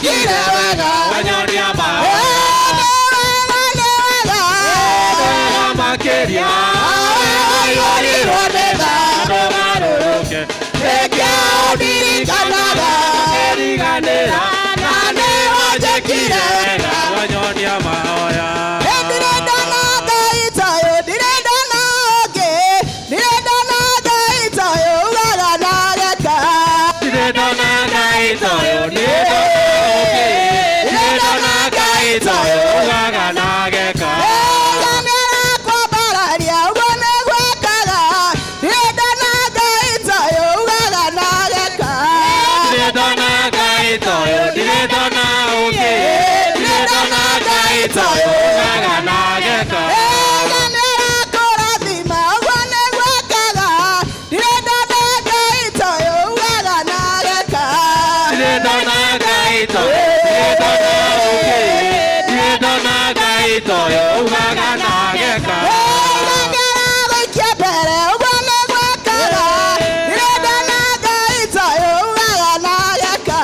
Nĩwanjĩkire wega. Wanyonia Ĩ, mahoya. nĩ wega, nĩ wega. Wega makĩria. Waiyũrirwo nĩ tha. Ndũgarũrũke. Nĩkĩo ũndirikanaga. Ngĩriganĩra. Na nĩwanjĩkire wega. Wanyonia mahoya. Ĩ, ndirĩ ndona Ngai ta ũyũ, ndirĩ ndona ũngĩ. Ndirĩ ndona Ngai ta ũyũ, ugaga na ageka. Ndirĩ ndona Ngai ta ũyũ, ndirĩ ndona ũngĩ. Ndirĩ ndona Ngai ta ũyũ, ugaga na ageka. Ĩga nĩarakwambararia, ũguo nĩguo ekaga. Ndirĩ ndona Ngai ta ũyũ, ugaga na ageka. Ndirĩ ndona Ngai ta ũyũ, ndirĩ ndona ũngĩ. Ndirĩ ndona Ngai ta ũyũ, ugaga na ageka. Ĩga nĩarakũrathima, ũguo nĩguo ekaga. Ndirĩ ndona Ngai ta ũyũ, ugaga na ageka. Ndirĩ ndona Ngai ta ũyũ, ndirĩ ndona ũngĩ. Ndirĩ ndona Ngai ta ũyũ, ugaga na ageka. Ĩga nĩaragũikia mbere, ũguo nĩguo ekaga. Ndirĩ ndona Ngai ta ũyũ, ugaga na ageka.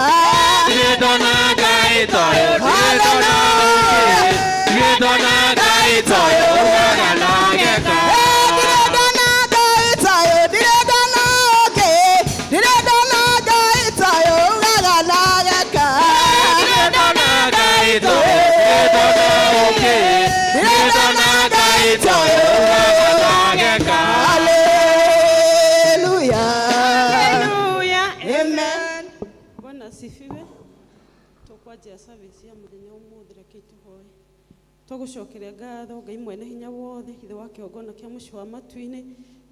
Ndirĩ ndona Ngai ta ũyũ, ndirĩ ndona ũngĩ. Ndirĩ ndona Ngai ta ũyũ, ugaga na ageka. Ndirĩ ndona Ngai ta ũyũ, ndirĩ ndona ũngĩ. Ndirĩ ndona Ngai ta ũyũ, ugaga na ageka. Ndirĩ ndona Ngai ta ũyũ, ndirĩ ndona ũngĩ. Ndirĩ ndona Ngai ta ũyũ, ugaga na ageka. Hallelujah. Hallelujah. Amen. Bwana asifiwe. Tũkwanjia service ya mũthenya ũmũthĩ reke tũhoe. Tũgũcokeria ngatho Ngai mwene hinya wothe, ithe wa kĩgongona kĩa mũciĩ wa matu-inĩ,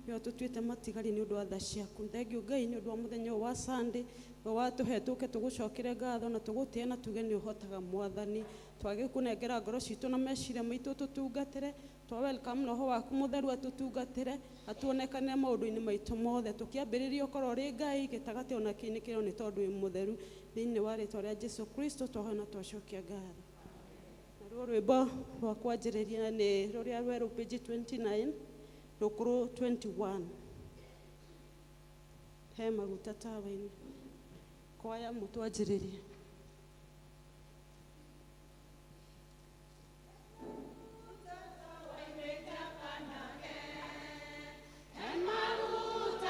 nĩwe ũtũtuĩte matigari nĩ ũndũ wa tha ciaku. Thengiũ Ngai nĩ ũndũ wa mũthenya ũyũ wa Sunday, we watũhe tũke tũgũcokerie ngatho na tũgũtĩe na tuge nĩ ũhotaga Mwathani. Twagĩkũnengera ngoro citũ na meciria maitũ tũtungatĩre, twa welcome roho waku mũtheru atũtungatĩre, atuonekanĩre maũndũ-inĩ maitũ mothe. Tũkĩambĩrĩria ũkorwo ũrĩ Ngai gĩtagatĩ ona kĩinĩkĩro nĩ tondũ wĩ mũtheru. Thĩinĩ wa rĩtwa rĩa Jesu Kristo twahoya na twacokia ngatho. Naruo rwĩmbo rwa kwanjĩrĩria nĩ rũrĩa rwerũ page 29 rũkũrũ 21. He maguta tawa-inĩ. Kwaya mũtwanjĩrĩrie. Hallelujah.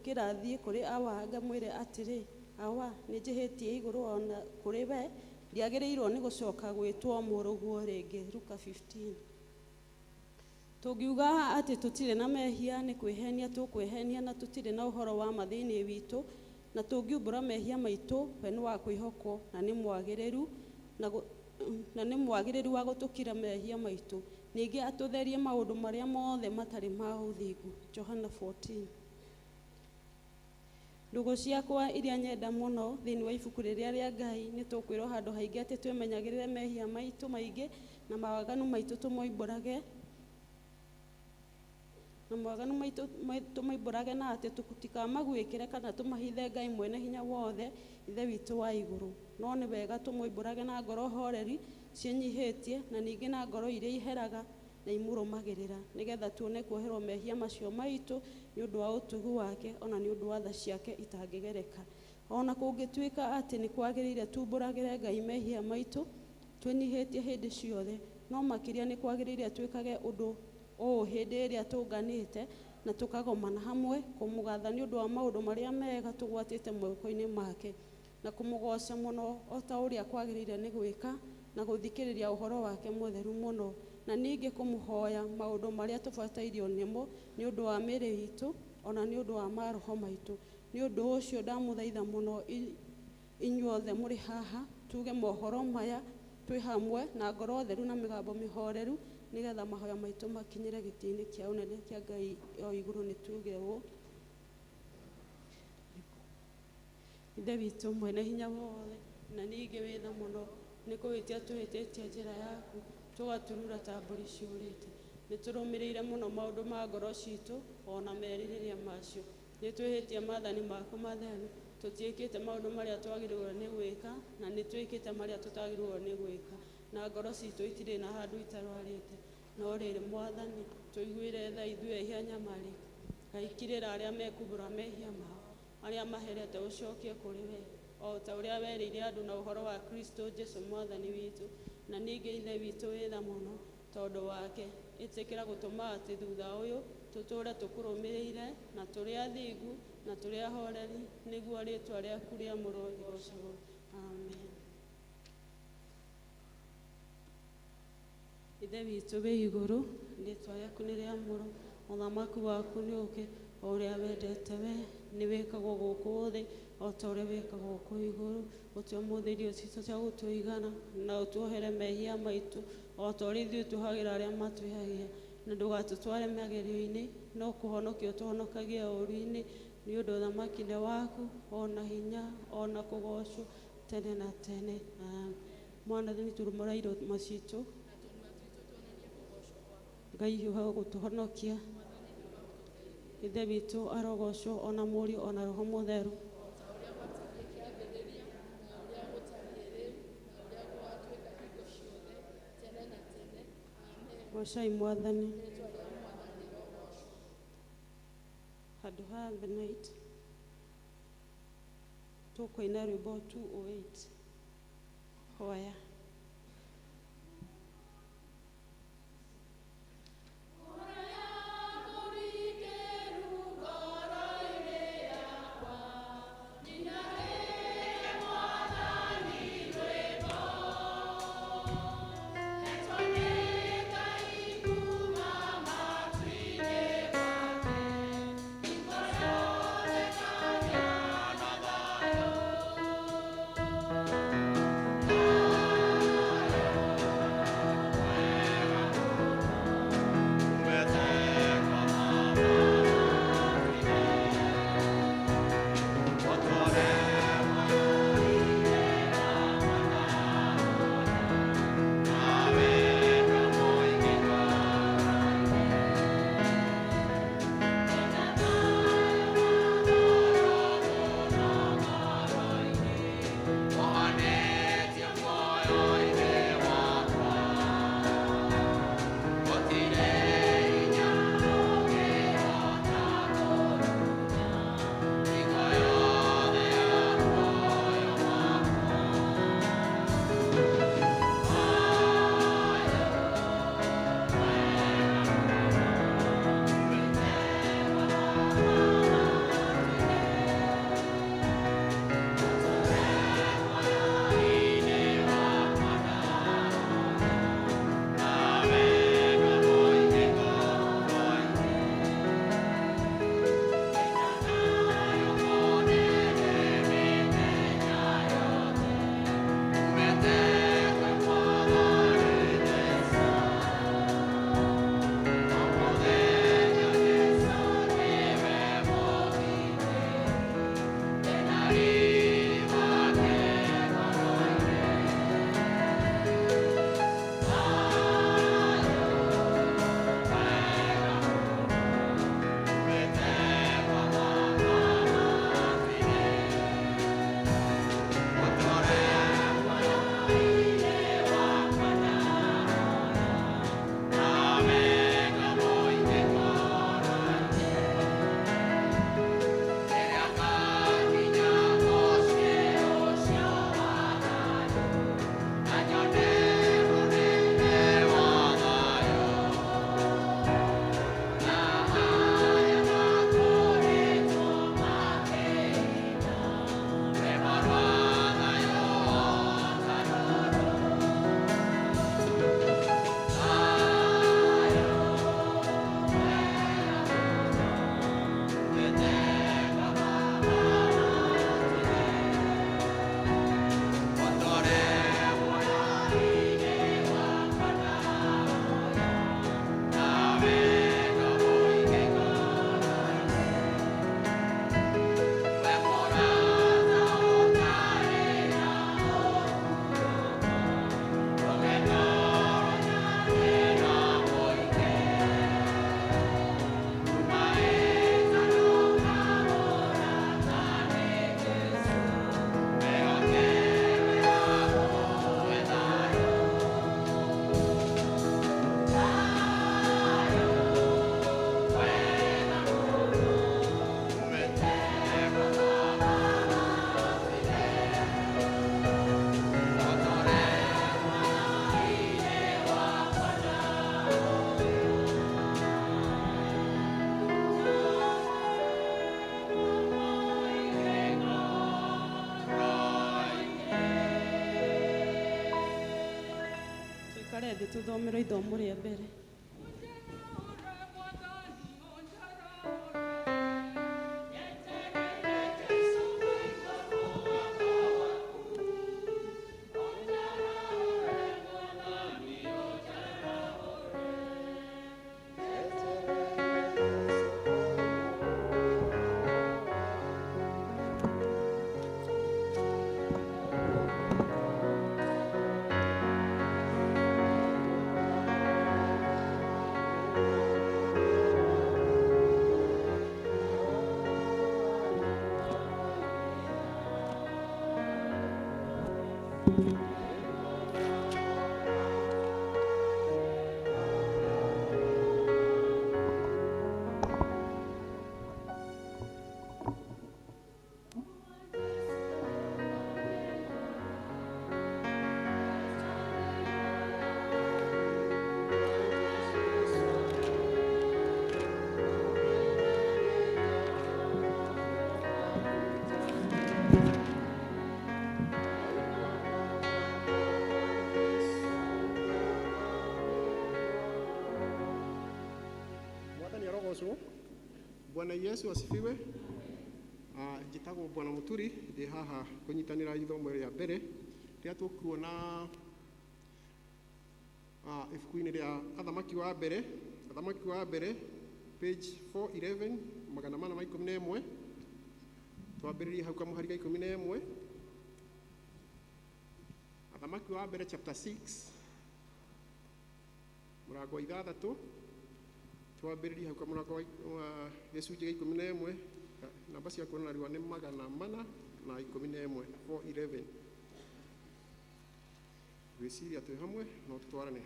Njũkĩra thiĩ kũrĩ awa ngamwĩre atĩrĩ, Awa, nĩnjĩhĩtie igũrũ ona kũrĩ we, ndiagĩrĩirwo nĩ gũcoka gwĩtwo mũrũguo rĩngĩ. Luka 15. Tũngiuga atĩ tũtirĩ na mehia nĩ kwĩhenia tũkwĩhenia na tũtirĩ na ũhoro wa ma thĩinĩ witũ, na tũngiumbũra mehia maitũ, we nĩ wa kwĩhokwo na nĩ mwagĩrĩru na nĩ mwagĩrĩru wa gũtũkira mehia maitũ, ningĩ atũtherie maũndũ marĩa mothe matarĩ ma ũthingu. Johana 14. Ndũgũ ciakwa iria nyenda mũno thĩinĩ wa ibuku rĩrĩa rĩa Ngai, nĩ tũkwĩrwo handũ haingĩ atĩ twĩmenyagĩrĩre mehia maitũ maingĩ na mawaganu maitũ tũmoimbũrage, na mawaganu maitũ tũmoimbũrage, na atĩ tũtikamaguĩkĩre kana tũmahithe Ngai mwene hinya wothe, Ithe witũ wa igũrũ. No nĩ wega tũmoimbũrage na ngoro horeri ciĩnyihĩtie, na ningĩ na ngoro iria iheraga na imũrũmagĩrĩra, nĩgetha tuone kuoherwo mehia macio maitũ nĩ ũndũ wa ũtugi wake, ona nĩ ũndũ wa tha ciake itangĩgereka. Ona kũngĩtuĩka atĩ nĩ kwagĩrĩire tumbũragĩre Ngai mehia maitũ twĩnyihĩtie hĩndĩ ciothe, no makĩria nĩ kwagĩrĩire twĩkage ũndũ ũũ hĩndĩ ĩrĩa tũnganĩte na tũkagomana hamwe kũmũgatha nĩ ũndũ wa maũndũ marĩa mega tũgwatĩte moko-inĩ make, na kũmũgoca mũno o ta ũrĩa kwagĩrĩire nĩ gwĩka, na gũthikĩrĩria ũhoro wake mũtheru mũno, na ningĩ kũmũhoya maũndũ marĩa tũbatairio nĩmo nĩ ũndũ wa mĩĩrĩ itũ ona nĩ ũndũ wa maroho maitũ. Nĩ ũndũ ũcio ndamũthaitha mũno inyuothe mũrĩ haha tuge mohoro maya twĩ hamwe na ngoro theru na mĩgambo mĩhoreru, nĩgetha mahoya maitũ makinyĩre gĩtĩ-inĩ kĩa ũnene kĩa Ngai o igũrũ. Nĩ tuge ũũ: Ithe witũ mwene hinya wothe na ningĩ wĩ tha mũno, nĩ kũhĩtia tũhĩtĩtie njĩra yaku, tũgaturura ta mbũri ciũrĩte. Nĩ tũrũmĩrĩire mũno maũndũ ma ngoro citũ ona merirĩria macio. Nĩ twĩhĩtie maathani maku matheru, tũtiĩkĩte maũndũ marĩa twagĩrĩirwo nĩ gwĩka, na nĩ twĩkĩte marĩa tũtagĩrĩirwo nĩ gwĩka, na ngoro citũ itirĩ na handũ itarwarĩte. No rĩrĩ, Mwathani, tũiguĩre tha ithuĩ ehia nyamarĩku. Ngai, kirĩra arĩa mekumbũra mehia mao, arĩa maherete ũcokie kũrĩ we, o ta ũrĩa werĩire andũ na ũhoro wa Kristo Jesu Mwathani witũ. Na ningĩ Ithe witũ wĩ tha mũno, tondũ wake ĩtĩkĩra gũtũma atĩ thutha ũyũ tũtũũre tũkũrũmĩrĩire na tũrĩ athingu na tũrĩ ahoreri, nĩguo rĩĩtwa rĩaku rĩamũrwo rĩgoocagwo. Amen. Ithe witũ wĩ igũrũ, rĩĩtwa rĩaku nĩ rĩamũrwo, ũthamaki waku nĩ ũke, o ũrĩa wendete we nĩ wĩkagwo gũkũ thĩ o ta ũrĩa wĩkagwo kũu igũrũ. Ũtue ũmũthĩ irio citũ cia gũtũigana, na ũtuohere mehia maitũ o ta ũrĩa ithuĩ tuohagĩra arĩa matwĩhagia, na ndũgatũtware magerio-inĩ, no kũhonokia ũtũhonokagie ũũru-inĩ, nĩ ũndũ ũthamaki nĩ waku, ona hinya, ona kũgoocwo tene na tene. Amen. Mwathani, turumũra iromo citũ. Ngai, hiũha gũtũhonokia. Ithe witũ arogocwo, ona Mũriũ, ona Roho Mũtheru. O ta ũrĩa gwatariĩ kĩambĩrĩria, na ũrĩa gũtariĩ rĩu, na ũrĩa gũgatuĩka hingo ciothe, tene na tene. Amen. Gocai Mwathani. Rĩĩtwa rĩa Mwathani rĩrogoocwo. Handũ ha the night tũkũina rwĩmbo 208, Hoya. Thank Tũikare thĩ tũthomerwo ithomo rĩa mbere. Mwathani arogocwo. Bwana Yesu asifiwe. Njĩtagwo Bwana Mũturi, ndĩ haha kũnyitanĩra ithomo rĩa mbere rĩrĩa tũkuona ibuku-inĩ rĩa Athamaki wa mbere, Athamaki wa mbere page 411 411, twambĩrĩrie hau kamũhari ka 11. Athamaki wa mbere chapter 6 mũrango wa ithathatũ, twambĩrĩrie hau kamũrango wa gĩcunjĩ gĩa 11, namba cia kuonana nĩ 411, 411. Gwĩciria twĩ hamwe no tũtwarane.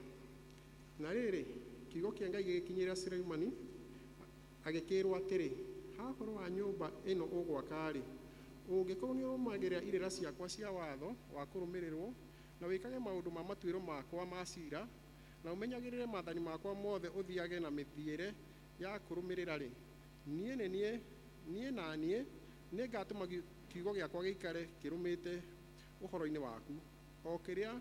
Na rĩrĩ, kiugo kĩa Ngai gĩgĩkinyĩra Suleimani agĩkĩrwo atĩrĩ, ha ũhoro wa nyũmba ĩno ũgwaka-rĩ, ũngĩkorwo nĩ ũrũmagĩrĩra irĩra ciakwa cia watho wa kũrũmĩrĩrwo, na wĩkage maũndũ ma matuĩro makwa ma ciira, na ũmenyagĩrĩre maathani makwa mothe ũthiage na mĩthiĩre ya kũrũmĩrĩra-rĩ, niĩ nĩ niĩ, niĩ na niĩ nĩngatũma kiugo gĩakwa gĩikare kĩrũmĩte ũhoro-inĩ waku, o kĩrĩa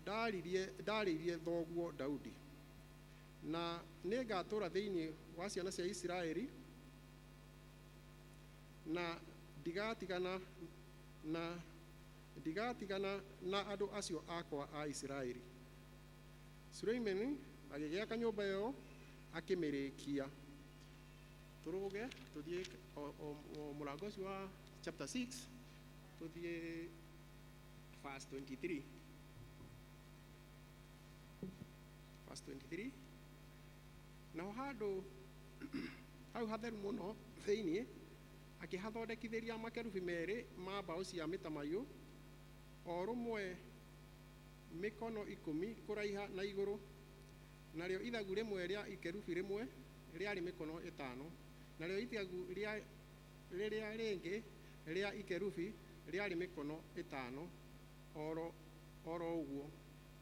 ndarĩirie thoguo Daudi. Na nĩngatũũra thĩinĩ wa ciana cia Isiraeli, na ndigatigana na andũ acio akwa a Isiraeli. Suleimani agĩgĩaka nyũmba ĩyo akĩmĩrĩkia. Tũrũge tũthiĩ o mũrango ũcio wa chapter 6, tũthiĩ verse 23. Verse 23. Naho handũ hau hatheru mũno thĩinĩ akĩhathondekithĩria makerubi merĩ ma mbaũ cia mĩtamaiyũ, o rũmwe mĩkono 10 kũraiha na igũrũ, narĩo ithagu rĩmwe rĩa ikerubi rĩmwe rĩarĩ mĩkono 5, narĩo ithagu rĩrĩa rĩngĩ rĩa ikerubi rĩarĩ mĩkono 5 oro ũguo.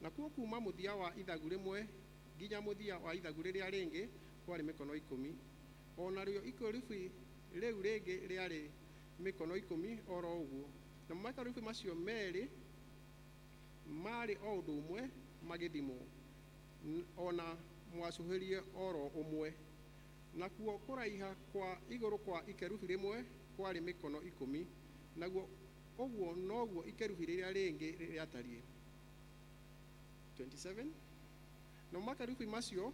Nakuo kuma mũthia wa ithagu rĩmwe nginya mũthia wa ithagu rĩrĩa rĩngĩ kwarĩ mĩkono 10, o narĩo ikerubi rĩu rĩngĩ rĩarĩ mĩkono 10 oro ũguo. Namo makerubi macio merĩ marĩ o ũndũ ũmwe magĩthimwo, ona mwacũhĩrie oro ũmwe. Nakuo kũraiha kwa igũrũ kwa ikerubi rĩmwe kwarĩ mĩkono 10, naguo ũguo noguo ikerubi rĩrĩa rĩngĩ rĩatariĩ. 27. Namo makerubi macio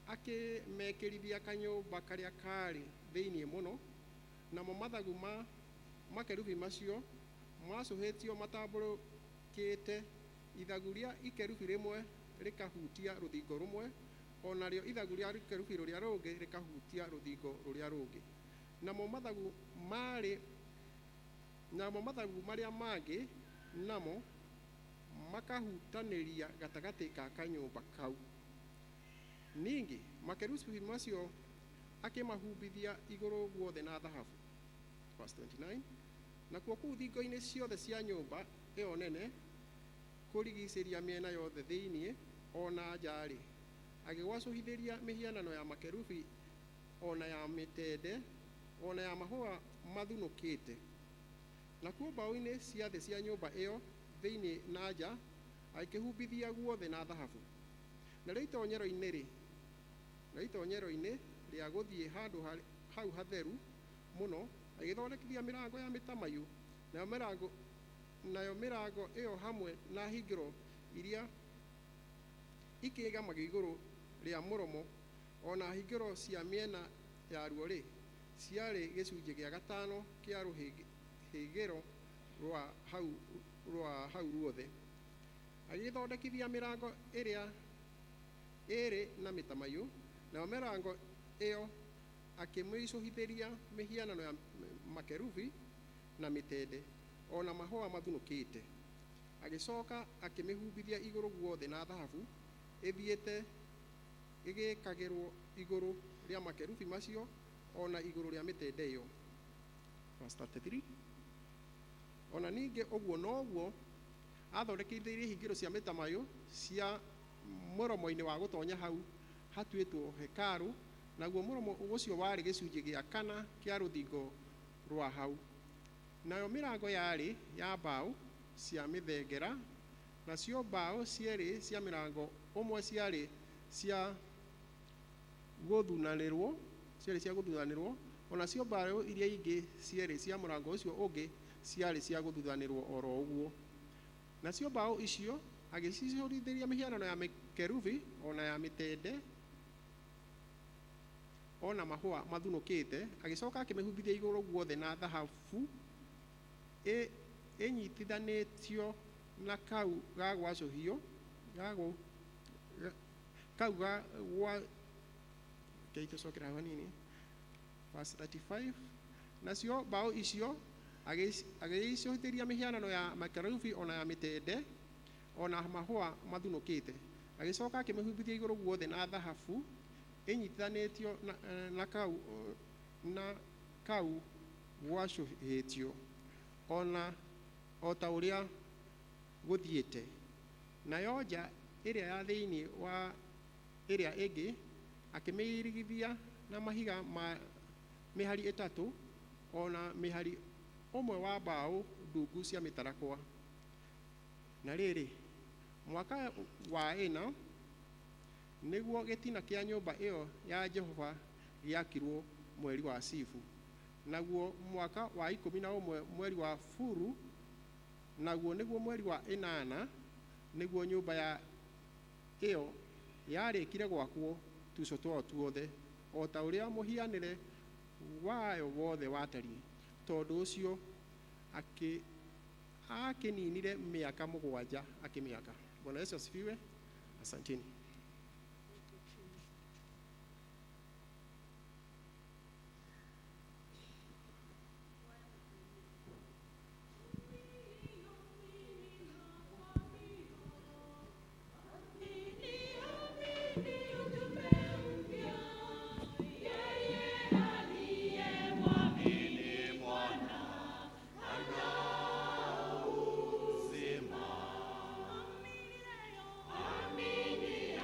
akĩmekĩrithia kanyũmba karĩa karĩ thĩinĩ mũno, namo mathagu ma makerubi macio macũhĩtio matambũrũkĩte, ithagu rĩa ikerubi rĩmwe rĩkahutia rũthingo rũmwe, o narĩo ithagu rĩa ikerubi rũrĩa rũngĩ rĩkahutia rũthingo rũrĩa rũngĩ. Namo mathagu marĩa mangĩ namo makahutanĩria gatagatĩ ka kanyũmba kau. Ningĩ makerubi macio akĩmahumbithia igũrũ guothe na thahabu. Verse 29. Nakuo kũu thingo-inĩ ciothe cia nyũmba ĩyo nene kũrigicĩria mĩena yothe thĩinĩ o na nja-rĩ, agĩgwacũhithĩria mĩhianano ya makerubi ona ya mĩtende ona ya mahũa mathunũkĩte. Nakuo mbaũ-inĩ cia thĩ cia nyũmba ĩyo thĩinĩ na nja Agĩkĩhumbithia guothe na thahabu. Narĩo itonyero-inĩ na itonyero-inĩ rĩa gũthiĩ handũ hau hatheru mũno agĩthondekithia mĩrango ya mĩtamaiyũ, nayo mĩrango ĩyo hamwe na hingĩro iria ikĩĩgamagio igũrũ rĩa mũromo o na hingĩro cia mĩena yaruo-rĩ, ciarĩ gĩcunjĩ gĩa gatano kĩa rũhĩgĩro rwa hau ruothe. Agĩgĩthondekithia mĩrango ĩrĩa ĩĩrĩ na mĩtamaiyũ, nayo mĩrango ĩyo akĩmĩicũhithĩria mĩhianano ya makerubi na mĩtende o na mahũa mathunũkĩte. Agĩcoka akĩmĩhumbithia igũrũ guothe na thahabu ĩthiĩte ĩgĩkagĩrwo igũrũ rĩa makerubi macio o na igũrũ rĩa mĩtende ĩyo. Verse 33. Ona ningĩ ũguo noguo athondekithirie hingĩro cia mĩtamaiyũ cia mũromo-inĩ wa gũtonya hau hatuĩtwo hekarũ, naguo mũromo ũcio warĩ gĩcunjĩ gĩa kana kĩa rũthingo rwa hau. Nayo mĩrango yarĩ ya mbaũ cia mĩthengera, nacio mbaũ cierĩ cia mĩrango ũmwe ciarĩ cia gũthunanĩrwo, onacio mbaũ iria ingĩ cierĩ cia mũrango ũcio ũngĩ ciarĩ cia gũthuthanĩrwo oro ũguo. Nacio mbaũ icio agĩcicũrithĩria mĩhianano ya mĩkerubi ona ya mĩtende ona mahũa mathunũkĩte. Agĩcoka akĩmĩhumbithia igũrũ guothe na thahabu ĩnyitithanĩtio na kau ga gwacũhio kau ga gwa. Rekei tũcokere hau hanini. Verse 35. Nacio mbaũ icio agĩcicũhithĩria mĩhianano ya makerubi ona ya mĩtende ona mahũa mathunũkĩte. Agĩcoka akĩmĩhumbithia igũrũ guothe na thahabu ĩnyitithanĩtio na kau gwacũhĩtio ona o ta ũrĩa gũthiĩte. Nayo nja ĩrĩa ya thĩinĩ wa ĩrĩa ĩngĩ akĩmĩirigithia na mahiga ma mĩhari ĩtatũ ona mĩhari ũmwe wa mbaũ ndungu cia mĩtarakwa. Na rĩrĩ, mwaka wa ĩna nĩguo gĩtina kĩa nyũmba ĩyo ya Jehova gĩakirwo mweri wa Sivu, naguo mwaka wa 11 mweri wa Buru, naguo nĩguo mweri wa ĩnana, nĩguo nyũmba ya ĩyo yarĩkire gwakwo tuco twayo tuothe o ta ũrĩa mũhianĩre wayo wothe watariĩ. Tondũ ũcio akĩninire mĩaka 7 akĩmĩaka. Bwana Yesu asifiwe. Asanteni. Mwamini Mwana ana uzima. Amini.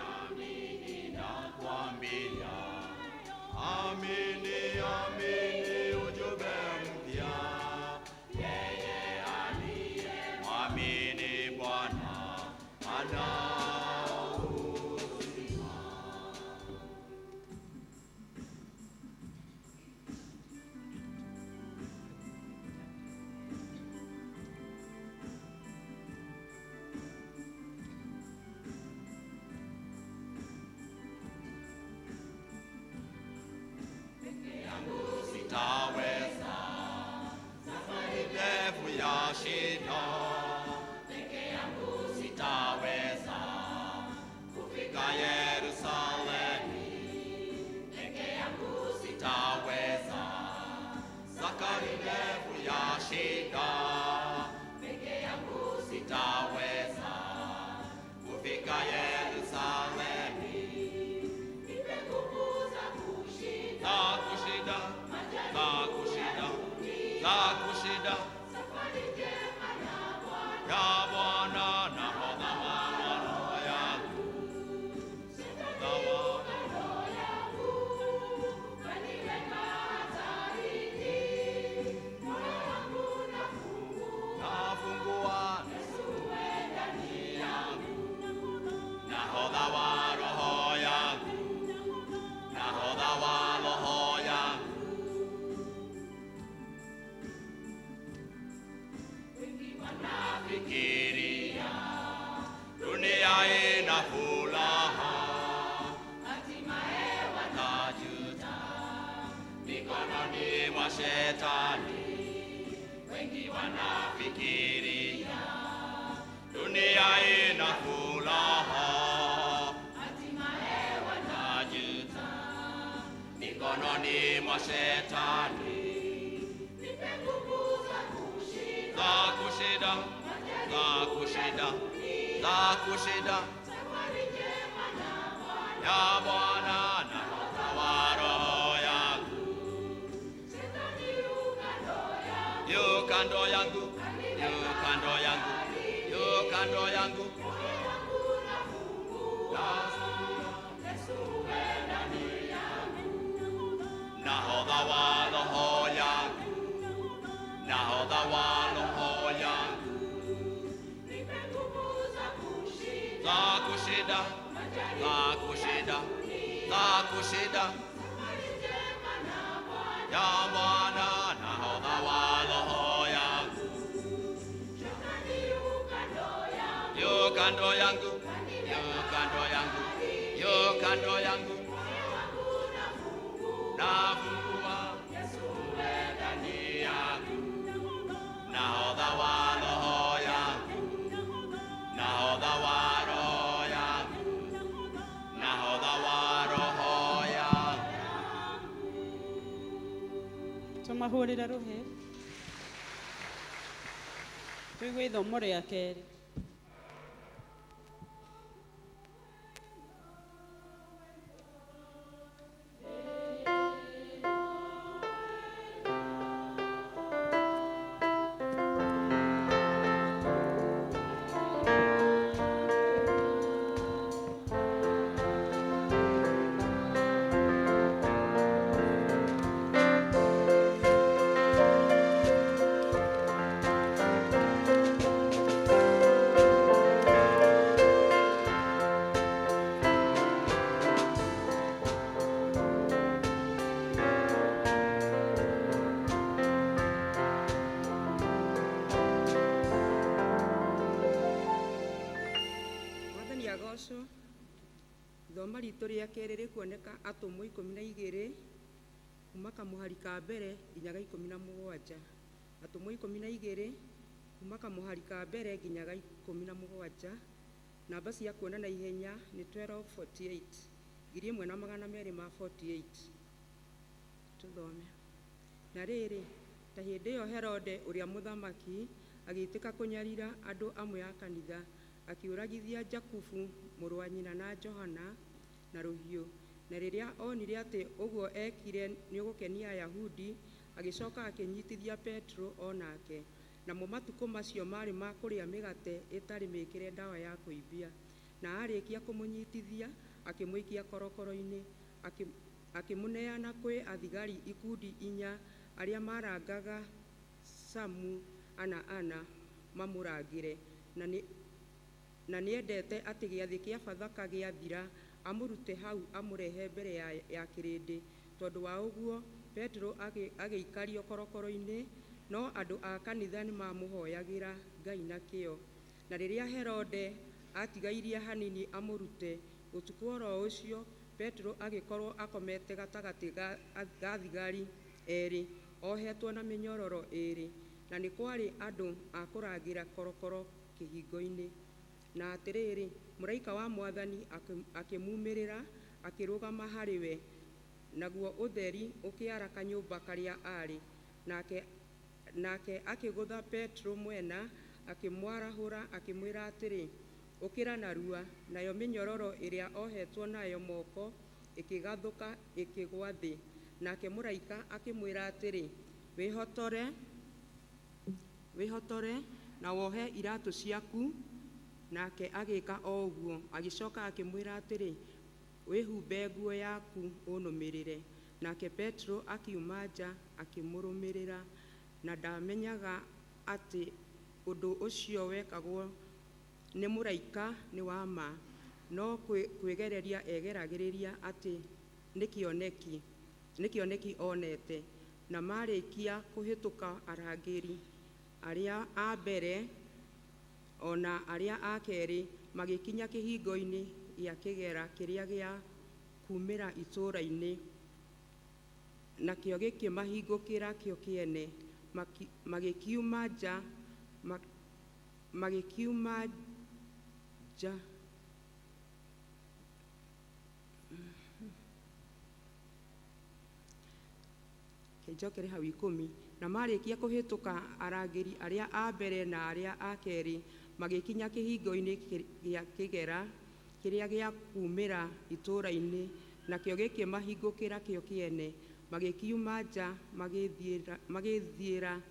mwa shetani. Wengi wanafikiria dunia ina furaha, hatimaye wanajuta mikononi mwa shetani. Za kushinda, za kushinda, za kushinda ya Bwana na wa roho yangu, yu kando yangu, yu kando yangu, yu kando yangu. Nahodha wa roho yangu, nahodha wa roho yangu, za kushinda, za kushinda, za kushinda ya Bwana, nahodha wa roho yangu, yu kando yangu, yu kando yangu, yu kando yangu, nafungua ndani yangu, nahodha wa roho yangu, nahodha wa roho yangu, nahodha wa roho yangu. Tũmahũrĩre rũhĩ tũigue ithomo rĩa kerĩ. Mwathani agocwo. Ithoma ritũ rĩa kerĩ rĩkuoneka atũmwo 12 kuma kamũhari ka mbere nginya ga 17. Atũmwo 12 kuma kamũhari ka mbere nginya ga 17. Namba cia kuona na ihenya nĩ 1248, 1248. Tũthome. Na rĩrĩ, ta hĩndĩ ĩyo Herode ũrĩa mũthamaki agĩitĩka kũnyarira andũ amwe a kanitha, akĩũragithia Jakubu mũrũ wa nyina na Johana na rũhiũ. Na rĩrĩa onire atĩ ũguo eekire nĩũgũkenia Ayahudi, agĩcoka akĩnyitithia Petero o nake. Namo matukũ macio maarĩ ma kũrĩa mĩgate ĩtarĩ mĩĩkĩre ndawa ya kũimbia. Na aarĩkia kũmũnyitithia, akĩmũikia korokoro-inĩ, akĩmũneana kwĩ athigari ikundi inya arĩa marangaga camu ana ana mamũrangĩre. Na nĩendete atĩ gĩathĩ kĩa Bathaka gĩathira amũrute hau amũrehe mbere ya kĩrĩndĩ. Tondũ wa ũguo Petero agĩikario korokoro-inĩ, no andũ a kanitha nĩmamũhoyagĩra Ngai na kĩyo. Na rĩrĩa Herode atigairie hanini amũrute, ũtukũ oro ũcio Petero agĩkorwo akomete gatagatĩ ga thigari erĩ, ohetwo na mĩnyororo ĩĩrĩ, na nĩ kwarĩ andũ a kũrangĩra korokoro kĩhingo-inĩ. Na atĩrĩrĩ, mũraika wa Mwathani akĩmumĩrĩra, akĩrũgama harĩ we, naguo ũtheri ũkĩara kanyũmba karĩa aarĩ. Nake akĩgũtha Petero mwena, akĩmwarahũra, akĩmwĩra atĩrĩ, ũkĩra narua. Nayo mĩnyororo ĩrĩa ohetwo nayo moko ĩkĩgathũka ĩkĩgwa thĩ. Nake mũraika akĩmwĩra atĩrĩ, wĩhotore na wohe iratũ ciaku. Nake agĩka o ũguo. Agĩcoka akĩmwĩra atĩrĩ, wĩhumbe nguo yaku ũnũmĩrĩre. Nake Petero akiuma nja akĩmũrũmĩrĩra, na ndamenyaga atĩ ũndũ ũcio wekagwo nĩ mũraika nĩ wa ma, no kwĩgereria egeragĩrĩria atĩ nĩ kĩoneki onete. Na marĩkia kũhĩtũka arangĩri arĩa a mbere ona arĩa a kerĩ, magĩkinya kĩhingo-inĩ gĩa kĩgera kĩrĩa gĩa kuumĩra itũũra-inĩ. Nakĩo gĩkĩmahingũkĩra kĩo kĩene, magĩkiuma nja, magĩkiuma nja. Njokere hau 10. Na marĩkia kũhĩtũka arangĩri arĩa a mbere na arĩa a kerĩ, magĩkinya kĩhingo-inĩ gĩa kĩgera kĩrĩa gĩa kuumĩra itũũra-inĩ, nakĩo gĩkĩmahingũkĩra kĩo kĩene, magĩkiuma nja magĩthiĩra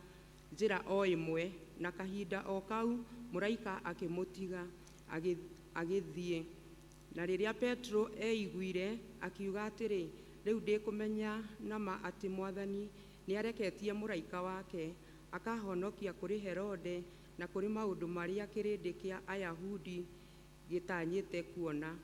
njĩra o ĩmwe, na kahinda o kau mũraika akĩmũtiga agĩthiĩ. Na rĩrĩa Petero eiguire, akiuga atĩrĩ, rĩu ndĩkũmenya na ma atĩ Mwathani nĩareketie mũraika wake akahonokia kũrĩ Herode na kũrĩ maũndũ marĩa kĩrĩndĩ kĩa Ayahudi gĩtanyĩte kuona.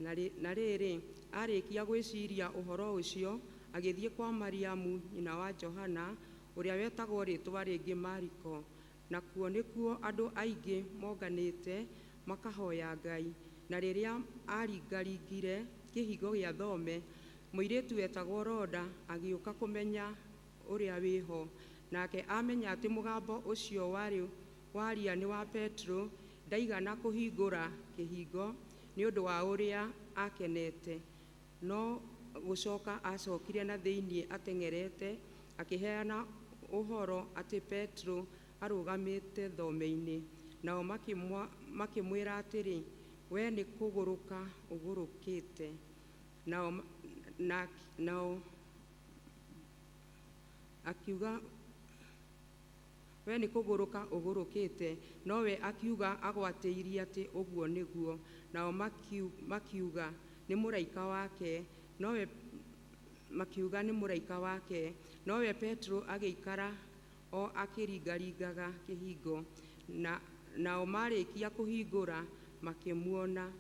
Na rĩrĩ, arĩkia gwĩciria ũhoro ũcio, agĩthiĩ kwa Mariamu nyina wa Johana, ũrĩa wetagwo rĩĩtwa rĩngĩ Mariko, nakuo nĩkuo andũ aingĩ monganĩte makahoya Ngai. Na rĩrĩa aringaringire kĩhingo gĩa thome, mũirĩtu wetagwo Roda agĩũka kũmenya ũrĩa wĩho. Nake amenya atĩ mũgambo ũcio warĩ waria nĩ wa Petero, ndaigana kũhingũra kĩhingo nĩ ũndũ wa ũrĩa akenete, no gũcoka acokire na thĩinĩ ateng'erete, akĩheana ũhoro atĩ Petero arũgamĩte thome-inĩ. Nao makĩmwĩra atĩrĩ, we nĩ kũgũrũka ũgũrũkĩte. Nao akiuga, we nĩ kũgũrũka ũgũrũkĩte. Nowe akiuga agwatĩirie atĩ ũguo nĩguo. Nao makiuga nĩ mũraika wake. Nowe makiuga nĩ mũraika wake. Nowe Petero agĩikara o akĩringaringaga kĩhingo. Nao marĩkia kũhingũra makĩmuona,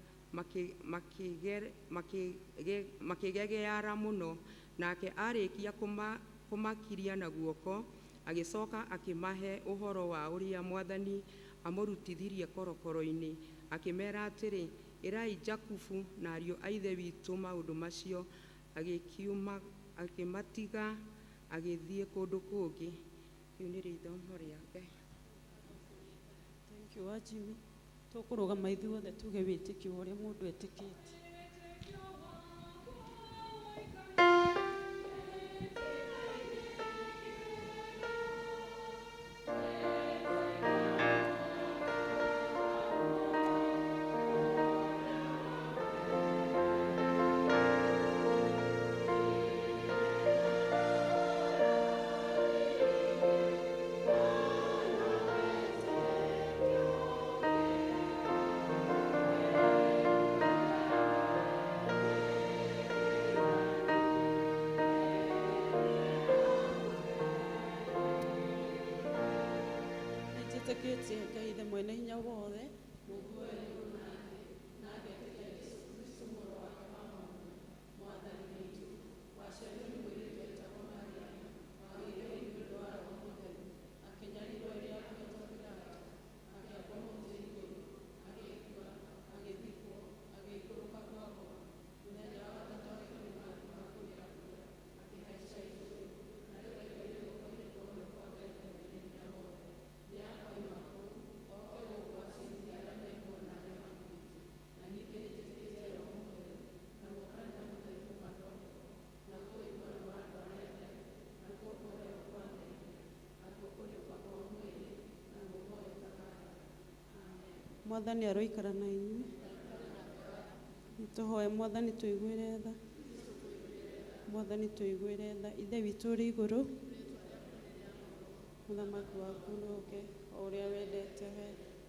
makĩgegeara mũno. Nake arĩkia kũmakiria na guoko, agĩcoka akĩmahe ũhoro wa ũrĩa Mwathani amũrutithirie korokoro-inĩ, akĩmera atĩrĩ, ĩrai Jakubu na ariũ a ithe witũ maũndũ macio. Agĩkiuma, akĩmatiga, agĩthiĩ kũndũ kũngĩ. Rĩu nĩrĩo ithomo rĩa Ngai. Thank you, Jimmy. Tũkũrũgama ithuothe tuge wĩtĩkio ũrĩa mũndũ etĩkĩtie. Nĩnjĩtĩkĩtie Ngai Ithe mwene hinya wothe, Mwathani aroikara na inyuĩ. Nĩtũhoe Mwathani tũiguĩre tha. Mwathani tũiguĩre tha. Ithe witũ ũrĩ igũrũ, mũthamaki waku nĩũke, o ũrĩa wendete we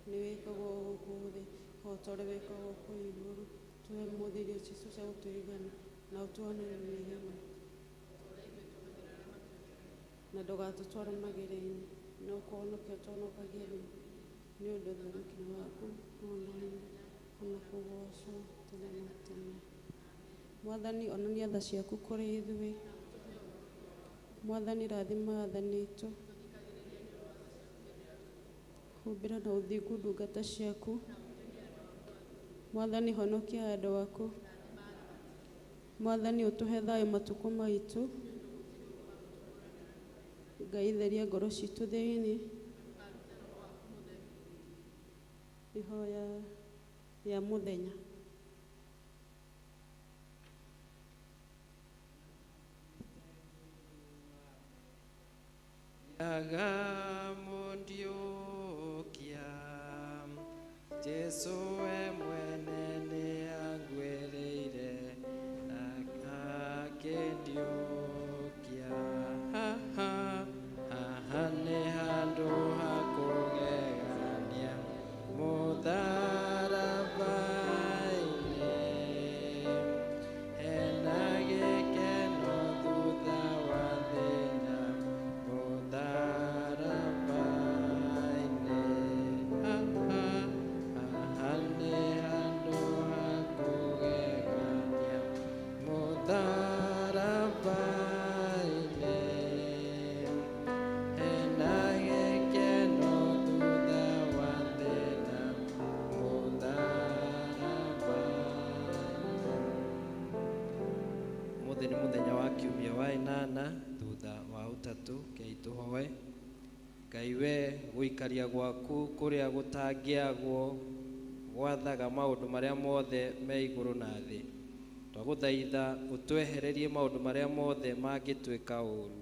nĩ wĩkagwo gũkũ thĩ o ta ũrĩa wĩkagwo kũu igũrũ. Tũhe ũmũthĩ irio citũ cia gũtũigana, na ũtuohanĩre mehia maitũ, na ndũgatũtware magerio-inĩ, no kũhonokia ũtũhonokagie nĩ ũndũ ũthamaki nĩ waku, ona hinya, ona kũgoocwo tene na tene. Mwathani onania tha ciaku kũrĩ ithuĩ. Mwathani rathima athani aitũ, humbĩra na ũthingu ndungata ciaku. Mwathani honokia andũ aku. Mwathani ũtũhe thayũ matukũ maitũ. Ngai theria ngoro citũ thĩinĩ. Ihoya rĩa mũthenya. Agamundiokia Jesu we mwene nĩ angwĩrĩire na akĩndiũkia. Haha haha nĩ handũ ha kũgegania mũtharaba-inĩ, hena gĩkeno thutha wa thĩna mũtharaba-inĩ. Haha haha nĩ handũ ha kũgegania mũtharaba-inĩ, hena gĩkeno thutha wa thĩna mũtharaba-inĩ. Ũmũthĩ nĩ mũthenya wa kiumia wa ĩnana thutha wa ũtatũ. Ngai tũhoe. Ngai we gũikaria gwaku kũrĩa gũtangĩagwo gwathaga maũndũ marĩa mothe me igũrũ na thĩ. Twagũthaitha ũtwehererie maũndũ marĩa mothe mangĩtwĩka ũũru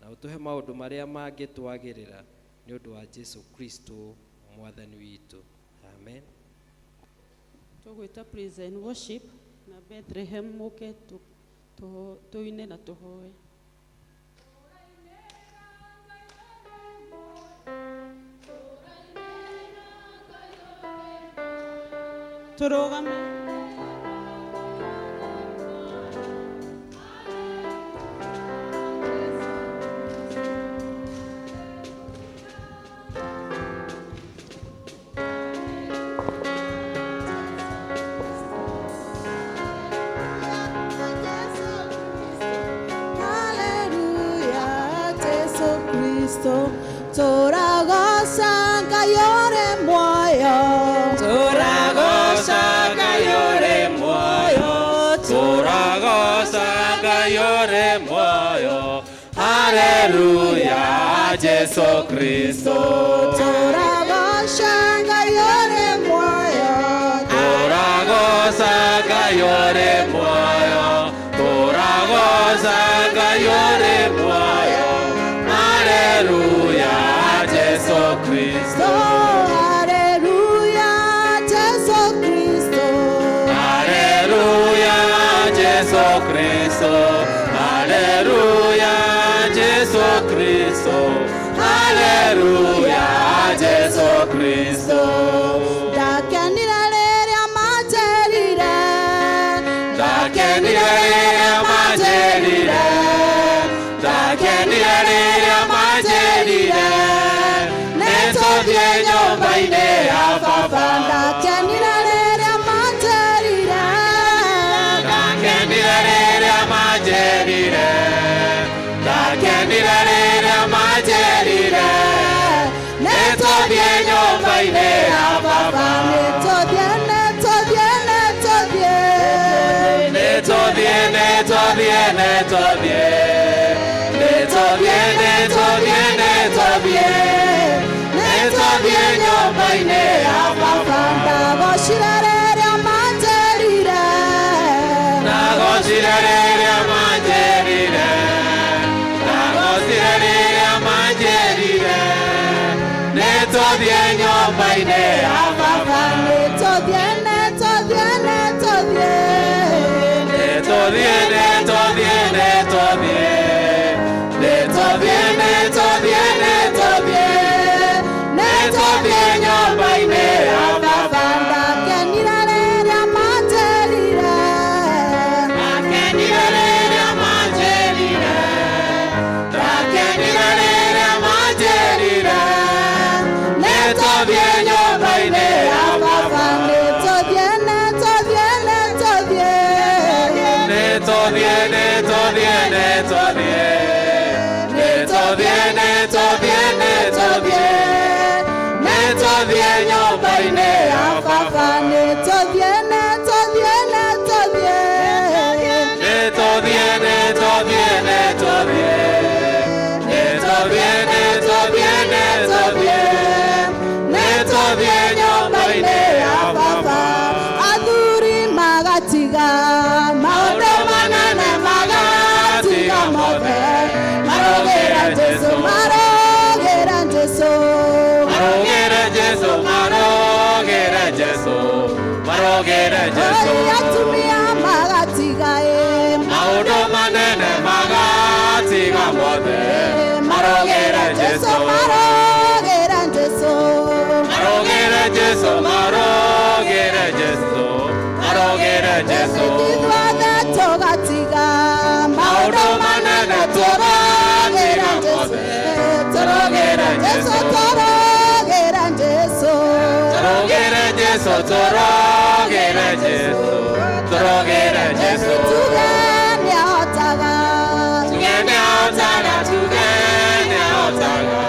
na ũtũhe maũndũ marĩa mangĩtwagĩrĩra nĩ ũndũ wa Jesu Kristo mwathani witũ. Amen. Tũgwĩta praise and worship na Bethlehem mũke tũine na tũhoe. Tũrũgame. Haleluya, Jesu Kristo, tũragoca Ngai ũrĩ muoyo. Tũragoca Ngai ũrĩ muoyo, tũragoca Ngai ũrĩ muoyo. Haleluya, Jesu Kristo. Tũragoca Ngai ũrĩ muoyo. Tũragoca Ngai ũrĩ muoyo, tũragoca Ngai ũrĩ muoyo. Haleluya, Jesu Kristo. Haleluya, Jesu Kristo. Haleluya, Jesu Kristo. Haleluya, Jesu Kristo. Haleluya, Jesu Kristo. Ndakenire rĩrĩa manjĩrire. Ndakenire rĩrĩa manjĩrire. Ndakenire rĩrĩa manjĩrire. Nĩtũthiĩ nyũmba-inĩ ya baba. Ndakenire rĩrĩa manjĩrire. Ndakenire rĩrĩa manjĩrire. Ndakenire rĩrĩa manjĩrire. Nĩtũthiĩ nyũmba-inĩ ya baba. Nĩtũthiĩ, nĩtũthiĩ, nĩtũthiĩ. Nĩtũthiĩ, nĩtũthiĩ, nĩtũthiĩ. Nĩtũthiĩ, nĩtũthiĩ, nĩtũthiĩ. Nĩtũthiĩ nyũmba-inĩ ya baba. Ndagocire rĩrĩa manjĩrire. Ndagocire rĩrĩa manjĩrire. Ndagocire rĩrĩa manjĩrire. Nĩtũthiĩ nyũmba-inĩ ya baba. Nĩtũthiĩ, nĩtũthiĩ, nĩtũthiĩ. Nĩtũthiĩ, nĩtũthiĩ, nĩtũthiĩ. Nĩtũthiĩ, nĩtũthiĩ, nĩtũthiĩ. Nĩtũthiĩ nyũmba-inĩ ya baba. Ndakenire rĩrĩa manjĩrire. Ndakenire rĩrĩa manjĩrire. Ndakenire rĩrĩa manjĩrire. Nĩtũthiĩ nyũmba-inĩ ya baba. Nĩtũthiĩ, nĩtũthiĩ, nĩtũthiĩ. Nĩtũthiĩ, nĩtũthiĩ, nĩtũthiĩ. Nĩtũthiĩ, nĩtũthiĩ, nĩtũthiĩ. Nĩtũthiĩ nyũmba-inĩ ya baba. Nĩtũthiĩ, nĩtũthiĩ, nĩtũthiĩ. Nĩtũthiĩ, nĩtũthiĩ, nĩtũthiĩ. Nĩtũthiĩ, Jesu, marogere Jesu, marogere Jesu. Oi atumia magatiga ĩ Maũndũ manene magatiga mothe, marogere Jesu, marogere Jesu. Marogere Jesu, marogere Jesu, marogere Jesu. Ithuothe tũgatiga Maũndũ manene tũrogere tũgatiga Jesu, mothe, tũrogere Jesu, tũrogere Jesu. Torogere Jesu, torogere Jesu, torogere Jesu. Tuge nĩahotaga. Tuge nĩahotaga, tuge nĩahotaga,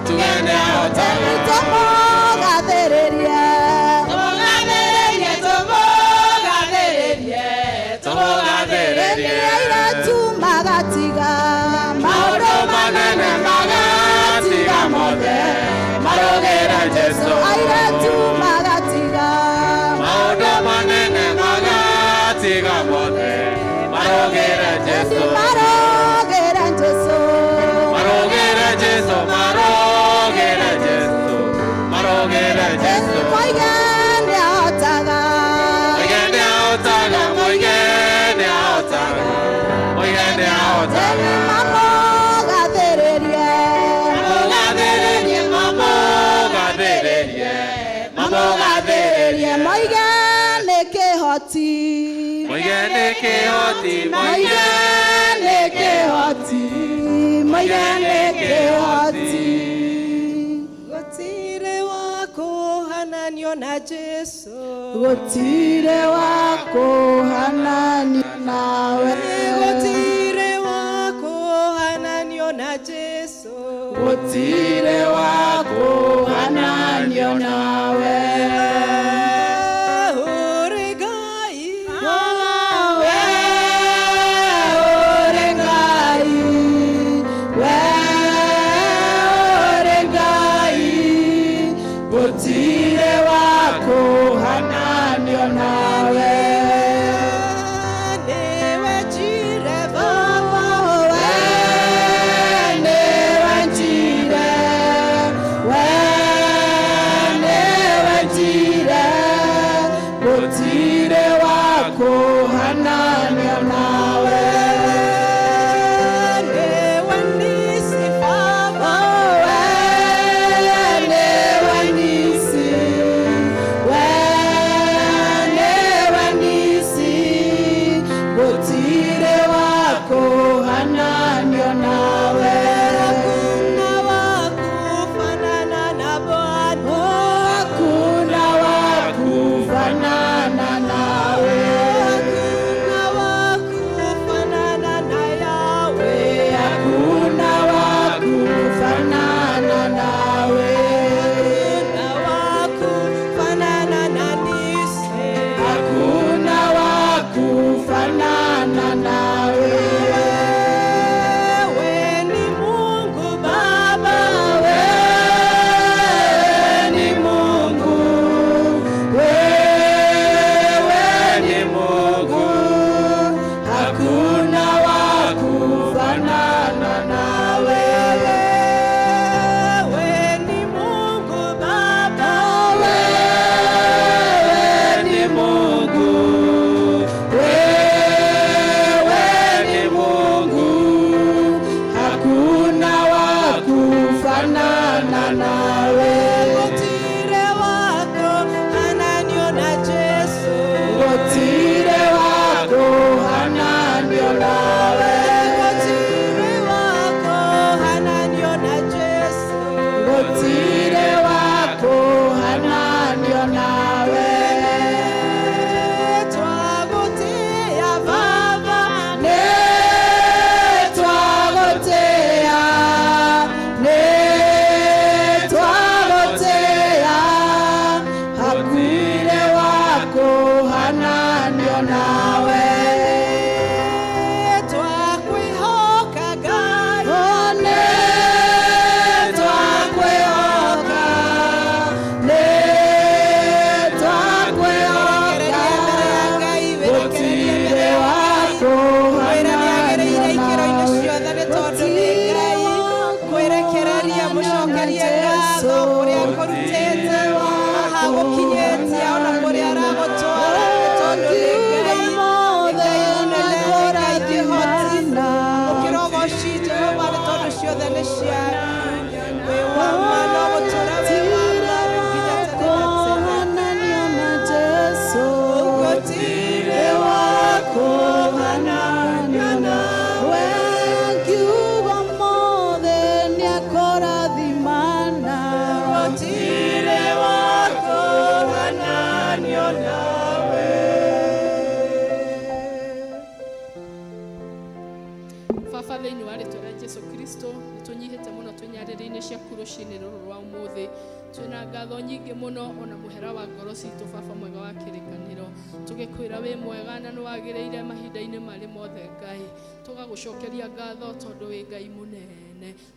tuge nĩahotaga. Tũmũgathĩrĩrie. Tũmũgathĩrĩrie, tũmũgathĩrĩrie, tũmũgathĩrĩrie. Airĩtu magatiga Maũndũ manene magatiga mothe, marogere Jesu. Airĩtu magatiga Maũndũ manene magatiga mothe, marogere Jesu. Marogere Jesu. Marogere Jesu, marogere Jesu, marogere Jesu. Moige nĩahotaga. Moige nĩahotaga, moige nĩahotaga, moige nĩahotaga. Mamũgathĩrĩrie. Mamũgathĩrĩrie, mamũgathĩrĩrie, mamũgathĩrĩrie. Moige nĩ kĩhoti. Moige nĩ kĩhoti, Moige moige nĩ kĩhoti. Moige nĩ kĩhoti. Gũtirĩ wa kũhananio na Jesu. Gũtirĩ wa kũhananio nawe. Gũtirĩ wa kũhananio na Jesu. Gũtirĩ wa kũhananio nawe. Ũrĩ Ngai. We ũrĩ Ngai. We ũrĩ Ngai. Gũtirĩ wa kũhananio nawe. Nĩwe Jireh Baba. We nĩwe Jireh. We nĩwe Jireh. Gũtirĩ wa kũhananio nawe. Nĩwe Nisi Baba. We nĩwe Nisi. We nĩwe Nisi. Gũtirĩ wa kũhananio nawe. Hakuna wa kufanana na Bwana. Hakuna wa kufanana nawe. Hakuna wa kufanana na Yahweh. Hakuna wa kufanana nawe. Hakuna wa kufanana na Nisi. Hakuna wa kufanana nawe. Wewe ni Mungu Baba. Wewe ni Mungu. Wewe ni Mungu. Hakuna wa kufanana nawe. Wewe ni Mungu Baba. Wewe ni Mungu. Wewe ni Mungu. Hakuna wa kufanana nawe. Gũtirĩ wa kũhananio na Jesu. Gũtirĩ wa kũhananio Baba thĩinĩ wa rĩtwa rĩa Jesu Kristo nĩ tũnyihĩte mũno twĩnyarĩrĩ-inĩ ciaku rũcinĩ rũrũ rwa ũmũthĩ. Twĩna ngatho nyingĩ mũno ona mũhera wa ngoro citũ Baba mwega wa kĩrĩkanĩro. Tũgĩkwĩra wĩ mwega na nĩ wagĩrĩire mahinda-inĩ marĩ mothe Ngai. Tũgagũcokeria ngatho tondũ wĩ Ngai mũnene.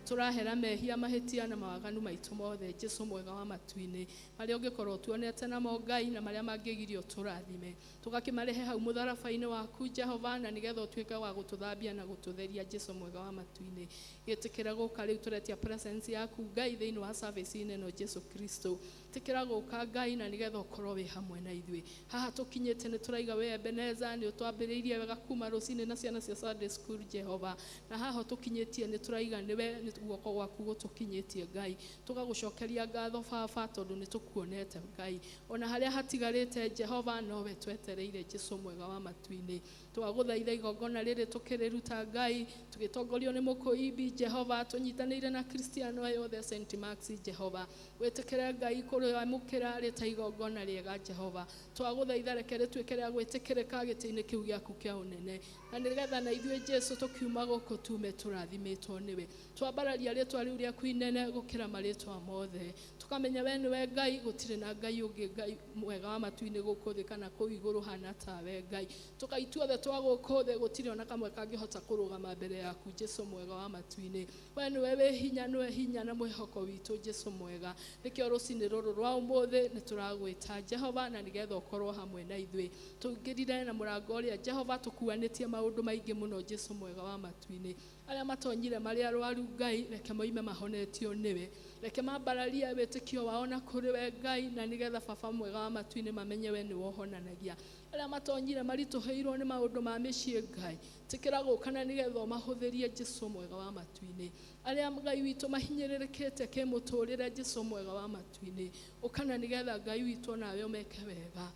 Tũrahera mehia, mahĩtia na mawaganu maitũ mothe Jesu mwega wa matu-inĩ. Marĩa ũngĩkorwo tuonete namo Ngai na marĩa mangĩgirio tũrathime. Tũgakĩmarehe hau mũtharaba-inĩ waku Jehova na nĩgetha ũtuĩke wa gũtũthambia na gũtũtheria Jesu mwega wa matu-inĩ. Gĩtĩkĩra gũka rĩu tũretia presence yaku Ngai thĩinĩ wa service-inĩ ĩno Jesu Kristo. Tĩkĩra gũka Ngai na nĩgetha ũkorwo wĩ hamwe na ithuĩ. Haha tũkinyĩte nĩ tũraiga wĩ Ebeneza nĩ ũtwambĩrĩirie wega kuma rũcinĩ na ciana cia Sunday school Jehova. Na haha tũkinyĩtie nĩ tũraiga nĩwe nĩ guoko gwaku gũtũkinyĩtie Ngai. Tũgagũcokeria ngatho Baba tondũ nĩ tũkuonete Ngai. Ona harĩa hatigarĩte Jehova nowe twetereire Jesu mwega wa matu-inĩ. Twagũthaitha igongona rĩrĩ tũkĩrĩruta Ngai tũgĩtongorio nĩ mũkũimbi Jehova tũnyitanĩire na Kristiano aya othe St. Max Jehova. Wĩtĩkĩre Ngai kũrĩamũkĩra rĩta igongona rĩega Jehova. Twagũthaitha reke rĩtuĩke rĩa gwĩtĩkĩrĩka gĩtĩ-inĩ kĩu gĩaku kĩa ũnene. Na nĩgetha na ithuĩ Jesu tũkiuma gũkũ tume tũrathimĩtwo nĩwe. Twambararia rĩtwa rĩu rĩaku inene gũkĩra marĩtwa mothe. Tũkamenya we nĩwe Ngai gũtirĩ na Ngai ũngĩ Ngai mwega wa matu-inĩ gũkũ thĩ kana kũu igũrũ hana tawe Ngai. Tũkai tuothe twa gũkũ thĩ gũtirĩ ona kamwe kangĩhota kũrũgama mbere yaku Jesu mwega wa matu-inĩ. We nĩwe wĩ hinya, nĩwe hinya na mwĩhoko witũ Jesu mwega. Nĩkĩo rũcinĩ rũrũ rwa ũmũthĩ nĩ tũragwĩta Jehova na nĩgetha ũkorwo hamwe na ithuĩ. Tũingĩrire na mũrango ũrĩa Jehova tũkuanĩtie maũndũ maingĩ mũno Jesu mwega wa matu-inĩ. Arĩa matonyire marĩ arwaru Ngai reke moime mahonetio nĩwe. Reke mambararie wĩtĩkio wao na kũrĩ we Ngai na nĩgetha Baba mwega wa matu-inĩ mamenye we nĩwe ũhonanagia. Arĩa matonyire maritũhĩirwo nĩ maũndũ ma mĩciĩ Ngai tĩkĩra gũka na nĩgetha ũmahũthĩrie Jesu mwega wa matu-inĩ. Arĩa Ngai witũ mahinyĩrĩrĩkĩte kĩmũtũrĩre Jesu mwega wa matu-inĩ ũka na nĩgetha Ngai witũ nawe ũmeke wega.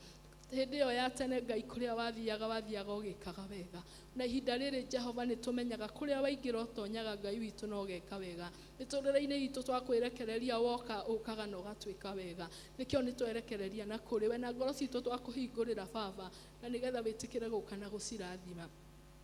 Hĩndĩ ĩyo ya tene Ngai kũrĩa wathiaga wathiaga ũgĩkaga wega. Na ihinda rĩrĩ Jehova nĩ tũmenyaga kũrĩa waingĩra ũtonyaga Ngai witũ na ũgeka wega. Mĩtũrĩre-inĩ itũ twakwĩrekereria woka ũkaga na ũgatwĩka wega. Nĩkĩo nĩ twerekereria na kũrĩ we na ngoro citũ twakũhingũrĩra Baba na nĩgetha wĩtĩkĩre gũka na gũcirathima.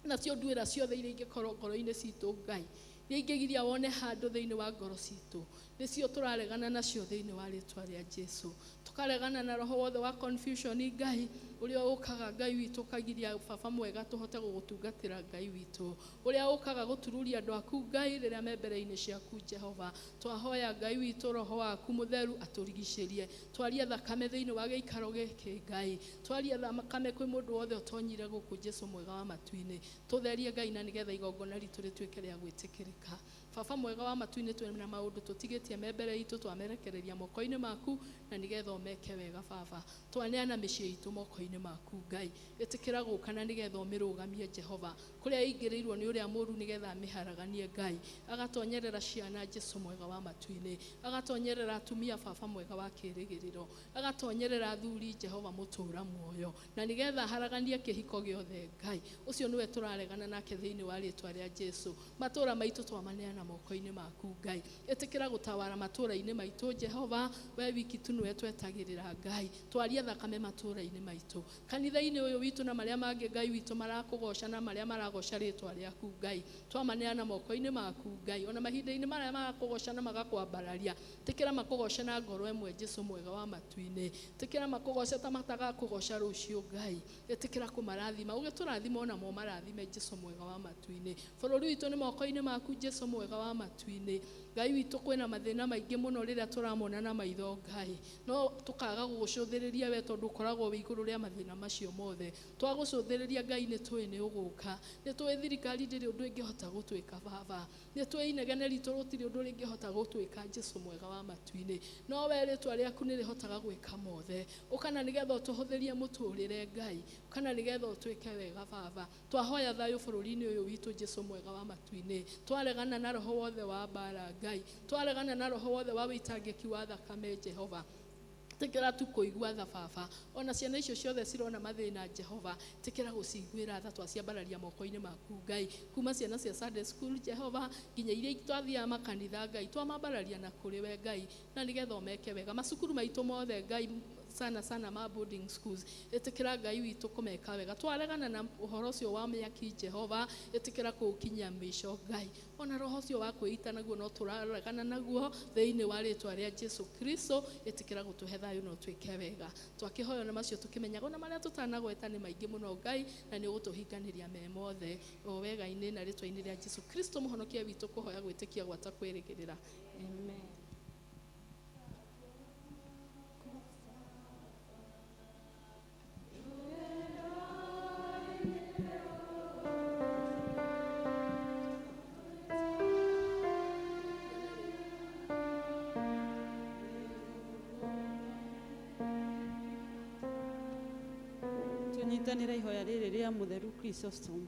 Nacio nduĩra ciothe iria ingĩkorwo ngoro-inĩ citũ Ngai iria ingĩgiria wone handũ thĩinĩ wa ngoro citũ nĩcio tũraregana nacio thĩinĩ wa rĩtwa rĩa Jesu. Tũkaregana na roho wothe wa confusion Ngai ũrĩa ũkaga Ngai witũ ũkagiria Baba mwega tũhote gũgũtungatĩra Ngai witũ. Ũrĩa ũkaga gũtururia andũ aku Ngai rĩrĩa me mbere-inĩ ciaku Jehova. Twahoya Ngai witũ roho waku mũtheru atũrigicĩrie. Twarie thakame thĩinĩ wa gĩikaro gĩkĩ Ngai. Twarie thakame kwĩ mũndũ wothe ũtonyire gũkũ Jesu mwega wa matu-inĩ. Tũtherie Ngai na nĩgetha igongona ritũ rĩtuĩke rĩa gwĩtĩkĩrĩka. Baba mwega wa matu-inĩ twĩna maũndũ tũtigĩtie me mbere itũ twamerekereria moko-inĩ maku na nĩgetha ũmeke wega Baba. Twaneana mĩciĩ itũ moko-inĩ maku Ngai. Ĩtĩkĩra gũka na nĩgetha ũmĩrũgamie Jehova. Kũrĩa ĩingĩrĩirwo nĩ ũrĩa mũũru nĩgetha amĩharaganie Ngai. Agatonyerera ciana Jesu mwega wa matu-inĩ. Agatonyerera atumia Baba mwega wa kĩĩrĩgĩrĩro. Agatonyerera athuri Jehova mũtũũra muoyo. Na nĩgetha aharaganie kĩhiko gĩothe Ngai. Ũcio nĩwe tũraregana nake thĩinĩ wa rĩtwa rĩa Jesu. Matũũra maitũ twamaneana moko-inĩ maku Ngai. Ĩtĩkĩra gũtawara matũũra-inĩ maitũ Jehova. We wiki tu nĩwe twetagĩrĩra Ngai. Twarie thakame matũũra-inĩ maitũ. Kanitha-inĩ ũyũ witũ na marĩa mangĩ Ngai witũ marakũgoca na marĩa maragoca rĩtwa rĩaku Ngai. Twamaneana moko-inĩ maku Ngai. Ona mahinda-inĩ marĩa marakũgoca na magakwambararia. Tĩkĩra makũgoce na ngoro ĩmwe Jesu mwega wa matu-inĩ. Tĩkĩra makũgoce ta matagakũgoca rũciũ Ngai. Ĩtĩkĩra kũmarathima. Ũgĩtũrathima onamo marathime Jesu mwega wa matu-inĩ. Bũrũri witũ nĩ moko-inĩ maku Jesu mwega wa matu-inĩ. Ngai witũ kwĩna mathĩna maingĩ mũno rĩrĩa tũramona na maitho Ngai. No tũkaga gũgũcũthĩrĩria we tondũ ũkoragwo wĩ igũrũ rĩa mathĩna macio mothe. Twagũcũthĩrĩria Ngai nĩ tũĩ nĩ ũgũka. Nĩ tũĩ thirikari ndĩrĩ ũndũ ĩngĩhota gũtwĩka Baba. Nĩ tũĩ inegene ritũ rũtirĩ ũndũ rĩngĩhota gũtwĩka Jesu mwega wa matu-inĩ. No we rĩtwa rĩaku nĩ rĩhotaga gwĩka mothe. Ũka na nĩgetha ũtũhũthĩrie mũtũrĩre Ngai. Ũka na nĩgetha ũtwĩke wega Baba. Twahoya thayũ bũrũri-inĩ ũyũ witũ Jesu mwega wa matu-inĩ. Twaregana na roho wothe wa mbara Ngai. Twaregana na roho wothe wa wĩitangĩki wa thakame Jehova. Tĩkĩra tu kũigua tha Baba. Ona ciana icio ciothe cirona mathĩna Jehova. Tĩkĩra gũciguĩra tha twaciambararia moko-inĩ maku Ngai. Kuma ciana cia Sunday school Jehova nginya iria twathiaga makanitha Ngai twamambararia na kũrĩ we Ngai na nĩgetha ũmeke wega. Macukuru maitũ mothe Ngai Sana sana ma boarding schools. Ĩtĩkĩra Ngai witũ kũmeka wega. Twaregana na ũhoro ũcio wa mĩaki Jehova, ĩtĩkĩra kũũkinyia mĩico Ngai. Ona roho ũcio wa kwĩita naguo no tũraregana naguo thĩinĩ wa rĩtwa rĩa Jesu Kristo. Ĩtĩkĩra gũtũhe thayũ na ũtwĩke wega. Twakĩhoya na macio tũkĩmenyaga ona marĩa tũtanagweta nĩ maingĩ mũno Ngai, na nĩ ũgũtũhinganĩria me mothe o wega-inĩ na rĩtwa-inĩ rĩa Jesu Kristo mũhonokia witũ, kũhoya gwĩtĩkia gwata kwĩrĩgĩrĩra. Amen. Tũnyitanĩre ihoya rĩrĩ rĩa mũtheru Chrysostom.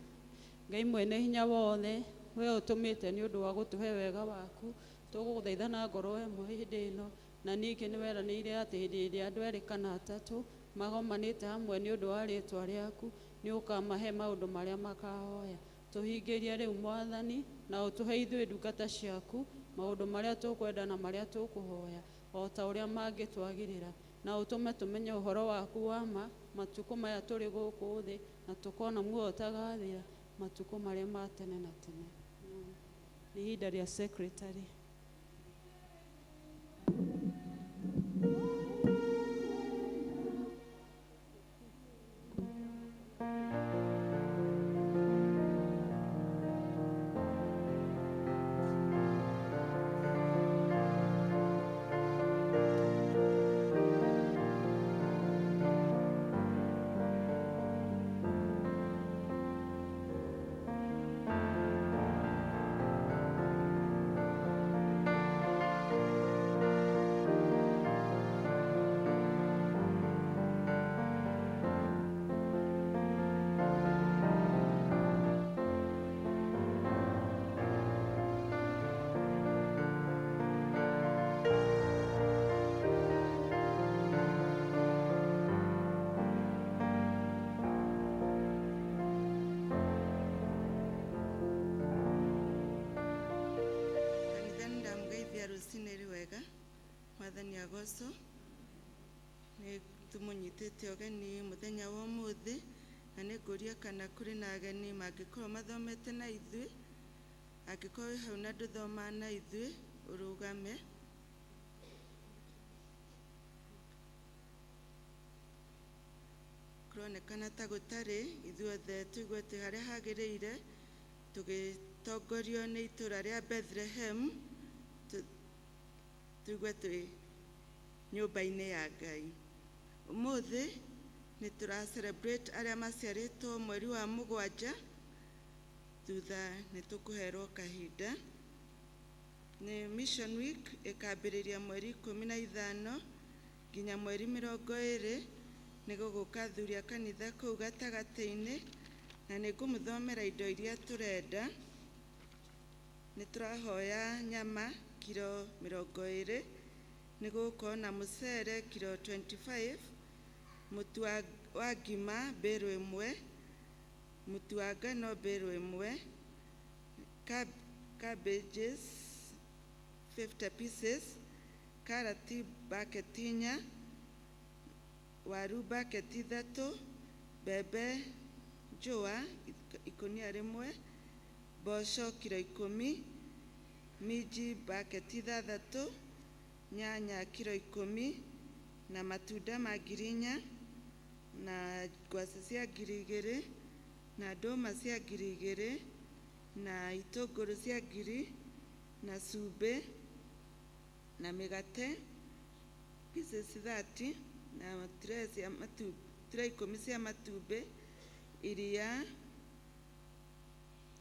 Ngai mwene hinya wothe, we ũtũmĩte nĩ ũndũ wa gũtũhe wega waku, tũgũgũthaitha na ngoro ĩmwe hĩndĩ ĩno, na ningĩ nĩ weranĩire atĩ hĩndĩ ĩrĩa andũ erĩ kana atatũ magomanĩte hamwe nĩ ũndũ wa rĩtwa rĩaku, nĩ ũkamahe maũndũ marĩa makahoya. Tũhingĩrie rĩu Mwathani, na ũtũhe ithuĩ ndungata ciaku maũndũ marĩa tũkwenda na marĩa tũkũhoya, o ta ũrĩa mangĩtwagĩrĩra, na ũtũme tũmenye ũhoro waku wa ma matukũ maya tũrĩ gũkũ thĩ, na tũkona muoyo ũtagathira matukũ marĩa ma tene na tene. Nĩ ihinda rĩa secretary. Kanitha nĩ ndamũgeithia rũcinĩ rwega. Mwathani agocwo. Nĩ tũmũnyitĩte ũgeni mũthenya wa ũmũthĩ, na nĩ ngũria kana kũrĩ na ageni mangĩkorwo mathomete na ithuĩ. Angĩkorwo wĩ hau na ndũthomaga na ithuĩ, ũrũgame. Kũronekana ta gũtarĩ, ithuothe tũigue twĩ harĩa hagĩrĩire, tũgĩtongorio nĩ itũra rĩa Bethlehem, tũigue twĩ nyũmba-inĩ ya Ngai. Ũmũthĩ nĩ tũra celebrate arĩa maciarĩtwo mweri wa mũgwanja, thutha nĩ tũkũherwo kahinda. Nĩ Mission Week ĩkambĩrĩria mweri 15 nginya mweri 20, nĩ gũgũka athuri a kanitha kũu gatagatĩ-inĩ, na nĩ ngũmũthomera indo iria tũrenda. Nĩ tũrahoya nyama kiro 20, nĩ gũgũkorwo na mũcere kiro 25, mũtu wa ngima mbĩrũ 1, mũtu wa ngano mbĩrũ 1, cabbages 50 pieces, karati bucket 4, waru bucket 3, mbembe njũa ikũnia 1, mboco kiro 10, minji bucket 6, nyanya kiro 10, na matunda ma ngiri 4, na ngwacĩ cia ngiri 2, na ndũma cia ngiri 2, na itũngũrũ cia ngiri, na cumbĩ, na mĩgate pieces 30, na tray cia matumbĩ, tray 10 cia matumbĩ, iria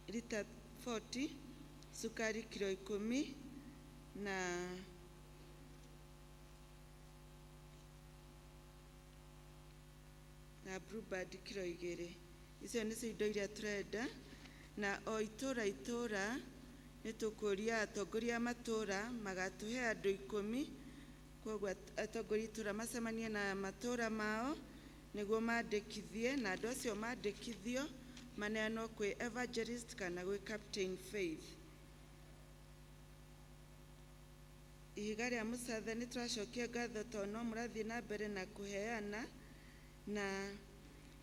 rita 40, cukari kiro 10, na Bluebird kiro 2. Icio nĩcio indo iria tũrenda, na o itũra itũra nĩ tũkũria atongoria a matũra magatũhe andũ 10, koguo atongoria itũra macemanie na matũra mao nĩguo mandĩkithie, na andũ acio mandĩkithio maneanwo kwĩ evangelist kana gwĩ Captain Faith. Ihiga rĩa mũcatha nĩ tũracokia ngatho tondũ no mũrathiĩ na mbere na kũheana na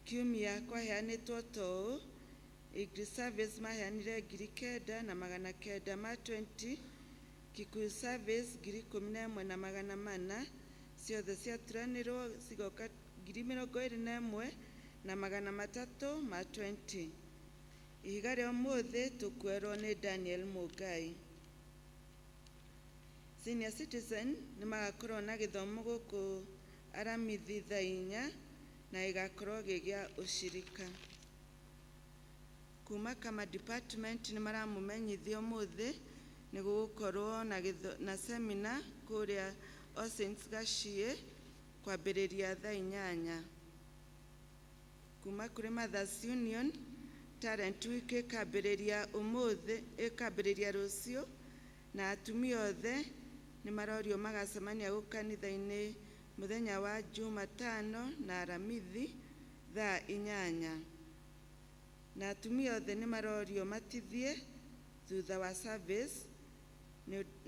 kiumia kwaheanĩtwo ta ũũ. English Service maheanire 9,920, Kikuyu Service 11,400, ciothe ciaturanĩrwo cigoka 21,320. Ihiga rĩa ũmũthĩ tũkuerwo nĩ Daniel Mũngai. Senior Citizen nĩ magakorwo na gĩthomo gũkũ Aramithi thaa 4 na gĩgakorwo gĩ gĩa ũcirika. Kuma Kama Department nĩ maramũmenyithia ũmũthĩ nĩ gũgũkorwo na seminar kũrĩa All Saints Gaciĩ kwambĩrĩria thaa 8. Kuma kũrĩ Mothers Union Talent Week ĩkambĩrĩria ũmũthĩ, ĩkambĩrĩria rũciũ na atumia othe nĩ marorio magacemania gũkũ kanitha-inĩ mũthenya wa Jumatano na Aramithi thaa 8. Na atumia othe nĩ marorio matithie thutha wa service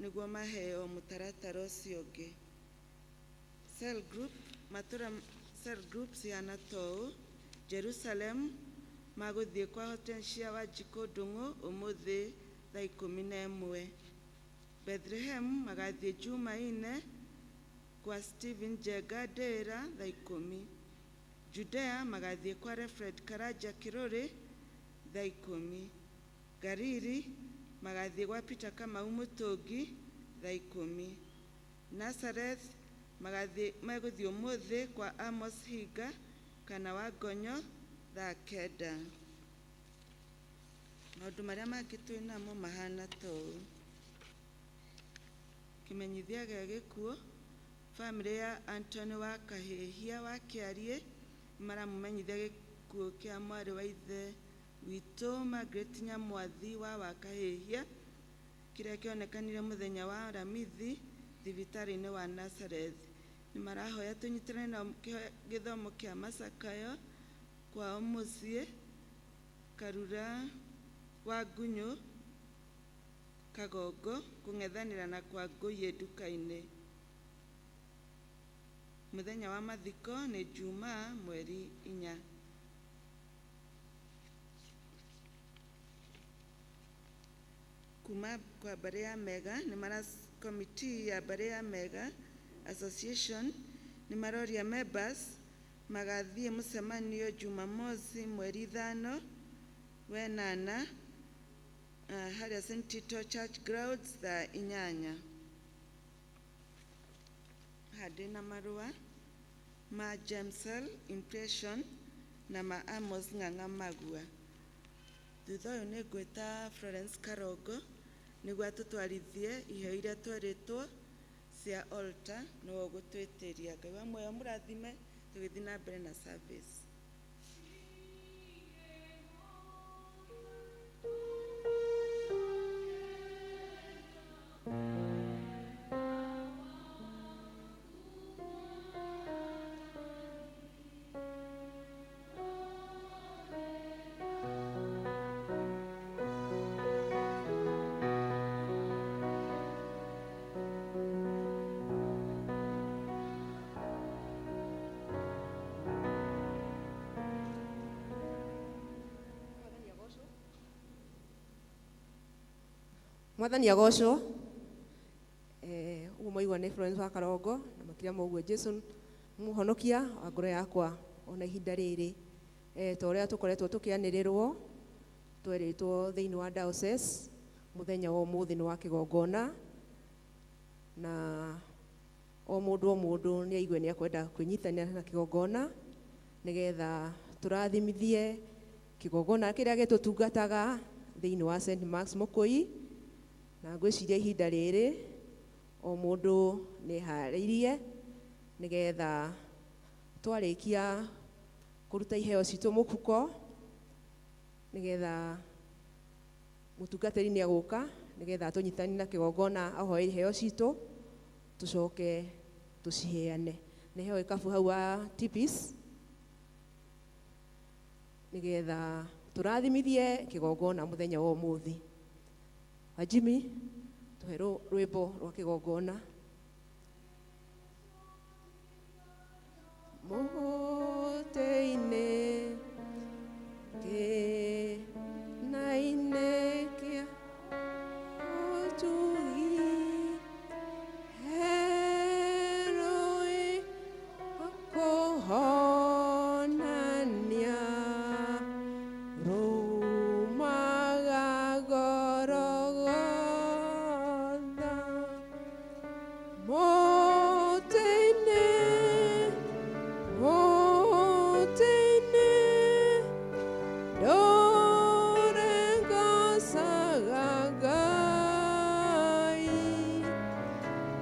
nĩguo maheo mũtaratara ũcio ũngĩ. Cell group matũra cell group cihana ta ũũ: Jerusalem magũthiĩ kwa Hortensia Wanjikũ Ndung'u ũmũthĩ thaa 11. Bethlehem magathiĩ Jumaine kwa Stephen Njenga Ndĩra thaa 10. Judea magathiĩ kwa Refred Karanja Kĩrũrĩ thaa 10. Galili magathiĩ gwa Peter Kamau Mũtũngi thaa 10. Nazareth magathiĩ megũthiĩ ũmũthĩ kwa Amos Hinga kana Wangonyo thaa 9. Maũndũ marĩa mangĩ twĩ namo mahana ta ũũ: kĩmenyithia gĩa gĩkuũ, bamĩrĩ ya Anthony wa Kahĩhia wa Kĩariĩ nĩ maramũmenyithia gĩkuũ kĩa mwarĩ wa ithe witũ Margaret Nyamwathi wa Wakahĩhia kĩrĩa kĩonekanire mũthenya wa Aramithi thibitarĩ-inĩ wa Nazareth. Nĩ marahoya tũnyitane nao gĩthomo kĩa macakayo kwao mũciĩ Karura wa Ngunyũ Kagongo kũng'ethanĩra na kwa Ngũiĩ nduka-inĩ. Mũthenya wa mathiko nĩ Jumaa mweri 4. Kuma kwa mbarĩ ya Mega nĩ mara committee ya mbarĩ ya Mega Association nĩ maroria members magathiĩ mũcemanio Jumamosi mweri 5 wenana harĩa St. Tito Church grounds thaa 8. Haha ndĩna marũa ma Jamesel Impression na ma Amos Ng'ang'a Magua. Thutha ũyũ nĩ ngwĩta Florence Karongo nĩguo atũtwarithie iheo iria twerĩtwo cia altar nĩwe ũgũtwĩtĩria. Ngai wa muoyo mũrathime tũgĩthiĩ na mbere na service. Mwathani agocwo. Ũguo mwaigua nĩ Florence wa Karongo na makĩria ma ũguo Jason mũhonokia wa ngoro yakwa ona ihinda rĩrĩ. Ta ũrĩa tũkoretwo tũkĩanĩrĩrwo twerĩtwo thĩinĩ wa diocese mũthenya wa ũmũthĩ nĩ wa kĩgongona na o mũndũ o mũndũ nĩ aigue nĩ akwenda kwĩnyitanĩra na kĩgongona nĩgetha tũrathimithie kĩgongona kĩrĩa gĩtũtungataga thĩinĩ wa St. Mark's Mũkũi. Na ngwĩciria ihinda rĩrĩ o mũndũ nĩ eharĩirie nĩgetha twarĩkia kũruta iheo citũ mũhuko nĩgetha mũtungatĩri nĩ egũka nĩgetha atũnyitanie na kĩgongona ahoe iheo citũ tũcoke tũciheane. Nĩ heo ĩkabu hau wa tipis nĩgetha tũrathimithie kĩgongona mũthenya wa ũmũthĩ. Wa Jimmy, tũhe rwĩmbo rwa kĩgongona. Mũtĩ-inĩ kĩna-inĩ kĩa ũtugi herũĩ kũhonania rumaga Gorogotha. Mũtĩ-inĩ, mũtĩ-inĩ, ndũre ngocaga Ngai,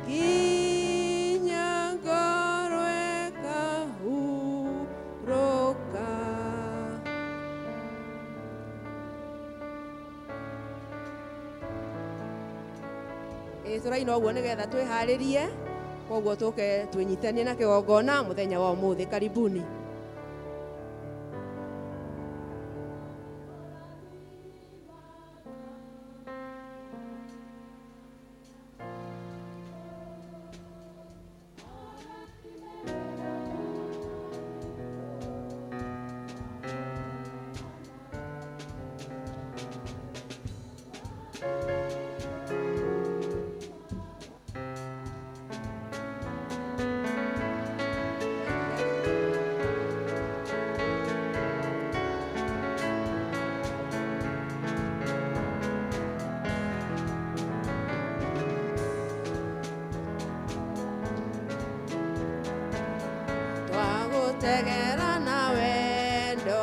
nginya ngorwo ĩkahurũka. Ĩ tũraina ũguo nĩgetha twĩharĩrie, koguo tũke twĩnyitanie na kĩgongona mũthenya wa ũmũthĩ. Karibuni. Twagũtegera na wendo,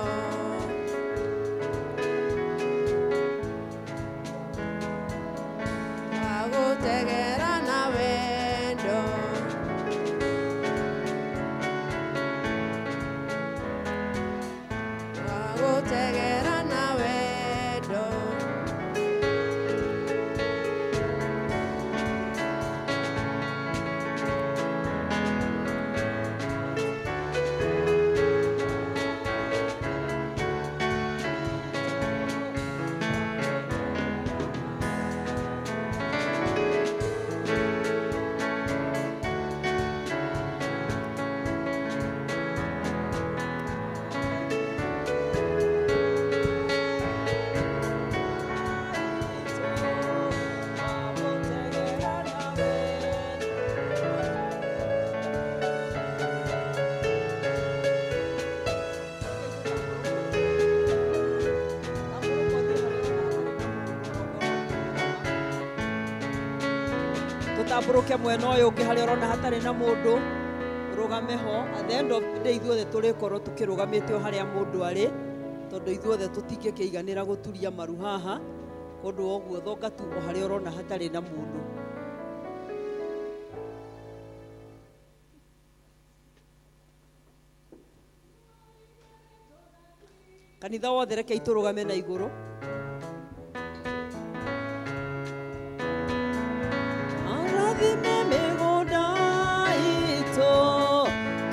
twagũtegera na wendo, twagũtegera na wendo. Tũtambũrũke mwena ũyũ ũngĩ harĩa ũrona hatarĩ na mũndũ, ũrũgame ho. At the end of the day ithuothe tũrĩkorwo tũkĩrũgamĩte o harĩa mũndũ arĩ, tondũ ithuothe tũtingĩkĩiganĩra gũturia maru haha. Kũndũ ũguo thonga tu o harĩa ũrona hatarĩ na mũndũ. Kanitha wothe rekei tũrũgame na igũrũ. Arathime mĩgũnda itũ,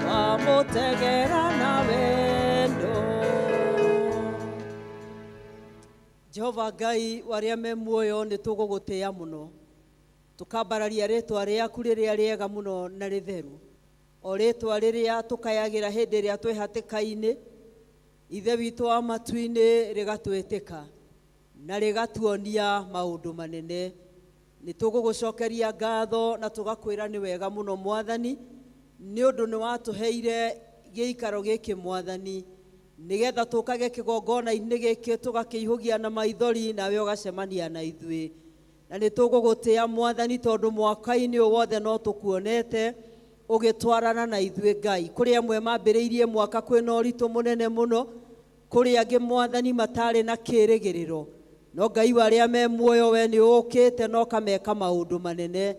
twamũtegera na wendo. Jehova Ngai wa arĩa me muoyo, nĩ tũgũgũtĩĩa mũno, tũkambararia rĩtwa rĩaku rĩrĩa rĩega mũno na rĩtheru, o rĩtwa rĩrĩa tũkayagĩra hĩndĩ ĩrĩa twĩ hatĩka-inĩ. Ithe witũ wa matu-inĩ, rĩgatwĩtĩka na rĩgatuonia maũndũ manene. Nĩ tũgũgũcokeria ngatho na tũgakwĩra nĩ wega mũno Mwathani, nĩ ũndũ nĩ watũheire gĩikaro gĩkĩ Mwathani, nĩgetha tũkage kĩgongona-inĩ gĩkĩ tũgakĩihũgia na maithori, nawe ũgacemania na ithuĩ. Na nĩ tũgũgũtĩa Mwathani, tondũ mwaka-inĩ ũyũ wothe no tũkuonete ũgĩtwarana na ithuĩ Ngai. Kũrĩ amwe mambĩrĩirie mwaka kwĩna ũritũ mũnene mũno, kũrĩ angĩ Mwathani matarĩ na kĩĩrĩgĩrĩro, no Ngai wa arĩa me muoyo, we nĩ ũkĩte na ũkameka maũndũ manene.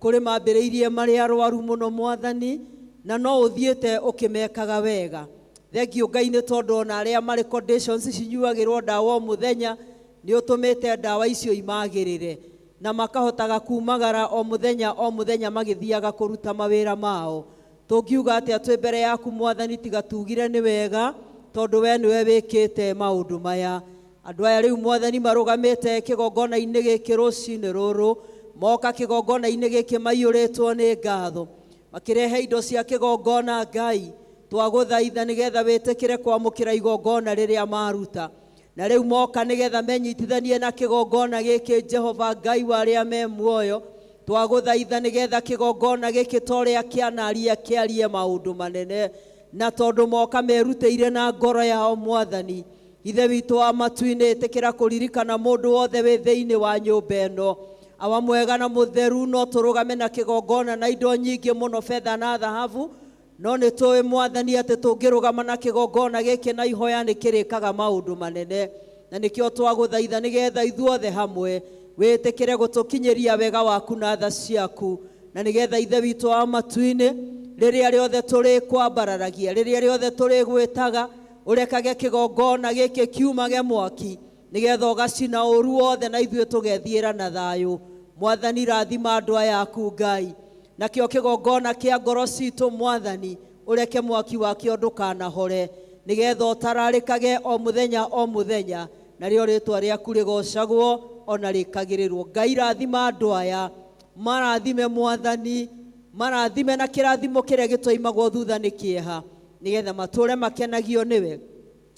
Kũrĩ mambĩrĩirie marĩ arwaru mũno Mwathani, na no ũthiĩte ũkĩmekaga wega. Thengiũ Ngai, nĩ tondũ ona arĩa marĩ conditions cinyuagĩrwo ndawa o mũthenya, nĩ ũtũmĩte ndawa icio imagĩrĩre na makahotaga kumagara o mũthenya o mũthenya magĩthiaga kũruta mawĩra mao. Tũngiuga atĩa twĩ mbere yaku Mwathani, tiga tugire nĩ wega, tondũ we nĩwe wĩkĩte maũndũ maya. Andũ aya rĩu Mwathani marũgamĩte kĩgongona-inĩ gĩkĩ rũcinĩ rũrũ, moka kĩgongona-inĩ gĩkĩ maiyũrĩtwo nĩ ngatho, makĩrehe indo cia kĩgongona Ngai. Twagũthaitha nĩgetha wĩtĩkĩre kwamũkĩra igongona rĩrĩa maruta. Na rĩu moka nĩgetha menyitithanie na kĩgongona gĩkĩ Jehova Ngai wa arĩa me muoyo. Twagũthaitha nĩgetha kĩgongona gĩkĩ ta ũrĩa kĩanaria kĩarie maũndũ manene. Na tondũ moka merutĩire na ngoro yao Mwathani. Ithe witũ wa matu-inĩ ĩtĩkĩra kũririkana mũndũ wothe wĩ thĩinĩ wa nyũmba ĩno. Awa mwega na mũtheru no tũrũgame na kĩgongona na indo nyingĩ mũno betha na thahabu no nĩ tũĩ Mwathani atĩ tũngĩrũgama na kĩgongona gĩkĩ na ihoya nĩ kĩrĩkaga maũndũ manene. Na nĩkĩo twagũthaitha nĩgetha ithuothe hamwe wĩtĩkĩre gũtũkinyĩria wega waku na tha ciaku. Na nĩgetha Ithe witũ wa matu-inĩ rĩrĩa rĩothe tũrĩkwambararagia rĩrĩa rĩothe tũrĩgwĩtaga ũrekage kĩgongona gĩkĩ kiumage mwaki nĩgetha ũgacina ũru wothe na ithuĩ tũgethiĩra na thayũ. Mwathani rathima andũ aya aku Ngai. Nakĩo kĩgongona kĩa ngoro citũ Mwathani ũreke mwaki wakĩo ndũkanahore nĩgetha ũtararĩkage o mũthenya o mũthenya narĩo rĩtwa rĩaku rĩgocagwo ona rĩkagĩrĩrwo. Ngai rathima andũ aya marathime Mwathani marathime na kĩrathimo kĩrĩa gĩtoimagwo thutha nĩ kĩeha nĩgetha matũre makenagio nĩwe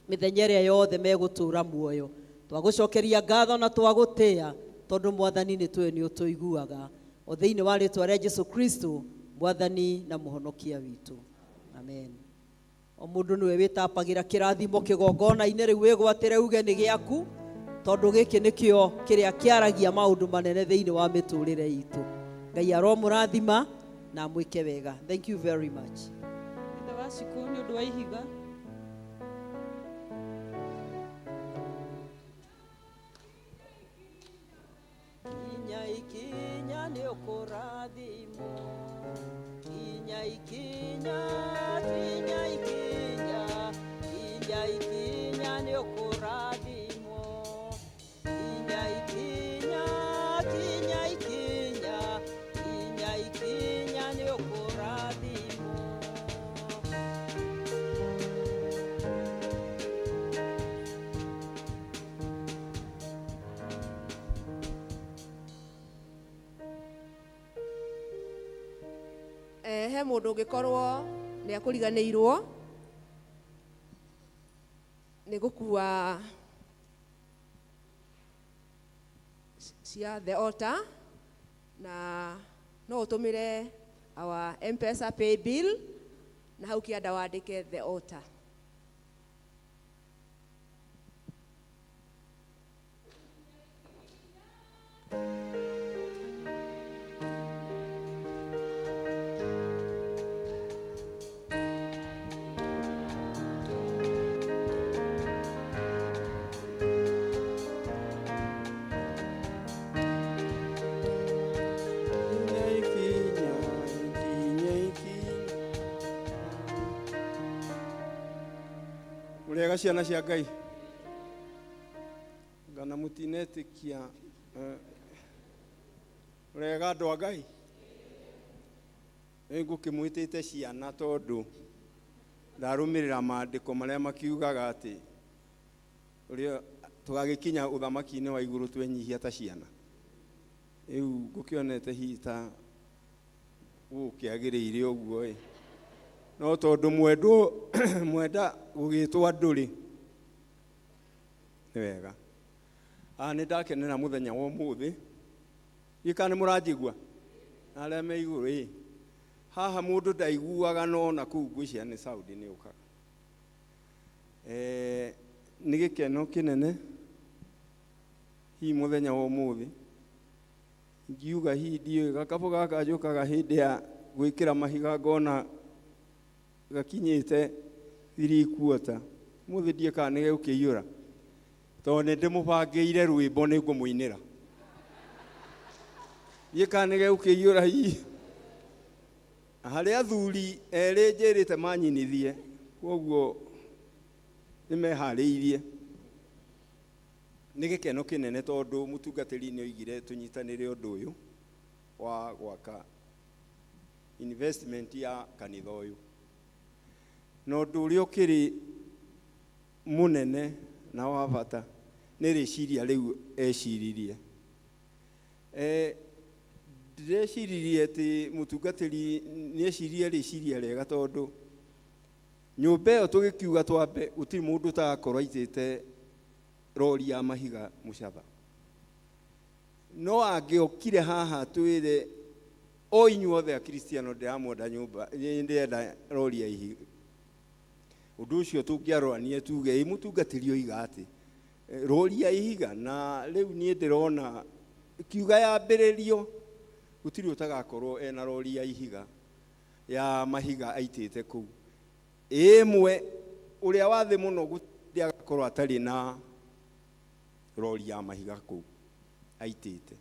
mĩthenya ĩrĩa yothe megũtũra muoyo. Twagũcokeria ngatho na twagũtĩa tondũ Mwathani nĩ tũĩ nĩ ũtũiguaga. O thĩinĩ wa rĩtwa rĩa Jesu Kristo Mwathani na Mũhonokia witũ. Amen. O mũndũ nĩwe wĩtapagĩra kĩrathimo kĩgongona-inĩ rĩu wĩgwatĩre uge nĩ gĩaku tondũ gĩkĩ nĩkĩo kĩrĩa kĩaragia maũndũ manene thĩinĩ wa mĩtũrĩre itũ. Ngai aromũrathima na amwĩke wega. Thank you very much. Ithe wa Cikũ nĩ ũndũ wa ihiga. Ikinya ikinya nĩ ũkũrathimwo. Ikinya ikinya, kinya ikinya, kinya ikinya nĩ ũkũrathimwo. Kinya ikinya, kinya ikinya, kinya ikinya nĩ ũkũrathimwo. He mũndũ ũngĩkorwo nĩ akũriganĩirwo nĩ gũkua cia the altar na no ũtũmĩre our M-Pesa pay bill na hau kĩanda wandĩke the altar. Ikinya ikinya, ikinya ikinya. Mũrĩega ciana cia Ngai ngana mũtinetĩkia mũrĩega andũ a Ngai nĩ ngũkĩmwĩtĩte ciana tondũ ndarũmĩrĩra maandĩko marĩa makiugaga atĩ ũrĩa tũgagĩkinya ũthamaki-inĩ wa igũrũ twenyihia ta ciana. Rĩu ngũkĩonete hihi ta gũkĩagĩrĩire ũguo ĩ no tondũ mwendwo mwenda gũgĩtwo andũ rĩ nĩ wega. Nĩ ndakenera mũthenya wa ũmũthĩ ndiũĩ kana nĩ mũranjigua na arĩa me igũrũ ĩ haha mũndũ ndaiguaga no na kũu ngwĩciria nĩ sound nĩ yũkaga. Nĩ gĩkeno kĩnene hihi mũthenya wa ũmũthĩ ngiuga hihi ndiũĩ gakabũ gaka njũkaga hĩndĩ ya gwĩkĩra mahiga ngona gakinyĩte 3/4 ũmũthĩ ndiũĩ kana nĩ gegũkĩiyũra tondũ nĩ ndĩmũbangĩire rwĩmbo nĩ ngũmũinĩra ndiũĩ kana nĩ gegũkĩiyũra hihi harĩ athuri erĩ njĩrĩte manyinithie koguo nĩ meharĩirie. Nĩ gĩkeno kĩnene tondũ mũtungatĩri nĩ oigire tũnyitanĩre ũndũ ũyũ wa gwaka investment ya kanitha ũyũ. Na ũndũ ũrĩa ũkĩrĩ mũnene na wa bata nĩ rĩciria rĩu eciririe. Ndĩreciririe atĩ mũtungatĩri nĩ eciririe rĩciria rĩega tondũ Nyũmba ĩyo tũgĩkiuga twambe gũtirĩ mũndũ ũtagakorwo aitĩte rori ya mahiga mũcatha. No angĩokire haha twĩre o inyuothe akristiano ndĩramwenda nyũmba ndĩrenda rori ya ihiga. Ũndũ ũcio tũngĩaroranie tuge ĩ mũtungatĩri oiga atĩ rori ya ihiga na rĩu niĩ ndĩrona kiuga yambĩrĩrio gũtirĩ ũtagakorwo ena rori ya ihiga ya mahiga aitĩte kũu. Ĩmwe ũrĩa wa thĩ mũno gũtirĩ agakorwo atarĩ na rori ya mahiga kũu aitĩte.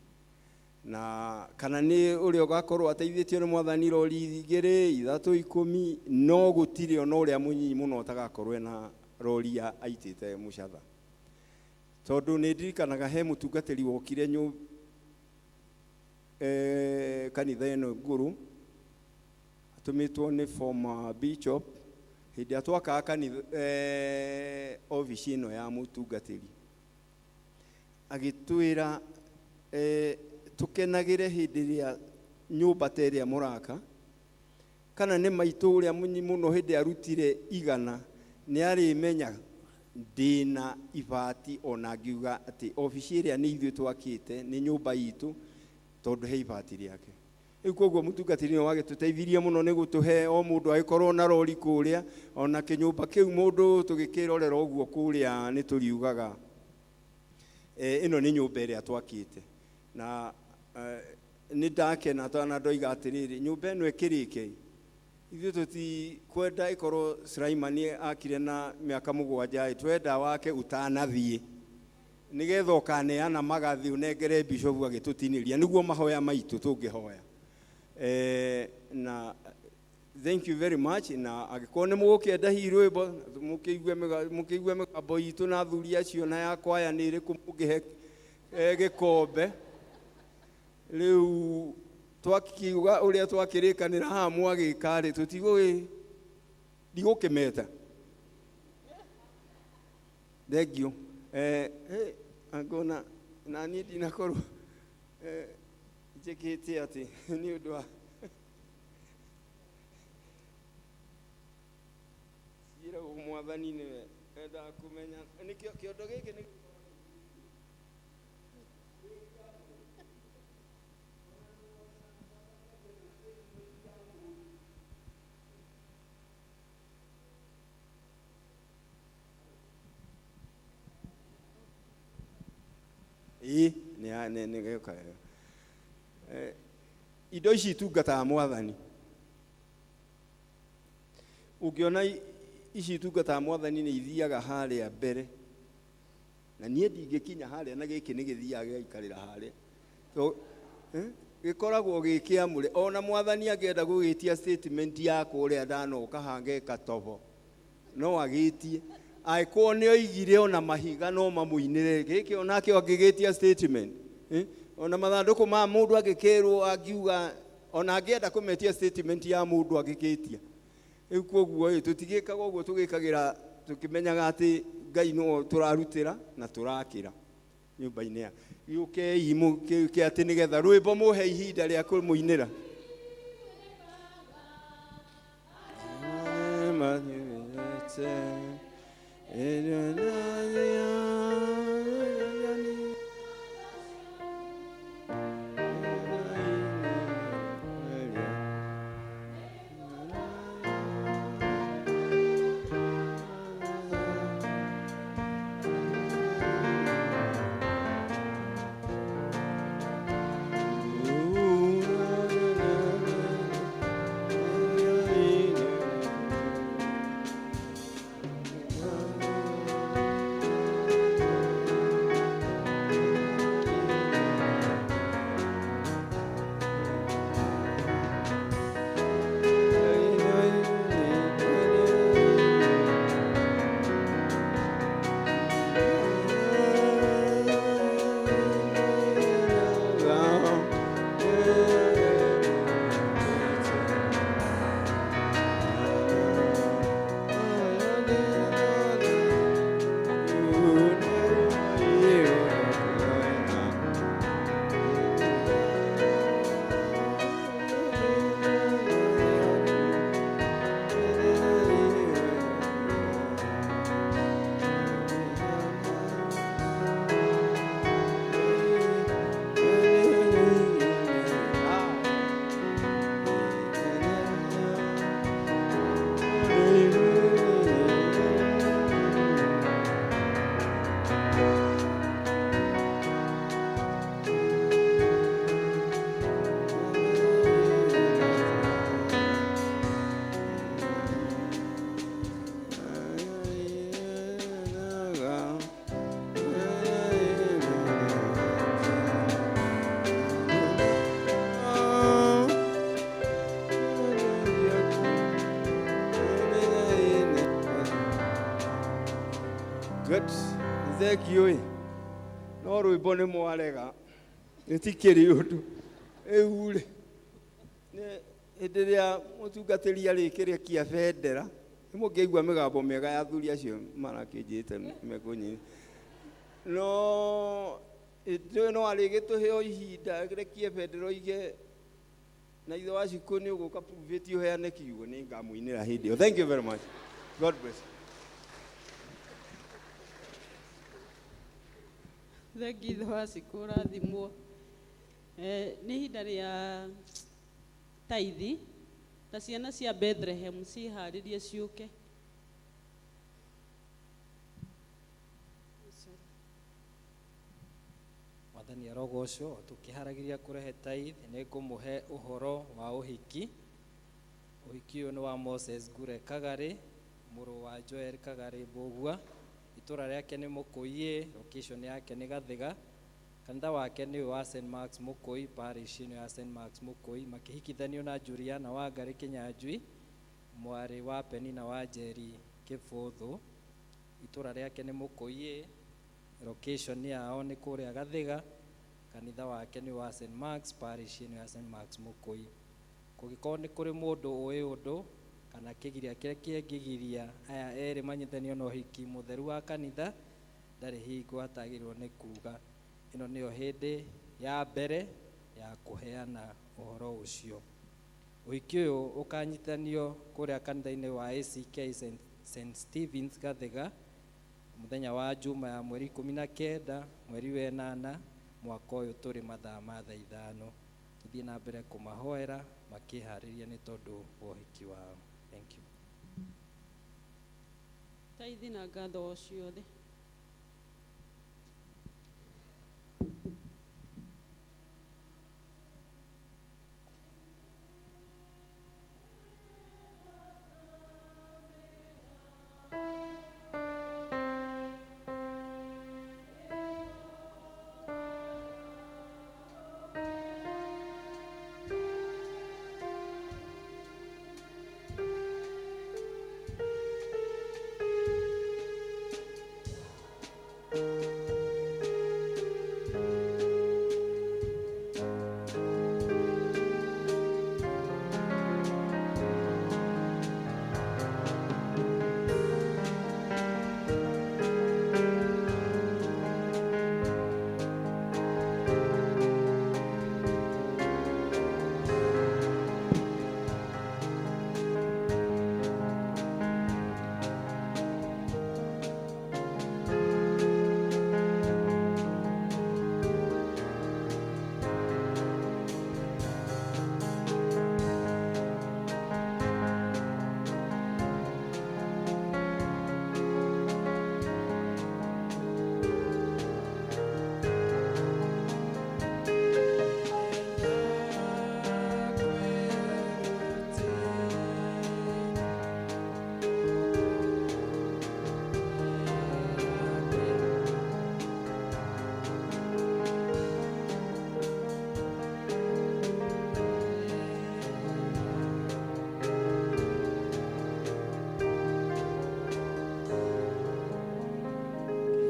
Na kana nĩ ũrĩa ũgakorwo ateithĩtio nĩ mwathani rori igĩrĩ ithatũ ikũmi no gũtirĩ ona ũrĩa mũnyinyi mũno ũtagakorwo ena rori ya aitĩte mũcatha. Tondũ nĩ ndirikanaga he mũtungatĩri wokire kanitha ĩno ngũrũ atũmĩtwo nĩ former bishop hĩndĩ ĩrĩa twakaga kanitha obici ĩno ya mũtungatĩri agĩtwĩra tũkenagĩre hĩndĩ ĩrĩa nyũmba ta ĩrĩa mũraka kana nĩ maitũ ũrĩa mũnyi mũno hĩndĩ arutire igana nĩ arĩmenya ndĩna ibati ona ngiuga atĩ obici ĩrĩa nĩ ithuĩ twakĩte nĩ nyũmba itũ tondũ he ibati rĩake. Rĩu koguo mũtungatĩri nĩwe wagĩtũteithirie mũno nĩ gũtũhe o mũndũ agĩkorwo na rori kũrĩa ona kĩnyũmba kĩu mũndũ tũgĩkĩrorera ũguo kũrĩa nĩ tũriugaga ĩno nĩ nyũmba ĩrĩa twakĩte na nĩ ndakena twana ndoiga atĩrĩrĩ nyũmba ĩno ĩkĩrĩke ithuĩ tũtikwenda ĩkorwo Sulaimani akire na mĩaka mũgwanja ĩ twenda wake ũtanathiĩ nĩgetha ũkaneana magathĩ ũnengere bishop agĩtũtinĩria nĩguo mahoya maitũ tũngĩhoya. Na thank you very much na angĩkorwo nĩ mũgũkĩenda hihi rwĩmbo mũkĩigue mĩgambo itũ na athuri acio na ya kwaya nĩ ĩrĩkũ mũngĩhe gĩkombe. Rĩu twakiuga ũrĩa twakĩrĩkanĩra haha mwagĩka rĩ tũtigũgĩ ndigũkĩmeta. Thank you. Angona na niĩ ndinakorwo njĩkĩte atĩ nĩ ũndũ wa ciĩragwo mwathani nĩwe endaga kũmenya nĩkĩo kĩondo gĩkĩ nĩ ĩĩ nĩ gĩũka wega. Indo ici itungataga mwathani ũngĩona ici itungataga mwathani nĩ ithiaga harĩa mbere na niĩ ndingĩkinya harĩa na gĩkĩ nĩ gĩthiaga gĩgaikarĩra harĩa so, gĩkoragwo gĩ kĩamũre ona mwathani angĩenda gũgĩtia statement yakwa ũrĩa ndanoka hangeka tobo no agĩtie angĩkorwo nĩ oigire ona mahiga no mamũinĩre gĩkĩ onake angĩgĩtia statement ona mathandũkũ ma mũndũ angĩkĩrwo angiuga ona angĩenda kũmetia statement ya mũndũ angĩgĩtia rĩu koguo ĩ tũtigĩkaga ũguo tũgĩkagĩra tũkĩmenyaga atĩ Ngai no tũrarutĩra na tũrakĩra nyũmba-inĩ ya gĩũkei mũkĩũke atĩ nĩgetha rwĩmbo mũhe ihinda rĩa kũmũinĩra. But nĩ thengiũ ĩ, no rwĩmbo nĩ mwarega, rĩtikĩrĩ ũndũ. Rĩu rĩ, nĩ hĩndĩ ĩrĩa mũtungatĩri arĩkĩrekia bendera, nĩ mũngĩigua mĩgambo mĩega ya athuri acio marakĩnjĩte mekũnyina. No ĩndĩ no arĩgĩtũhe o ihinda rekie bendera oige na ithe wa cukũ nĩ ũgũka pulpit ũheane kiugo, nĩ ngamũinĩra hĩndĩ ĩyo. Thank you very much. God bless. Thengi ithe wa cikũ ũrathimwo. Nĩ ihinda rĩa taithi ta ciana cia Bethlehem ciĩharĩrie ciũke. Mwathani arogocwo. Tũkĩharagĩria kũrehe tithe, nĩ ngũmũhe ũhoro wa ũhiki. Ũhiki ũyũ nĩ wa Moses Ngure Kagari, mũrũ wa Joel Kagari Mbũgua. Itũra rĩake nĩ Mũkũiĩ, location yake nĩ Gathiga. Kanitha wake nĩ wa St Mark's Mũkũi, parish ĩno ya St Mark's Mũkũi. Makĩhikithanio na Juliana Wangari Kĩnyanjui, mwarĩ wa Penina wa Njeri Kĩbũthũ. Itũra rĩake nĩ Mũkũiĩ, location yao nĩ kũrĩa Gathiga. Kanitha wake nĩ wa St Mark's, parish ĩno ya St Mark's Mũkũi. Kũngĩkorwo nĩ kũrĩ mũndũ ũĩ ũndũ kana kĩgiria kĩrĩa kĩngĩgiria aya erĩ manyitithanio na ũhiki mũtheru wa kanitha, ndarĩ hingo atagĩrĩirwo nĩ kuga. Ĩno nĩyo hĩndĩ ya mbere ya kũheana ũhoro ũcio. Ũhiki ũyũ ũkanyitithanio kũrĩa kanitha-inĩ wa ACK St Stephen's Gathiga mũthenya wa Juma ya mweri 19 mweri wa 8 mwaka ũyũ tũrĩ mathaa ma thaa 5. Tũthiĩ na mbere kũmahoera makĩharĩria nĩ tondũ wa ũhiki wao. Thank you. Taithi na ngatho o ciothe.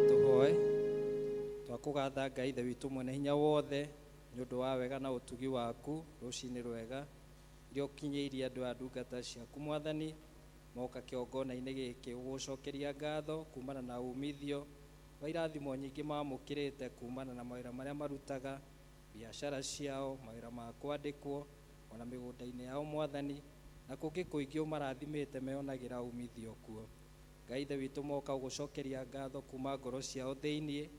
Tũhoe. Twakũgatha Ngai Ithe witũ mwene hinya wothe nĩ ũndũ wa wega na ũtugi waku rũcinĩ rwega iria ũkinyĩirie andũ a ndungata ciaku Mwathani moka kĩongona-inĩ gĩkĩ gũgũcokeria ngatho kumana na umithio wa irathimo nyingĩ mamũkĩrĩte kumana na mawĩra marĩa marutaga, biacara ciao, mawĩra ma kwandĩkwo ona mĩgũnda-inĩ yao Mwathani, na kũngĩ kũingĩ ũmarathimĩte meyonagĩra umithio kuo. Ngai Ithe witũ moka gũgũcokeria ngatho kuma ngoro ciao thĩiniĩ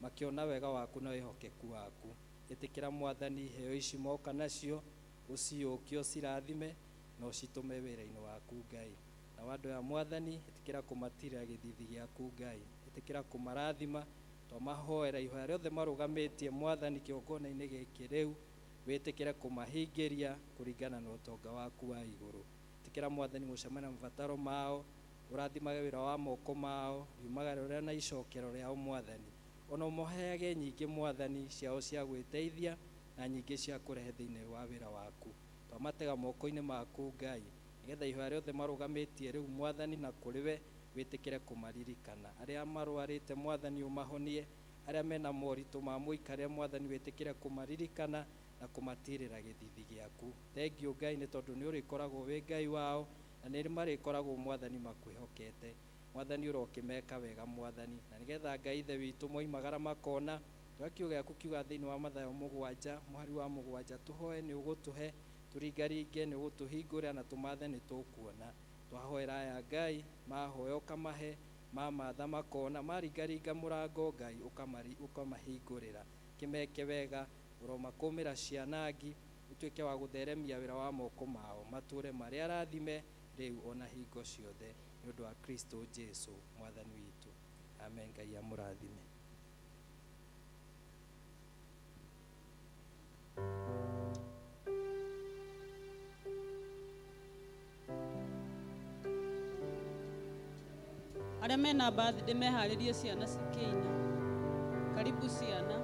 makĩona wega waku na wĩhokeku waku. Ĩtĩkĩra Mwathani iheo ici moka nacio, ũciyũkie ũcirathime na ũcitũme wĩra-inĩ waku Ngai. Na andũ aya Mwathani, ĩtĩkĩra kũmatirĩra gĩthithi gĩaku Ngai, ĩtĩkĩra kũmarathima, twamahoera ihoya rĩothe marũgamĩtie Mwathani kĩgongona-inĩ gĩkĩ rĩu, wĩtĩkĩre kũmahingĩria kũringana na ũtonga waku wa igũrũ. Ĩtĩkĩra Mwathani gũcemania na mabataro mao, ũrathimage wĩra wa moko mao, riumagara rĩrĩa na icokero rĩao Mwathani. Ona ũmoheage nyingĩ Mwathani ciao cia gwĩteithia na nyingĩ cia kũrehe thĩinĩ wa wĩra waku. Twamatega moko-inĩ maku Ngai, nĩgetha ihoya rĩothe marũgamĩtie rĩu Mwathani na kũrĩ we Wĩtĩkĩre kũmaririkana. Arĩa marwarĩte Mwathani ũmahonie, arĩa mena moritũ ma mũikarĩre Mwathani wĩtĩkĩre kũmaririkana na kũmatirĩra gĩthithi gĩaku. Thengiũ Ngai nĩ tondũ nĩ ũrĩkoragwo wĩ Ngai wao na nĩ marĩkoragwo Mwathani makwĩhokete. Mwathani ũrokĩmeka wega Mwathani, na nĩgetha Ngai Ithe witũ moimagara makona tũrĩa kiugo gĩaku kiuga thĩinĩ wa Mathayo 7 mũhari wa 7, tũhoe nĩ ũgũtũhe, tũringaringe nĩ ũgũtũhingũrĩra na tũmathe nĩ tũkuona. Twahoera aya Ngai, mahoya ũkamahe, mamatha makona, maringaringa mũrango Ngai ũkamahingũrĩra. Kĩmeke wega, ũromakũmĩra cianangi, ũtuĩke wa gũtheremia wĩra wa moko mao, matũre marĩ arathime rĩu ona hingo ciothe, nĩ ũndũ wa Kristo Jesu Mwathani witũ. Amen. Ngai amũrathime. Arĩa mena birthday meharĩrie ciana cikĩina. Karibu ciana.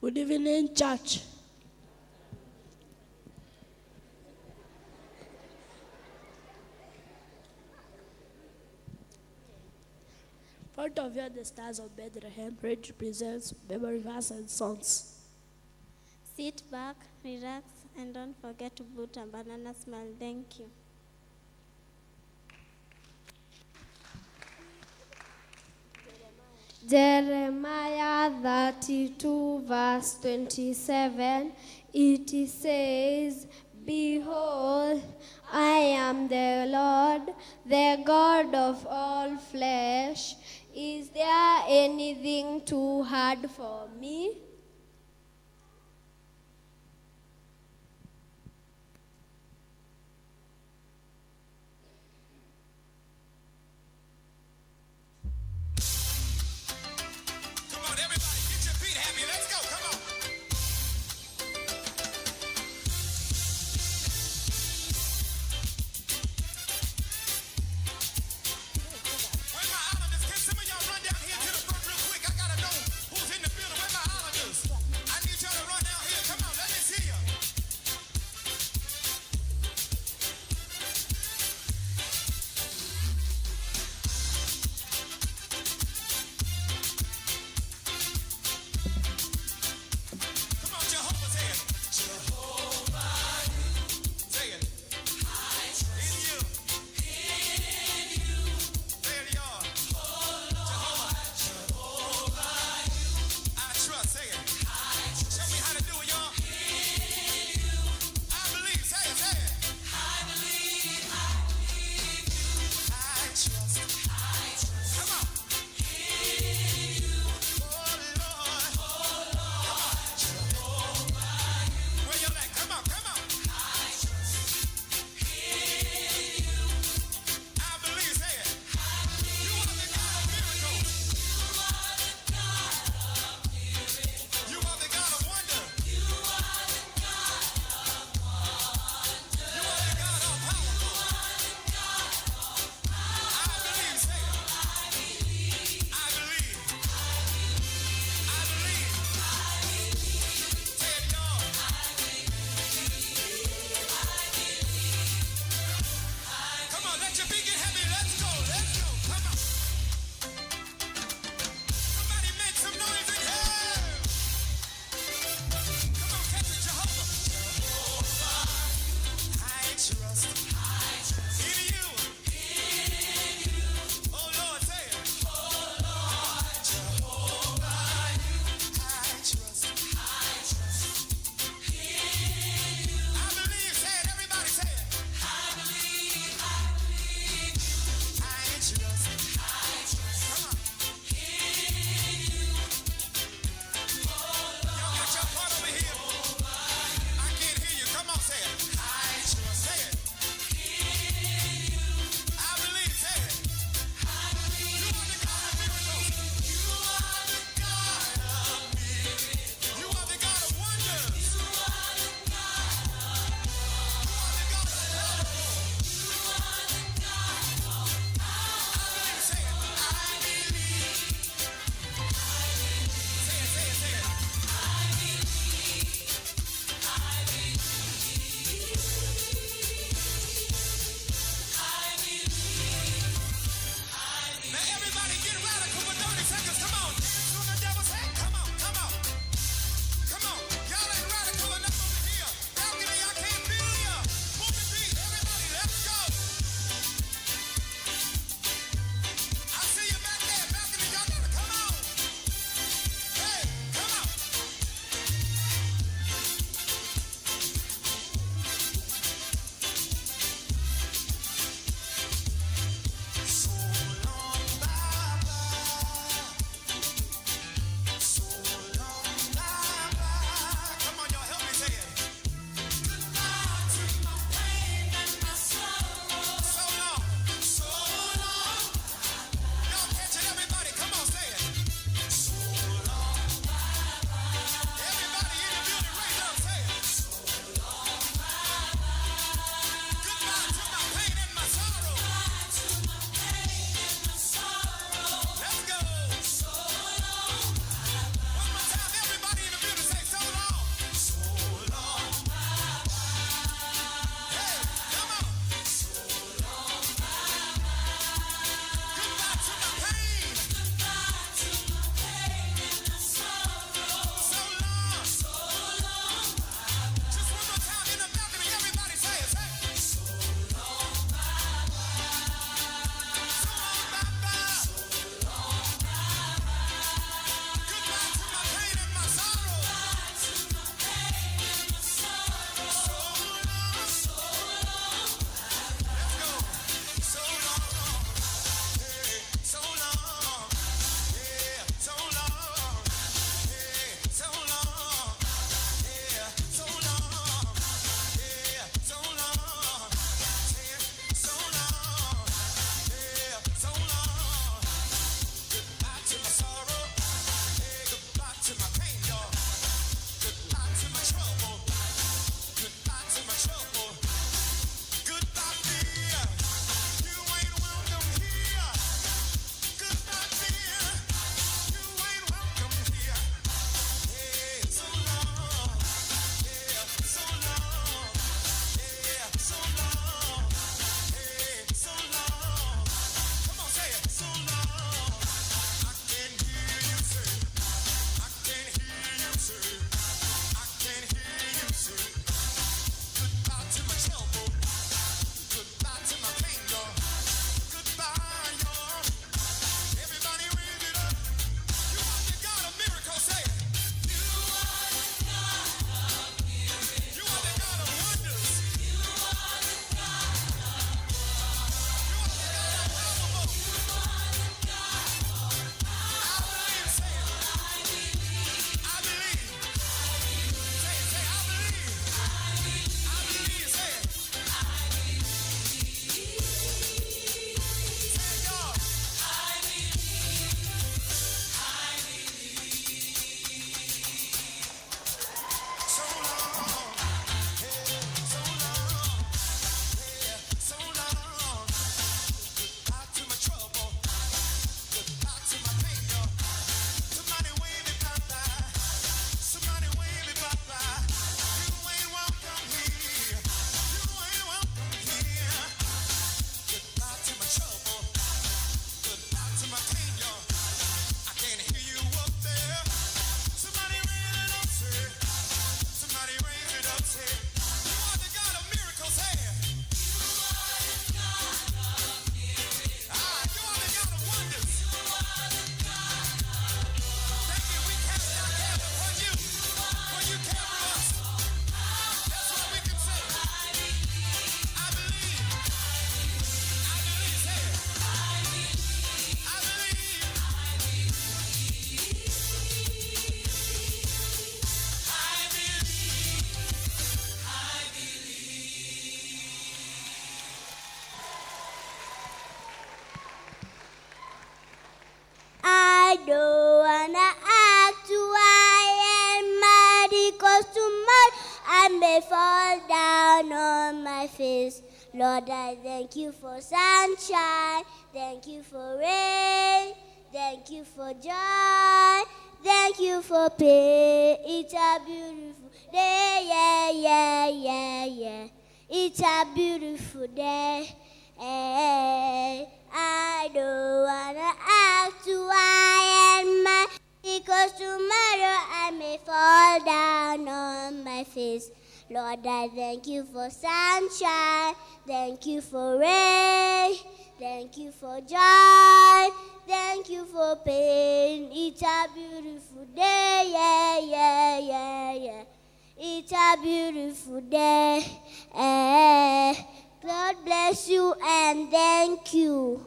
Good evening, church. Front of you, the Stars of Bethlehem, ready to present memory verse and songs. Sit back, relax, and don't forget to put a banana smile. Thank you. Jeremiah 32, verse 27, it says, Behold, I am the Lord, the God of all flesh. Is there anything too hard for me? Come on, everybody, get your feet happy. Let's go. Come on. Where my Islanders? Can some of y'all run down here to the front real quick? I gotta know who's in the building. Where my Islanders? fall down on my face. Lord, I thank you for sunshine, thank you for rain, thank you for joy, thank you for pain. It's a beautiful day, yeah, yeah, yeah, yeah. It's a beautiful day. Hey, I don't wanna ask why and my because tomorrow I may fall down on my face. Lord, I thank you for sunshine, thank you for rain, thank you for joy, thank you for pain. It's a beautiful day, yeah, yeah, yeah, yeah. It's a beautiful day. Eh. God bless you and thank you.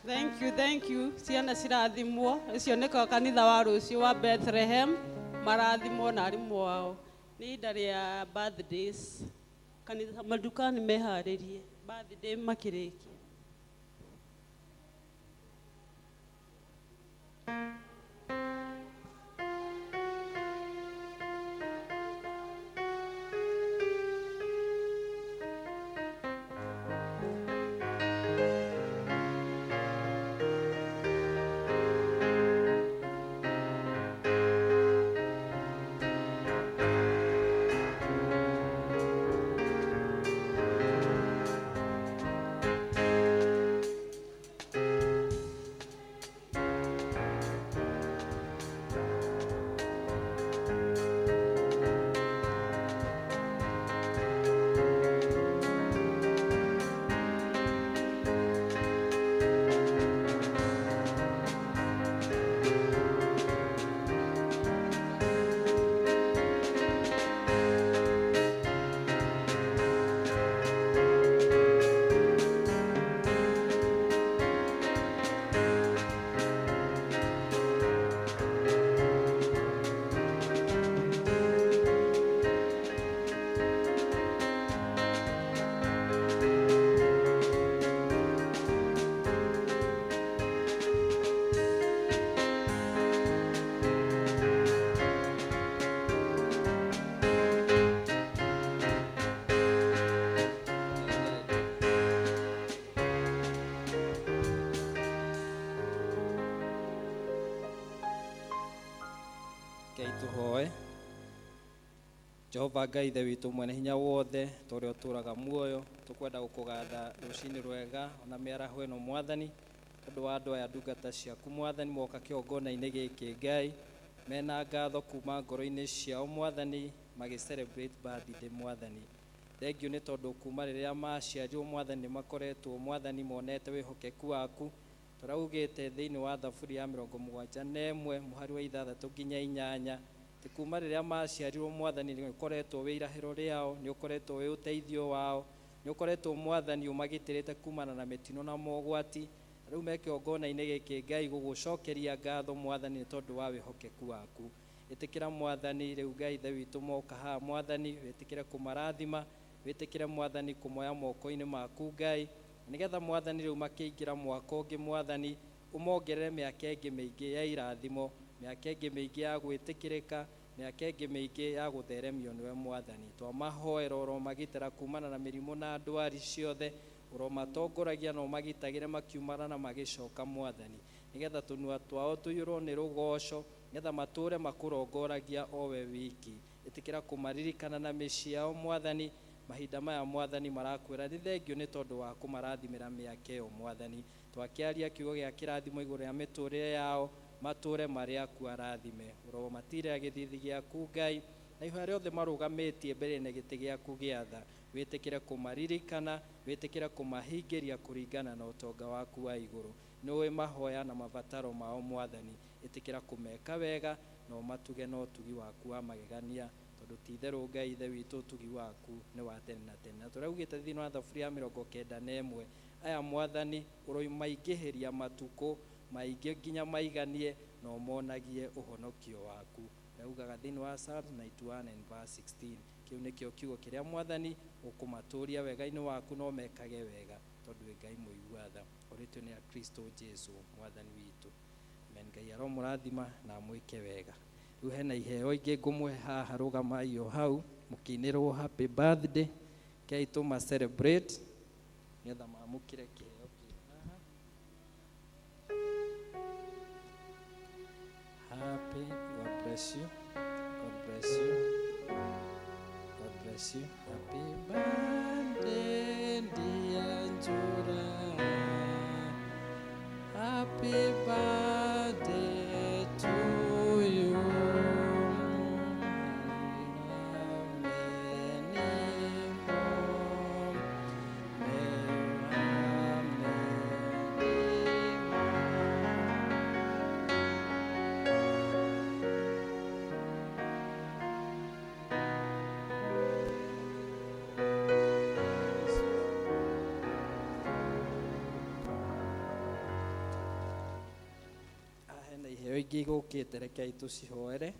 Thank you, thank you. Ciana cirathimwo. Ũcio nĩko kanitha wa rũciũ wa Bethlehem marathimwo na arimũ ao. Nĩ ihinda rĩa birthdays. Kanitha maduka nĩ meharĩrie. Birthday makĩrĩkia. Rekei tũhoe. Jehova Ngai Ithe witũ mwene hinya wothe tũrĩa ũtũraga muoyo tũkwenda gũkũgatha rũcinĩ rwega ona mĩaraho ĩno mwathani tondũ wa andũ aya ndungata ciaku mwathani moka kĩgongona-inĩ gĩkĩ Ngai mena ngatho kuma ngoro-inĩ ciao mwathani magĩ celebrate birthday mwathani. Thengiũ nĩ tondũ kuma rĩrĩa maciarirwo mwathani nĩ makoretwo mwathani monete wĩhokeku waku tũraugĩte thĩinĩ wa thaburi ya 71 mũhari wa 6 nginya 8 atĩ kuma rĩrĩa maciarirwo mwathani nĩ ũkoretwo wĩ irahĩro rĩao nĩ ũkoretwo wĩ ũteithio wao nĩ ũkoretwo mwathani ũmagitĩrĩte kumana na mĩtino na mogwati. Rĩu me kĩgongona-inĩ gĩkĩ Ngai gũgũcokeria ngatho mwathani nĩ tondũ wa wĩhokeku waku. Ĩtĩkĩra mwathani rĩu Ngai Ithe witũ moka haha mwathani wĩtĩkĩre kũmarathima wĩtĩkĩre mwathani kũmoya moko-inĩ maku Ngai nĩgetha mwathani rĩu makĩingĩra mwaka ũngĩ mwathani ũmongerere mĩaka ĩngĩ mĩingĩ ya irathimo mĩaka ĩngĩ mĩingĩ ya gwĩtĩkĩrĩka mĩaka ĩngĩ mĩingĩ ya gũtheremio nĩwe mwathani. Twamahoera ũromagitĩra kumana na mĩrimũ na ndwari ciothe ũromatongoragia na ũmagitagĩre makiumana na magĩcoka mwathani nĩgetha tũnua twao tũiyũrwo nĩ rũgoco nĩgetha matũre makũrongoragia o we wiki. Ĩtĩkĩra kũmaririkana na mĩciĩ yao mwathani mahinda maya mwathani marakwĩra nĩ thengio nĩ tondũ wa kũmarathimĩra mĩaka ĩyo mwathani. Twakĩaria kiugo gĩa kĩrathimo igũrũ rĩa mĩtũrĩre yao matũre marĩ aku arathime ũromatire gĩthithi gĩaku Ngai na ihoya rĩothe marũgamĩtie mbere-inĩ gĩtĩ gĩaku gĩa tha wĩtĩkĩre kũmaririkana wĩtĩkĩre kũmahingĩria kũringana na ũtonga waku wa igũrũ. Nĩũĩ mahoya na mabataro mao mwathani ĩtĩkĩra kũmeka wega na ũmatuge na ũtugi waku wa magegania tondũ ti itherũ Ngai Ithe witũ ũtugi waku nĩ wa tene na tene. Na tũraugĩte thĩinĩ wa thaburi ya 91 aya mwathani ũromaingĩhĩria matukũ maingĩ nginya maiganie na ũmonagie ũhonokio waku. Ũrĩa ugaga thĩinĩ wa Psalms 91 and verse 16. Kĩu nĩkĩo kiugo kĩrĩa Mwathani ũkũmatũria wega-inĩ waku no mekage wega tondũ wĩ Ngai mũigua tha. Ũrĩtio nĩ a Kristo Jesu Mwathani witũ. Amen. Ngai aromũrathima na amwĩke wega. Rĩu hena iheo ingĩ ngũmũhe haha, rũgamai o hau mũkĩinĩrwo happy birthday. Kei tũma celebrate nĩgetha mamũkĩre kĩheo kĩ haha. Happy, God bless you. God bless you. God bless you. Happy birthday, dear Njura. Happy birthday to you. Many more. May you have many more. Hena iheo ingĩ igũkĩte, rekei tũcihoere.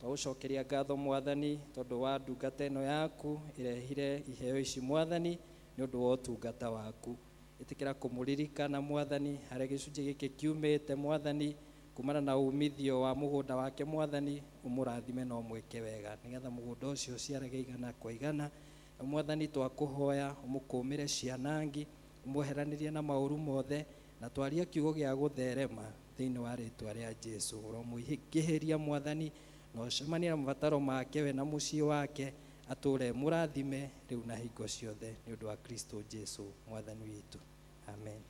Twagũcokeria ngatho Mwathani tondũ wa ndungata ĩno yaku ĩrehire iheo ici, Mwathani, nĩ ũndũ wa ũtungata waku. Ĩtĩkĩra kũmũririkana, Mwathani, harĩa gĩcunjĩ gĩkĩ kiumĩte, Mwathani, kumana na umithio wa mũgũnda wake. Mwathani, ũmũrathime na ũmwĩke wega nĩgetha mũgũnda ũcio ũciarage igana kwa igana. Na Mwathani, twakũhoya ũmũkũmĩre cianangi, ũmweheranĩrie na maũru mothe, na twaria kiugo gĩa gũtherema thĩinĩ wa rĩtwa rĩa Jesu. Ũromũingĩhĩria, Mwathani, na ũcemanie na mabataro make we na mũciĩ wake, atũre mũrathime rĩu na hingo ciothe nĩ ũndũ wa Kristo Jesu Mwathani witũ. Amen.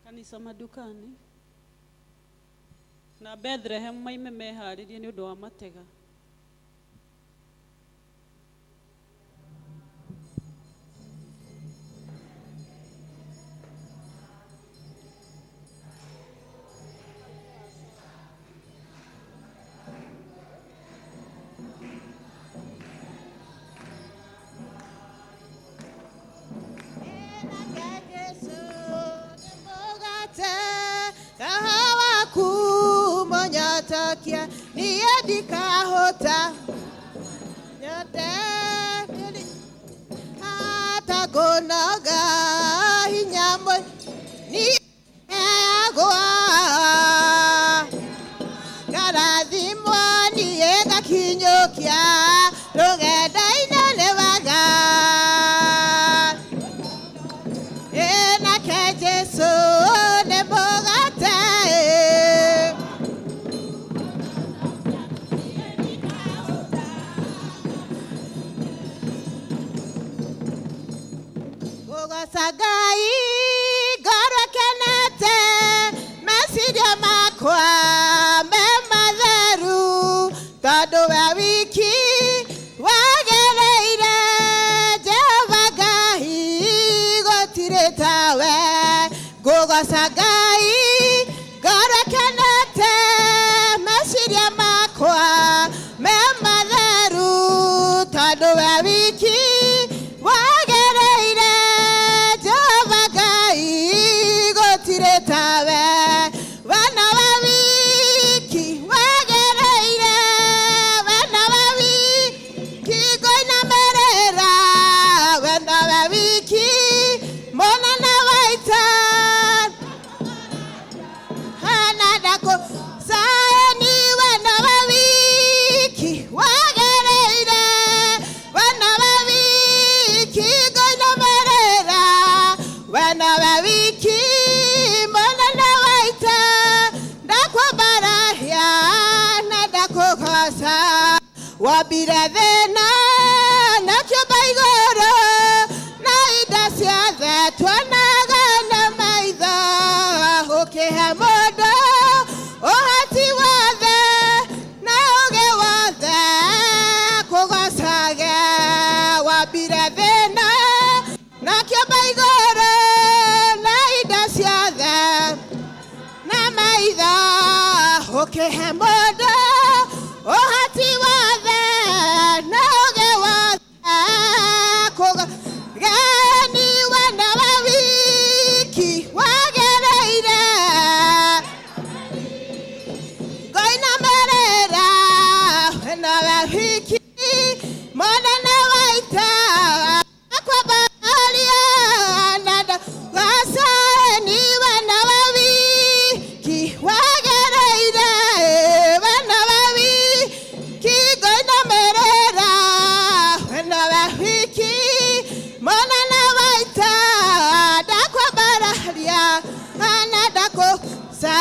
Kanitha madukani na Bethlehem maime meharĩrie nĩ ũndũ wa matega. Roho waku monyotokia niĩ ndikahota nyote hata kũnoga hinya niĩ heagwo ngarathimwo niĩ ngakinyũkia rũgendo-inĩ nĩ wega. Nake Jesu nĩ mũgate. Kũgoca Ngai ngoro kenete, meciria makwa me matheru, tondũ we wiki wagĩrĩire. Jehova Ngai, gũtirĩ tawe. Ngũgoca Ngai ngoro kenete, meciria makwa me matheru, tondũ we wiki wagĩrĩire. Jehova Ngai, gũtirĩ tawe. Wana wa wiki wagĩrĩire, wena wa wiki ngũinamĩrĩra, wena wa wiki mũnene wa ita hana ndakũ saeni, wena wa wiki wagĩrĩire, wena wa wiki ngũinamĩrĩra, wena wa wiki mũnene wa ita ndakwambarahia na ndakũgoca. Wambire thĩna na kĩũmba igũrũ na indo ciothe tuonaga na maitho, ũkĩhe mũndũ ũhoti wothe na ũgĩ wothe kũgocage. Wambire thĩna na kĩũmba igũrũ na indo ciothe na maitho, ũkĩhe mũndũ ũhoti wothe na ũgĩ wothe kũgeni. Wena wa wiki. Ndakũca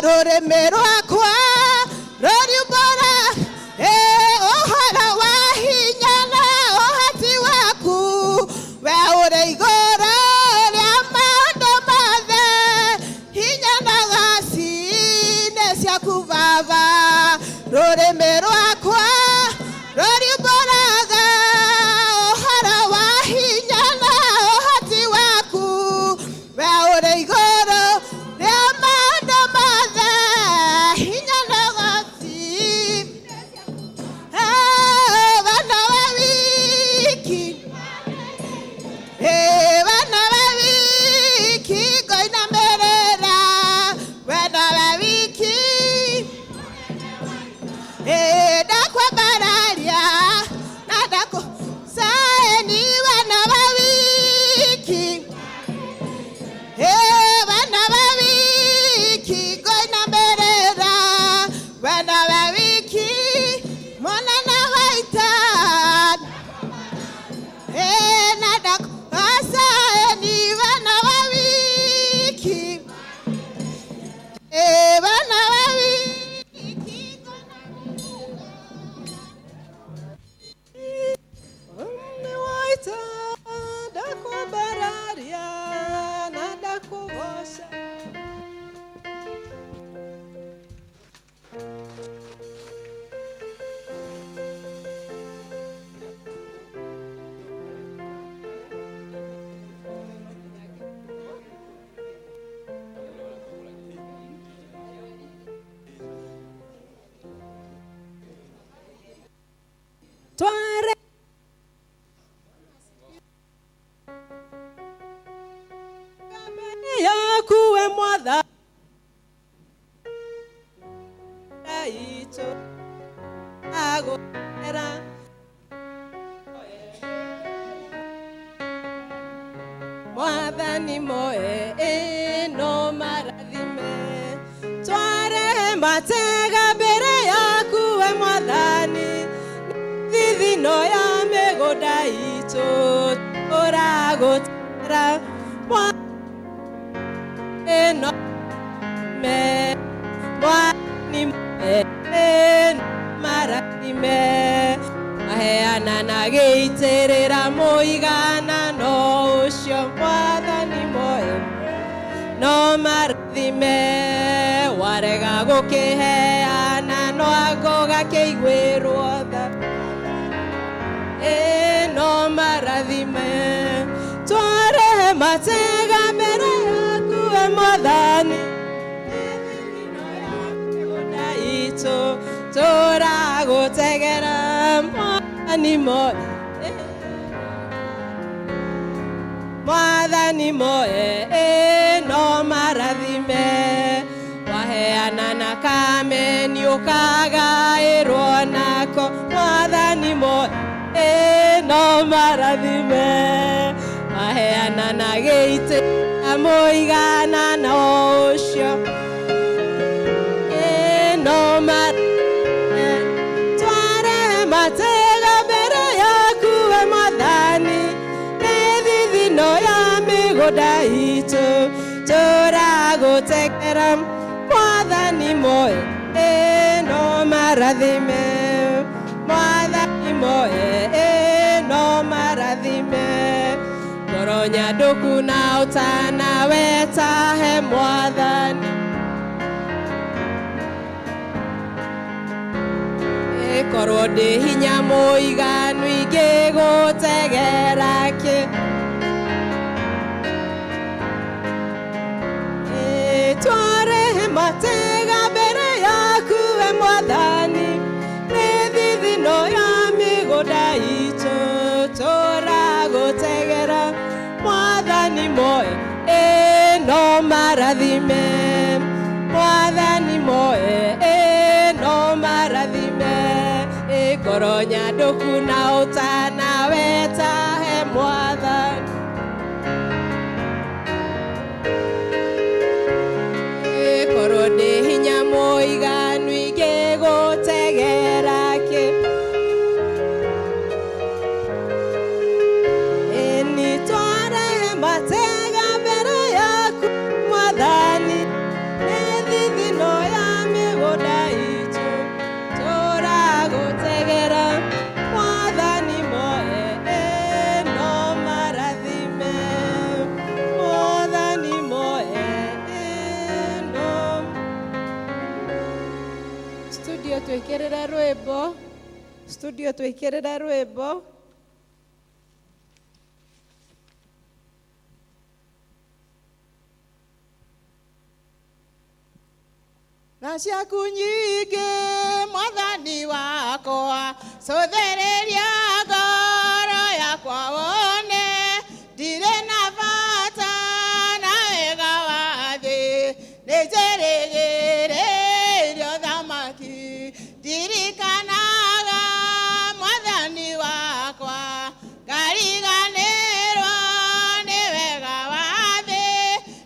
rũrĩmĩ rwakwa rũriumbũra ũhoro wa hinya na ũhoti waku we ũrĩ igũrũ rĩa maũndũ mothe hinya na gaci nĩ ciaku baba rũrĩmĩ rwakwa rũriumbũraga ũhoro wa hinya na ũhoti waku we ũrĩ igũrũ rĩa maũndũ mothe hinya na gaci bana wa wiki bana wa wiki ngoinamĩrĩra wena wa wiki ndakwambararia na ndakũ saeni wena wa wiki bana wa wiki ngoinamĩrĩra wena wa wiki mũnene wa ita na ndakũ asaeni wena wa wiki bana wa wiki Waita ndakwambararia na ndakũgoca. Tware yaku we mwathani itũ agũera mwathani moe ĩno marathime tware matega mbere yaku we mwathani thithino ya mĩgũnda itũ ũragũtera ĩno me mwathani moe ĩno marathime maheana na gĩitĩrĩra mũiganano ũcio mwathani moe no marathime warega gũkĩheana no ango gakĩiguĩrwo tha no marathime twarehe matega mbere yaku we mwathani mĩgũnda itũ tũragũtegera mwathani moe mwathani moe no marathime waheana na kameni ũkagaĩrwo nako mwathani moe no marathime waheana na gĩitĩ mũiganano ũcio no marathime tware matega mbere yaku we mwathani nĩ thithino ya mĩgũnda itũ tũragũtegera mwathani moe no marathime mwathani moe no marathime ngoro nyanduku na ũtana wetahe mwathani korwo ndĩ hinya mũiganu ingĩgũtegera kĩ twarehe matega mbere yaku we mwathani nĩ thithino ya mĩgũnda itũ tũragũtegera mwathani moe no marathime mwathani moe no marathime ngoro nyanduku na ũtana wetahe mwathani korwo ndĩ hinya mũiganu ingĩgũtegera kĩ ĩni twarehe matega mbere yaku mwathani Twĩkĩrĩre rwĩmbo. Studio twĩkĩrĩre rwĩmbo. Na ciaku nyingĩ mwathani wakwa, cũthĩrĩria ngoro yakwa wone, ndirĩ na bata na wega wa thĩ, nĩ njĩrĩgĩrĩire ũthamaki. Ndirikanaga mwathani wakwa, ngariganĩrwo nĩ wega wa thĩ,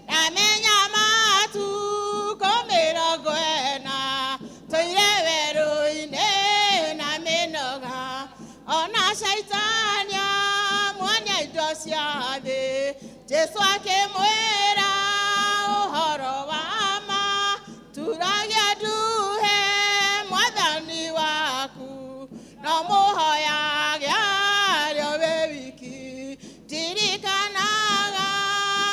ndamenya matukũ 40 tũire werũ-inĩ na mĩnoga, ona caitani amuonia indo cia thĩ. Jesũ akĩmwĩra ũhoro wa ma, turagia nduhe mwathani waku, no mũhoyage arĩ o wĩ wiki. Ndirikanaga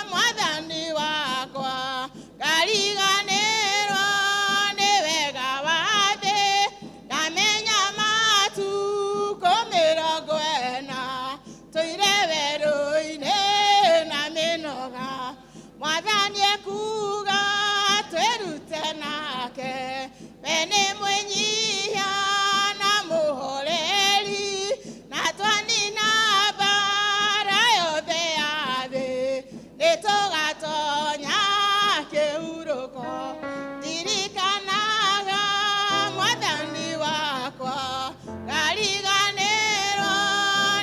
mwathani wakwa, ngariganĩrwo nĩ wega wa thĩ, ndamenya matukũ 40 tũire werũ-inĩ na mĩnoga. Mwathani ekuga twĩrute nake, we nĩ mwĩnyihia na mũhoreri, na twanina mbara yothe ya thĩ, nĩ tũgatonya kĩhurũko. Ndirikanaga mwathani wakwa, ngariganĩrwo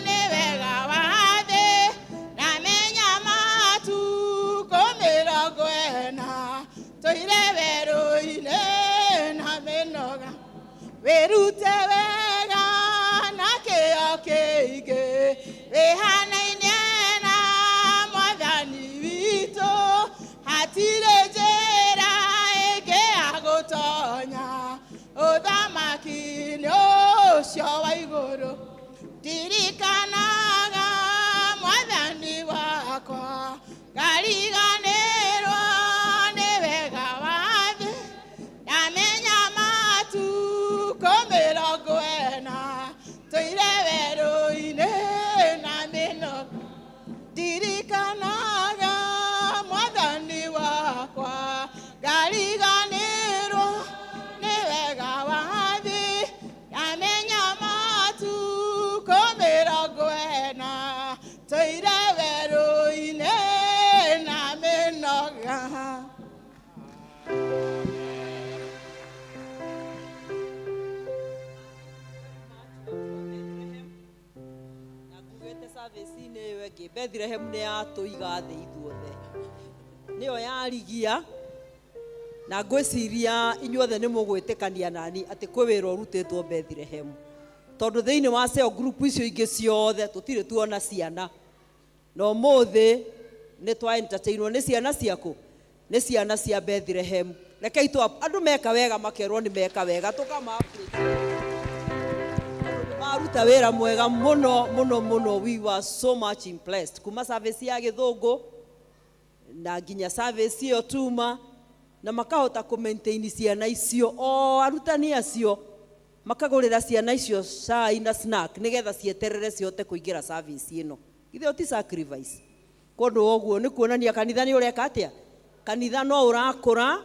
nĩ wega wa thĩ, ndamenya matukũ 40 tũire werũ-inĩ na mĩnoga. Wĩrute wega na kĩyo kĩingĩ, wĩhanaine na mwathani witũ, hatirĩ njĩra ĩngĩ ya gũtonya ũthamaki-inĩ ũcio wa igũrũ. Ndirikanaga mwathani wakwa, ngariganĩrwo nĩ wega wa thĩ, ndamenya matukũ 40 tũire werũ-inĩ na mĩnoga. Ndirikanaga mwathani wakwa, ngariganĩrwo nĩ wega wa thĩ, ndamenya matukũ 40 tũire werũ-inĩ na mĩnoga. Ngugĩte service-inĩ ĩyo ĩngĩ, Bethlehem nĩ yatũiga thĩ ithuothe, nĩyo yarigia, na ngwĩciria inyuothe nĩ mũgwĩtĩkania nani atĩ kwĩ wĩra ũrutĩtwo Bethlehem, tondũ thĩinĩ wa cell group icio ingĩ ciothe tũtirĩ tuona ciana, na ũmũthĩ nĩ twa entertainwo nĩ ciana ciaku, nĩ ciana cia Bethlehem. Rekei tũ andũ meka wega makerwo nĩ meka wega, tũkama maruta wĩra mwega mũno mũno mũno. We were so much impressed kuma service ya gĩthũngũ na nginya service ĩyo tuma, na makahota kũ maintain ciana icio, o arutani acio makagũrĩra ciana icio cai na snack nĩgetha cieterere cihote kũingĩra service ĩno. Githĩ ũyũ ti sacrifice? Kũndũ ũguo nĩ kuonania kanitha nĩ ũreka atĩa, kanitha no ũrakũra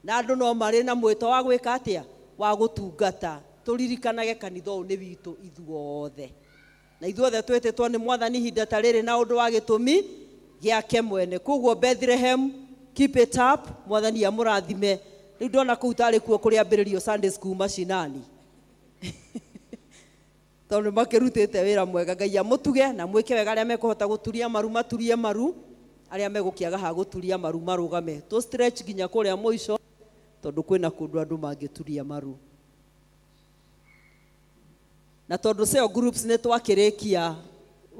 na andũ no marĩ na mwĩto wa gwĩka atĩa, wa gũtungata. Tũririkanage kanitha ũyũ nĩ witũ ithuothe, na ithuothe twĩtĩtwo nĩ mwathani ihinda ta rĩrĩ na ũndũ wa gĩtũmi gĩake mwene. Koguo Bethlehem, keep it up, mwathani amũrathime. Rĩu ndona kũu tarĩ kuo kũrĩambĩrĩrio Sunday school mashinani, tondũ makĩrutĩte wĩra mwega. Ngai amũtuge na mwĩke wega. Arĩa mekũhota gũturia maru maturie maru, arĩa megũkĩaga ha gũturia maru marũgame, tũ stretch nginya kũrĩa mũico, tondũ kwĩna kũndũ andũ mangĩturia maru. Na tondũ cell groups nĩ twakĩrĩkia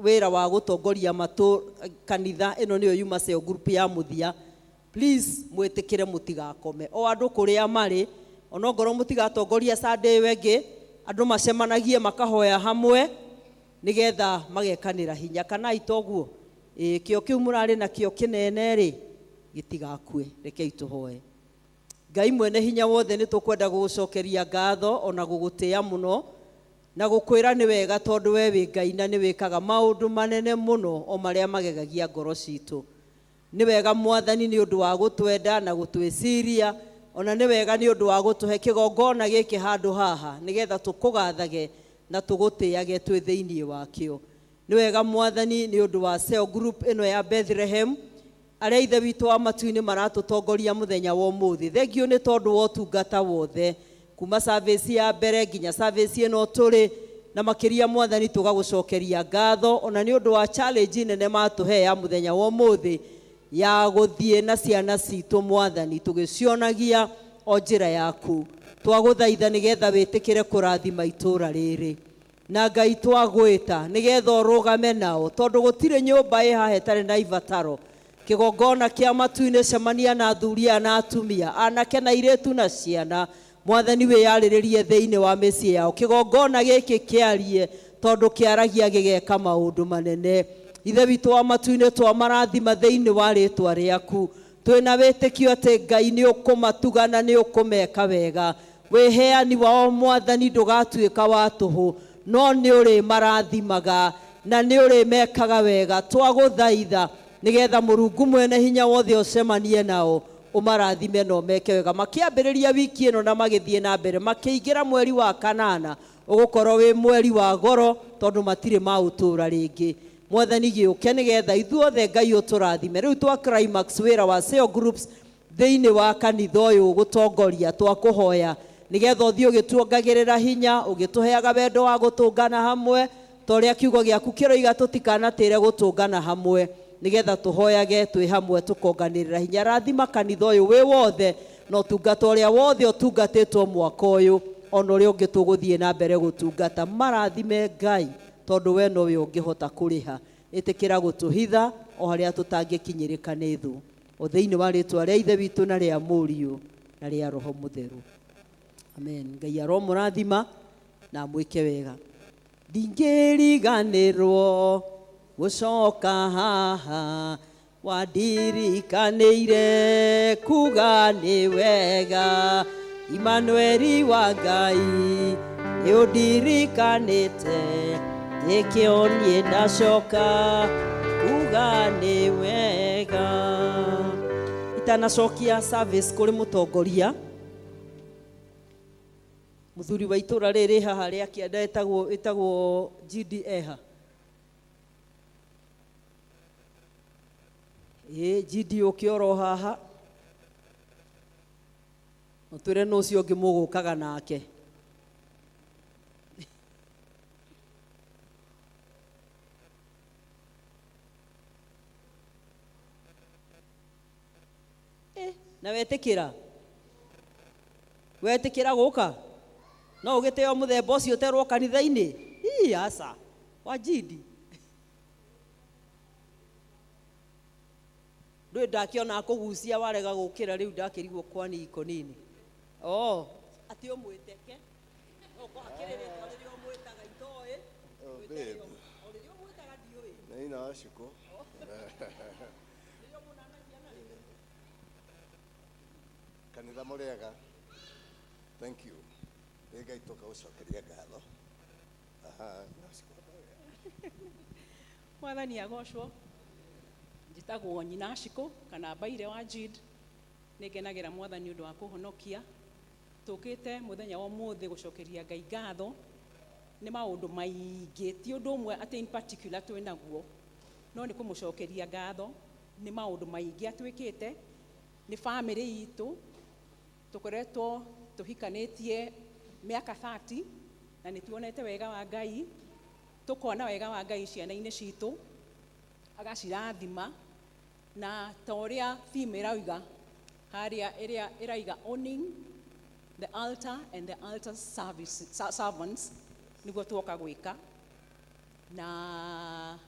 wĩra wa gũtongoria matũ kanitha ĩno nĩyo yuma cell group ya mũthia, please mwĩtĩkĩre mũtigakome, o andũ kũrĩa marĩ, onongorwo mũtigatongoria Sunday ĩyo ĩngĩ, andũ macemanagie makahoya hamwe nĩgetha magekanĩra hinya. Kana itoguo kĩo kĩu mũrarĩ nakĩo kĩnene rĩ, gĩtigakue. Rekei tũhoe. Ngai mwene hinya wothe nĩ tũkwenda gũgũcokeria ngatho ona gũgũtĩa mũno na gũkwĩra nĩ wega tondũ we wĩ Ngai na nĩ wĩkaga maũndũ manene mũno o marĩa magegagia ngoro citũ. Nĩ wega Mwathani nĩ ũndũ wa gũtwenda na gũtwĩciria, ona nĩ wega nĩ ũndũ wa gũtũhe kĩgongona gĩkĩ handũ haha nĩgetha tũkũgathage na tũgũtĩage twĩ thĩinĩ wakĩo. Nĩ wega Mwathani nĩ ũndũ wa cell group ĩno ya Bethlehem arĩa ithe witũ wa matu-inĩ maratũtongoria mũthenya wa ũmũthĩ. Thengiũ nĩ tondũ wa ũtungata wothe kuma service ya mbere nginya service ĩno tũrĩ na makĩria Mwathani tũgagũcokeria ngatho ona nĩ ũndũ wa challenge nene matũhe ya mũthenya wa ũmũthĩ ya gũthiĩ na ciana citũ Mwathani tũgĩcionagia o njĩra yaku. Twagũthaitha nĩgetha wĩtĩkĩre kũrathima itũũra rĩrĩ na Ngai twagwĩta nĩgetha ũrũgame nao tondũ gũtirĩ nyũmba ĩ haha ĩtarĩ na ibataro. Kĩgongona kĩa matu-inĩ cemania na athuri aya na atumia, anake na airĩtu na ciana. Mwathani wĩyarĩrĩrie thĩinĩ wa mĩciĩ yao. Kĩgongona gĩkĩ kĩarie tondũ kĩaragia gĩgeka maũndũ manene. Ithe witũ wa matu-inĩ twamarathima thĩinĩ wa rĩtwa rĩaku. Twĩna wĩtĩkio atĩ Ngai nĩ ũkũmatuga na nĩ ũkũmeka wega. Wĩheani wao Mwathani ndũgatuĩka wa tũhũ, no nĩ ũrĩmarathimaga na nĩ ũrĩmekaga wega. Twagũthaitha nĩgetha Mũrungu mwene hinya wothe ũcemanie nao ũmarathime na ũmeke wega. Makĩambĩrĩria wiki ĩno na magĩthiĩ na mbere makĩingĩra mweri wa kanana ũgũkorwo wĩ mweri wa goro tondũ matirĩ maũtũra rĩngĩ. Mwathani gĩũke nĩgetha ithuothe Ngai ũtũrathime. Rĩu twa climax wĩra wa cell groups thĩinĩ wa kanitha ũyũ gũtongoria twakũhoya nĩgetha ũthiĩ ũgĩtuongagĩrĩra hinya ũgĩtũheaga wendo wa gũtũngana hamwe ta ũrĩa kiugo gĩaku kĩroiga tũtikanatĩre gũtũngana hamwe nĩgetha tũhoyage twĩ hamwe tũkonganĩrĩra hinya. Rathima kanitha ũyũ wĩ wothe na ũtungata ũrĩa wothe ũtungatĩtwo mwaka ũyũ ona ũrĩa ũngĩ tũgũthiĩ na mbere gũtungata. Marathime Ngai tondũ we nowe ũngĩhota kũrĩha. Ĩtĩkĩra gũtũhitha o harĩa tũtangĩkinyĩrĩka nĩ thũ. O thĩinĩ wa rĩtwa rĩa Ithe witũ na rĩa Mũriũ na rĩa Roho Mũtheru. Amen. Ngai aromũrathima na amwĩke wega. Ndingĩriganĩrwo gũcoka haha wandirikanĩire kuga nĩ wega. Imanueli wa Ngai nĩ ũndirikanĩte nĩkĩo niĩ ndacoka kuga nĩ wega. Itanacokia service kũrĩ mũtongoria mũthuri wa itũra rĩrĩ haha rĩa kĩanda ĩtagwo GD eha. Ĩ GD ũkĩ oro haha ũtwĩre nũ ũcio ũngĩ mũgũkaga nake. Na wetĩkĩra wetĩkĩra gũka no ũgĩtĩo mũthemba ũcio ũterwo kanitha-inĩ? Ii aca wa GD ndũĩ ndakĩona akũgucia warega gũkĩra rĩu ndakĩrigwo kwani iko nini. Oh, atĩ ũmwĩteke hakĩrĩ rĩtwa rĩrĩa ũmwĩtaga itoĩ. Oh, babe. Nĩ nyina wa Shiko. Kanitha mũrĩega. Thank you. Nĩ Ngai tũkagũcokeria ngatho. Aha, nyina wa Shiko. Mwathani agocwo. Njĩtagwo Nyina Shiko kana Mbaire wa Jid. Nĩ ngenagĩra Mwathani ũndũ wa kũhonokia. Tũkĩte mũthenya wa ũmũthĩ gũcokeria Ngai ngatho nĩ maũndũ maingĩ, ti ũndũ ũmwe atĩ in particular twĩ naguo, no nĩ kũmũcokeria ngatho nĩ maũndũ maingĩ atwĩkĩte nĩ bamĩrĩ itũ. Tũkoretwo tũhikanĩtie mĩaka 30 na nĩ tuonete wega wa Ngai, tũkona wega wa Ngai ciana-inĩ citũ, agacirathima na ta ũrĩa theme ĩrauga harĩa ĩrĩa ĩraiga owning the altar and the altar service, servants nĩguo tuoka gwĩka na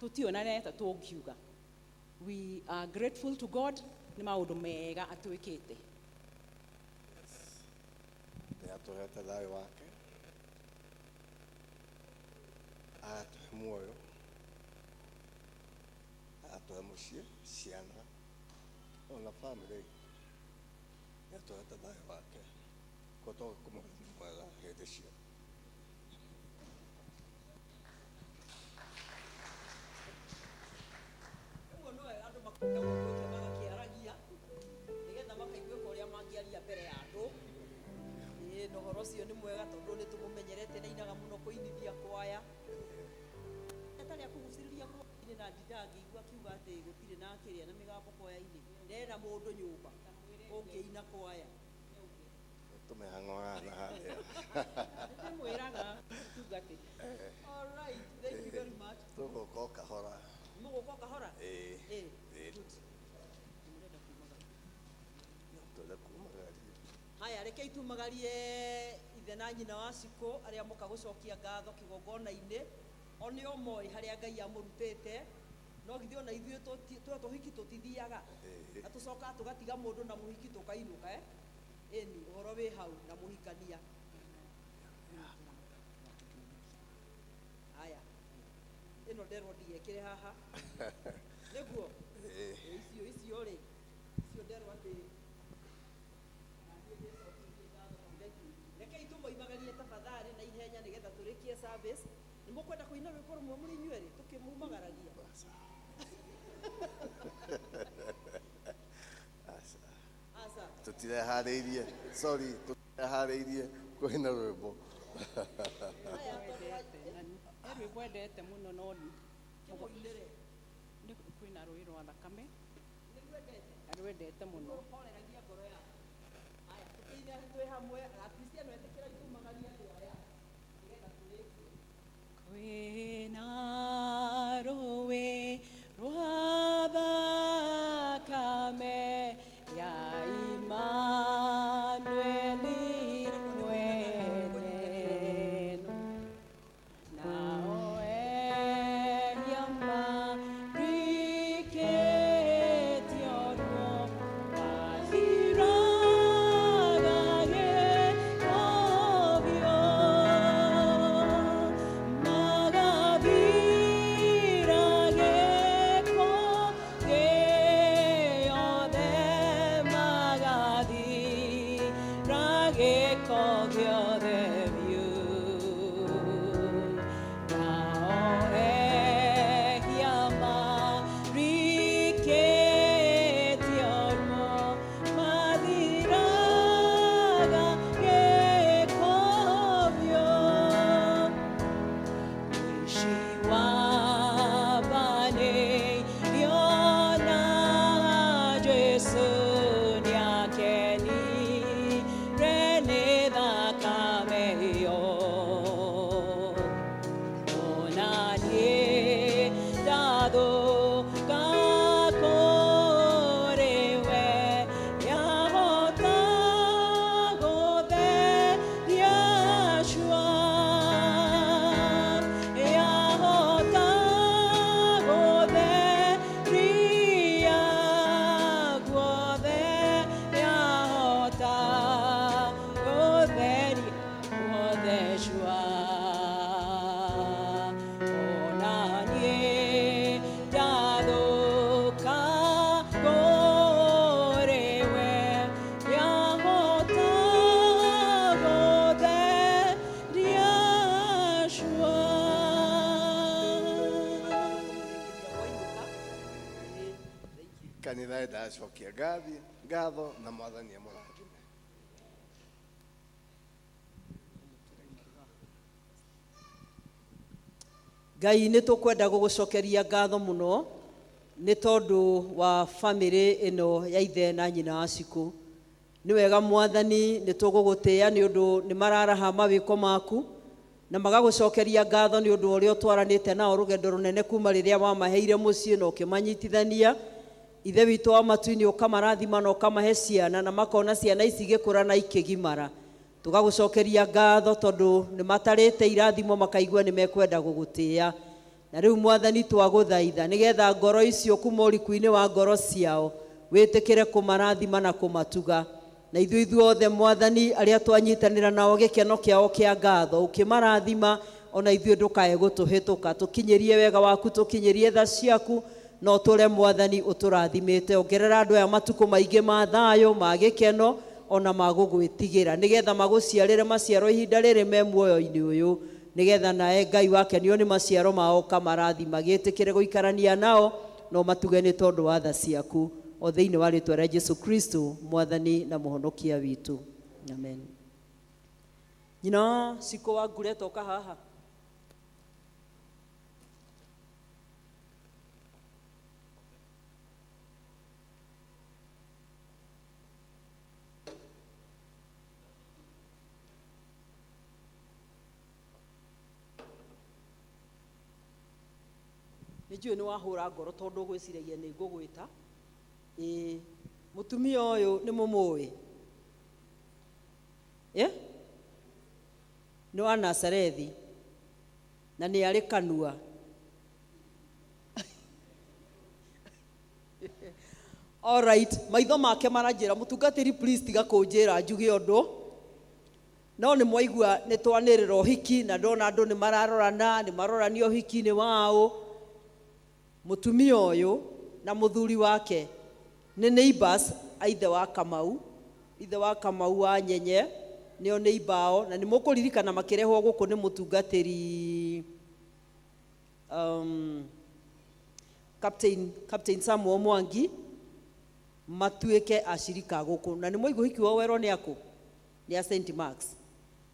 tũtionane ta tũngiuga. We are grateful to God nĩ maũndũ mega atwĩkĩte. Nĩ atũhete thayũ wake, agatũhe muoyo, agatũhe mũciĩ, ciana, ona family. Nĩ atũhete thayũ wake. Kwa tũgakũmũhe mwega hĩndĩ ciothe. Ũguo no wega andũ makoragwo gwĩke magakĩaragia nĩgetha makaiguĩka ũrĩa mangĩaria mbere ya andũ. Ĩĩ na ũhoro ũcio nĩ mwega tondũ nĩ tũmũmenyerete nĩ ainaga mũno kũinithia kwaya. Atarĩ akũgucĩrĩria kwaya-inĩ na ndindaga ngĩigua akiuga atĩ gũtirĩ na kĩrĩa na mĩgambo kwaya-inĩ. Ndena mũndũ nyũmba ũngĩina kwaya. Tũmĩhang'oraga na harĩa. Ndĩmwĩraga tungatĩri. All right, thank you very much. Tũgũka o kahora. Mũgũka o kahora? Ĩĩ. Ĩĩ. Ĩĩ. Good. Mũrenda kumagaria? Twenda kumagaria. Haya, rekei tumagarie ithe na nyina wa Cikũ arĩa moka gũcokia ngatho kĩgongona-inĩ. O nĩo moĩ harĩa Ngai amũrutĩte. No githĩ ona ithuĩ twa tũhiki tũtithiaga? Na tũcokaga tũgatiga mũndũ na mũhiki tũkainũka, eh? Ĩni, ũhoro wĩ hau na mũhikania. Haya, ĩno nderwo ndigekĩre haha. Nĩguo? Ĩĩ. Icio icio rĩ, icio nderwo atĩ rekei tũmoimagarie tafadhali na ihenya nĩgetha tũrĩkie service. Nĩ mũkwenda kũina rwĩmbo rũmwe mũrĩ inyuerĩ tũkĩmumagaragia? Aca. Aca. Tũtireharĩirie. Sorry, tũtireharĩirie kũina rwĩmbo. He rwĩmbo endete mũno no Kĩmũinĩre. nĩ kwĩna rũĩ rwa thakame. Nĩruendete? Arwendete mũno. Rũhoreragia ngoro yaku. Haya, tũkĩine twĩ hamwe, Akristiano etĩkĩra tumagarie andũ aya nĩgetha tũrĩkie. Kwĩna rũĩ rwa thakame ya Imanueli mwene, nao ehia marikĩtio ruo mathiraga gĩko biũ. Magathira gĩko gĩothe, magathira gĩko gĩothe biũ. Nao ehia marikĩtio ruo mathiraga gĩko biũ. Kanitha nĩndacokia ngathi ngatho na mwathani amũrathime. Ngai nĩ tũkwenda gũgũcokeria ngatho mũno nĩ tondũ wa bamĩrĩ ĩno ya ithe na nyina wa Cikũ. Nĩ wega mwathani nĩ tũgũgũtĩĩa nĩ ũndũ nĩ mararaha mawĩko maku na magagũcokeria ngatho nĩ ũndũ wa ũrĩa ũtwaranĩte nao rũgendo rũnene kuma rĩrĩa wamaheire mũciĩ na ũkĩmanyitithania. Ithe witũ wa matu-inĩ ũkamarathima na ũkamahe ciana na makona ciana ici igĩkũra na ikĩgimara. Tũgagũcokeria ngatho tondũ nĩ matarĩte irathimo makaigua nĩ mekwenda gũgũtĩĩa. Na rĩu mwathani twagũthaitha nĩgetha ngoro icio kuma ũriku-inĩ wa ngoro ciao wĩtĩkĩre kũmarathima na kũmatuga. Na ithuĩ ithuothe mwathani arĩa twanyitanĩra nao gĩkeno kĩao kĩa ngatho ũkĩmarathima ona ithuĩ ndũkae gũtũhĩtũka. Tũkinyĩrie wega waku, tũkinyĩrie tha ciaku, na ũtũre mwathani ũtũrathimĩte. Ongerera andũ aya matukũ maingĩ ma thayũ ma gĩkeno Ona magũgwĩtigĩra nĩgetha magũciarĩre maciaro ihinda rĩrĩ me muoyo-inĩ ũyũ, nĩgetha nawe Ngai wakenio nĩ maciaro mao ũkamarathima. Gĩtĩkĩre gũikarania nao no matuge nĩ tondũ wa tha ciaku, o thĩinĩ wa rĩtwa rĩa Jesu Kristo mwathani na mũhonokia witũ, amen. Nyina Cikũ wa Ngure, toka haha. Nĩ njũĩ nĩ wahũra ngoro tondũ ũgwĩciragia nĩ ngũgwĩta. Ĩĩ, mũtumia ũyũ nĩ mũmũĩ? Ĩ? Nĩ wa Nazarethi na nĩ arĩ kanua. Alright, maitho make maranjĩra mũtungatĩri, please tiga kũnjĩra njuge ũndũ. No nĩ mwaigua nĩ twanĩrĩra ũhiki na ndona andũ nĩ mararorana, nĩ marorania ũhiki nĩ waũ. Mũtumia ũyũ na mũthuri wake nĩ neighbors a ithe wa Kamau, ithe wa Kamau wa Nyenye, nĩo neighbor ao, na nĩ mũkũririkana makĩrehwo gũkũ nĩ mũtungatĩri Captain Samuel Mwangi matuĩke acirika gũkũ. Na nĩ mwaigua ũhiki wao werwo nĩ akũ? Nĩ a St. Marks.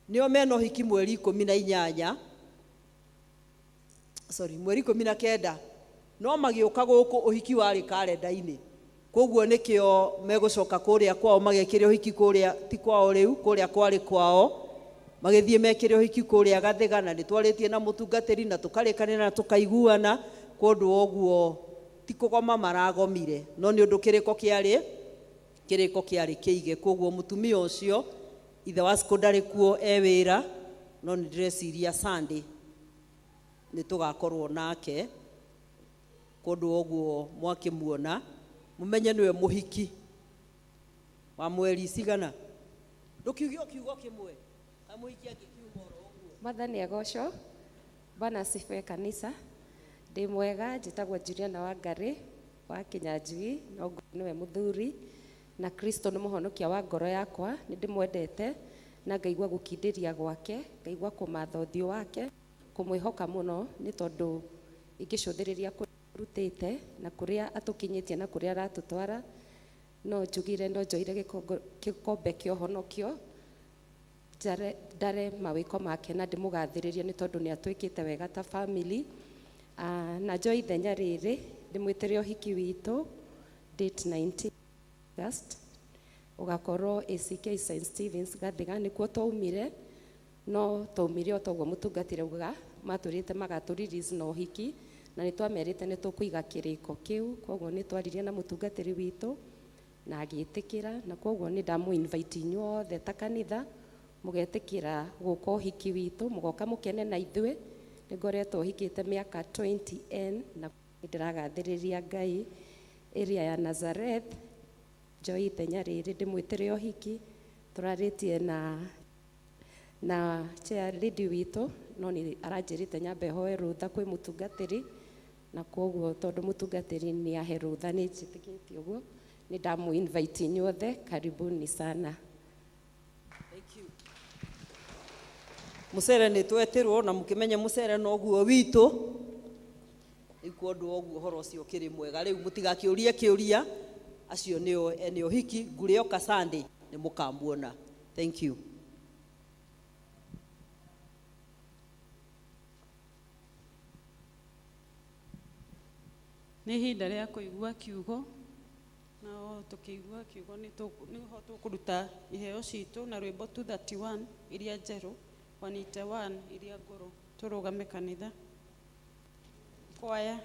Nĩo mena ũhiki mweri 18, sorry, mweri 19, no magĩũka gũkũ ũhiki warĩ karenda-inĩ, koguo nĩkĩo megũcoka kũrĩa kwao magekĩre ũhiki kũrĩa, ti kwao rĩu, kũrĩa kwarĩ kwao, magĩthiĩ mekĩre ũhiki kũrĩa Gathĩga. Na nĩ twarĩtie na mũtungatĩri na tũkarĩkanĩra na tũkaiguana kũndũ ũguo, ti kũgoma maragomire, no nĩ ũndũ kĩrĩko kĩarĩ kĩige. Koguo mũtumia ũcio, ithe wa Cikũ ndarĩ kuo, e wĩra, no nĩ ndĩreciria Sunday nĩ tũgakorwo nake kũndũ ũguo. Mwakĩmuona mũmenye nĩwe mũhiki wa mweri cigana. Ndũkiuge o kiugo kĩmwe, ka mũhiki angĩkiuma oro ũguo. Mwathani agocwo. Bwana asifiwe kanisa. Ndĩ mwega, njĩtagwo Juliana Wangari wa Kinyanjui, no Ngai nĩwe mũthuri na Kristo nĩ mũhonokia wa ngoro yakwa. Nĩ ndĩmwendete na ngaigua gũkindĩria gwake, ngaigua kũmatha ũthiũ wake, kũmwĩhoka mũno, nĩ tondũ ingĩcũthĩrĩria kũrĩa rutĩte na kũrĩa atũkinyĩtie na kũrĩa aratũtwara, no njugire no njoire gĩkombe kĩa ũhonokio, njare ndare mawĩko make na ndĩmũgathĩrĩrie nĩ tondũ nĩ atwĩkĩte wega ta family. Na njoe ithenya rĩrĩ ndĩmwĩtĩre ũhiki witũ date 19 August, ũgakorwo ACK St Stevens Gathiga, nĩkuo twaumire, no twaumire o toguo mũtungatĩri augaga matũrĩte magatũ release na ũhiki, na nĩ twamerĩte nĩ tũkũiga kĩrĩko kĩu. Koguo nĩ twaririe na mũtungatĩri witũ na agĩtĩkĩra, na koguo nĩ ndamũ invite inyuothe ta kanitha mũgetĩkĩra gũka ũhiki witũ, mũgoka mũkene na ithuĩ. Nĩ ngoretwo hikĩte mĩaka 20 n na nĩ ndĩragathĩrĩria Ngai ĩrĩa ya Nazareth. Njoe ithenya rĩrĩ ndĩmwĩtĩre ũhiki. Tũrarĩtie na chair lady witũ, no nĩ aranjĩrĩte nyambe hoe rũtha kwĩ mũtungatĩri, na koguo tondũ mũtungatĩri nĩ ahe rũtha, nĩ njĩtĩkĩtie ũguo, nĩ ndamũ invite inyuothe. Karibuni sana. Thank you. Mũcere nĩ twetirwo na mũkĩmenye mũcere noguo witũ. Rĩu kwa ũndũ wa ũguo ũhoro ũcio ũkĩrĩ mwega. Rĩu mũtigakĩũrie kĩũria, acio nĩo ene ũhiki. Ngũrĩoka Sunday nĩ mũkamuona. Thank you. Nĩ ihinda rĩa kũigua kiugo, na o tũkĩigua kiugo nĩho tũkũruta iheo citũ na rwĩmbo 231 iria njerũ, 181 iria ngũrũ. Tũrũgame kanitha kwaya.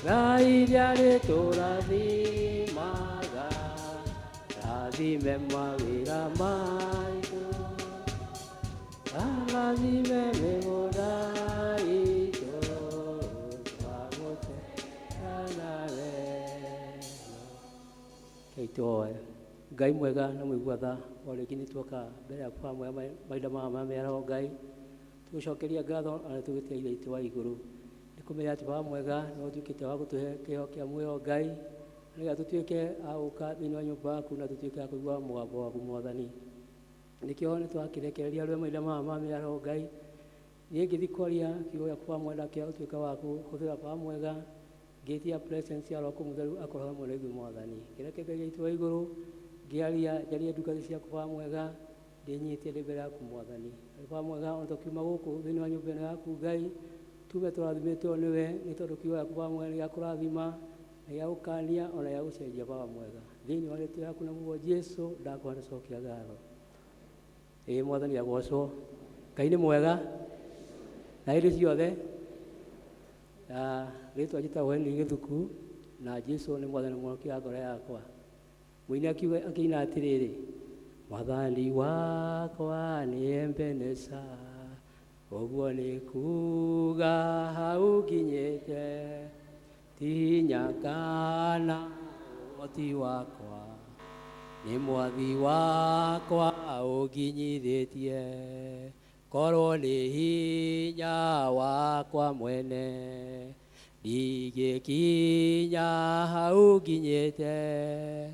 Ngai nĩarĩtũrathimaga, rathime mawĩra maitũ, arathime mĩgũnda itũ, twagũteta na wendo. Rekei tũhoe. Ngai mwega na mũigua tha, o rĩngĩ nĩ tuoka mbere yaku hamwe mahinda maya ma mĩaraho Ngai, tũgũcokeria ngatho na nĩ tũgĩtĩa Ithe witũ wa igũrũ. Nĩ kũmenya atĩ Baba mwega nĩ ũtuĩkĩte wa gũtũhe kĩheo kĩa muoyo Ngai, nĩgetha tũtuĩke a gũka thĩinĩ wa nyũmba yaku na tũtuĩke a kũigua mũgambo waku Mwathani. Nĩkĩo nĩ twakĩrekereria rwe mahinda maya ma mĩaraho Ngai, niĩ ngĩthiĩ kwaria kiugo gĩaku Baba mwega kĩa ũtuĩka wa kũhũthĩra Baba mwega, ngĩtia presence ya Roho Mũtheru akorwo hamwe na ithuĩ Mwathani. Kĩreke Ngai witũ wa igũrũ, ngĩaria njarie ndungata ciaku Baba mwega, ndĩnyihĩtie ndĩ mbere yaku Mwathani. Baba mwega, ona tũkiuma gũkũ thĩinĩ wa nyũmba ĩno yaku Ngai, tume tũrathimĩtwo nĩwe, nĩ tondũ kiugo gĩaku Baba mwega nĩ gĩa kũrathima, na gĩa gũkania, ona gĩa gũcenjia Baba mwega. Thĩinĩ wa rĩtwa rĩaku na muoyo Jesu, ndakũhoya na cokia ngatho. Ĩĩ Mwathani agocwo. Ngai nĩ mwega na hĩndĩ ciothe. Na rĩtwa njĩtagwo Henry Gĩthuku na Jesu nĩ Mwathani mũhonokia wa ngoro yakwa. Mũini akiuga akĩina atĩrĩrĩ, Mwathani wakwa nĩ Ebeneza, ũguo nĩ kuga hau nginyĩte, ti hinya kana ũhoti wakwa, nĩ mwathi wakwa ũnginyithĩtie, korwo nĩ hinya wakwa mwene, ndingĩkinya hau nginyĩte,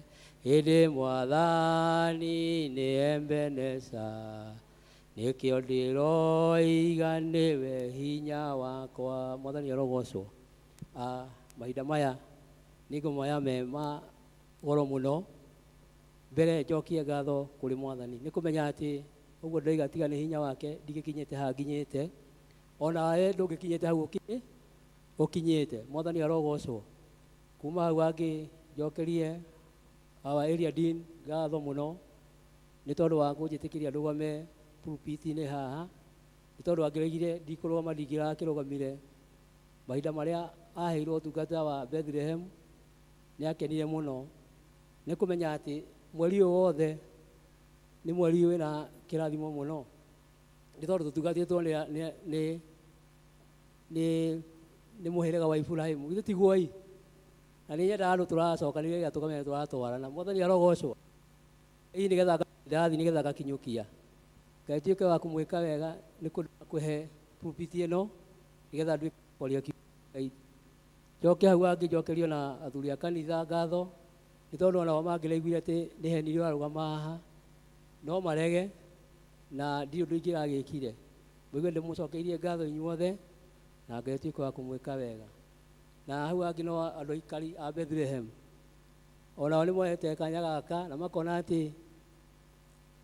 ĩndĩ Mwathani nĩ Ebeneza, nĩkĩo ndĩroiga nĩwe hinya wakwa. Mwathani arogocwo. Mahinda maya nĩ ngũmoya me ma goro mũno. Mbere njokie ngatho kũrĩ Mwathani nĩ kũmenya atĩ ũguo ndoiga tiga nĩ hinya wake ndingĩkinyĩte haha nginyĩte, onawe ndũngĩkinyĩte hau ũkinyĩte. Mwathani arogocwo. Kuma hau angĩ njokerie our area dean ngatho mũno nĩ tondũ wa kũnjĩtĩkĩria ndũgame pulpit-inĩ haha, nĩ tondũ angĩroigire ndikũrũgama ndingĩrakĩrũgamire. Mahinda marĩa aheirwo ũtungata wa Bethlehem nĩ akenire mũno nĩ kũmenya atĩ mweri ũyũ wothe nĩ mweri wĩna kĩrathimo mũno, nĩ tondũ tũtungatĩtwo nĩ mũhĩrĩga wa Iburahĩmu. Githĩ tiguo-ĩ? Na nĩ nyendaga andũ tũracokanĩrĩria nĩgetha tũkamenya tũratwarana. Mwathani arogocwo. Hihi nĩgetha ndathi nĩgetha ngakinyũkia. Ngai tuĩke wa kũmwĩka wega nĩ kũhe pulpit ĩno nĩgetha nduĩke kwaria kiugo kĩa Ngai. Njoke hau hangĩ njokerio na athuri a kanitha ngatho nĩ tondũ onao mangĩraiguire atĩ nĩ Henry ũrarũgama haha no marege na ndirĩ ũndũ ingĩragĩkire. Mũigue ndĩmũcokeirie ngatho inyuothe na Ngai atuĩke wa kũmwĩka wega. Na hau hangĩ no andũ aikari a Bethlehem onao nĩ moete kanya gaka na makona atĩ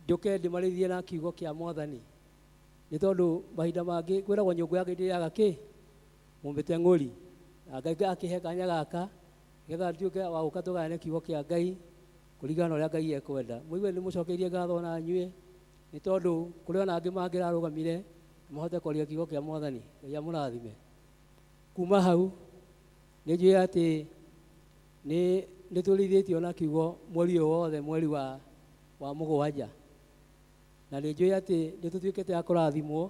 njũke ndĩmarĩithie na kiugo kĩa Mwathani, nĩ tondũ mahinda mangĩ kwĩragwo nyũngũ ya Ngai ndĩrĩaga kĩ mũmĩteng'ũri, na Ngai akĩhe kanya gaka nĩgetha nduĩke wa gũka tũgayane kiugo kĩa Ngai kũringana na ũrĩa Ngai ekwenda. Mũigue ndĩmũcokeirie ngatho ona inyuĩ, nĩ tondũ kũrĩ ona angĩ mangĩrarũgamire na mahote kwaria kiugo kĩa Mwathani. Ngai amũrathime. Kuma hau nĩ njũĩ atĩ nĩ tũrĩithĩtio na kiugo mweri ũyũ wothe, mweri wa mũgwanja, na nĩ njũĩ atĩ nĩ tũtuĩkĩte a kũrathimwo.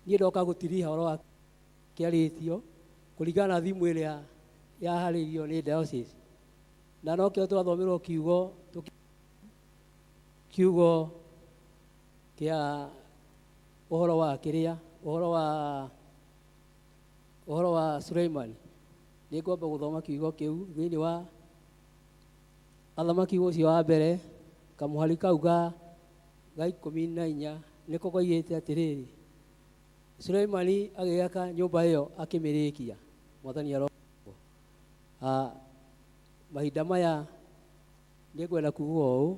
Niĩ ndoka gũtiriha ũhoro wa kĩarĩtio kũringana na thimũ ĩrĩa yaharĩirio nĩ diocese, na nokĩo twathomerwo kiugo kĩa ũhoro wa kĩrĩa, ũhoro wa Suleiman. Nĩ ngwamba gũthoma kiugo kĩu thĩinĩ wa Athamaki ũcio wa mbere, kamũhari kau ga 14, nĩko koigĩte atĩrĩrĩ, Suleimani agĩaka nyũmba ĩyo akĩmĩrĩkia. Mwathani arogocwo. Mahinda maya nĩ ngwenda kuga ũũ,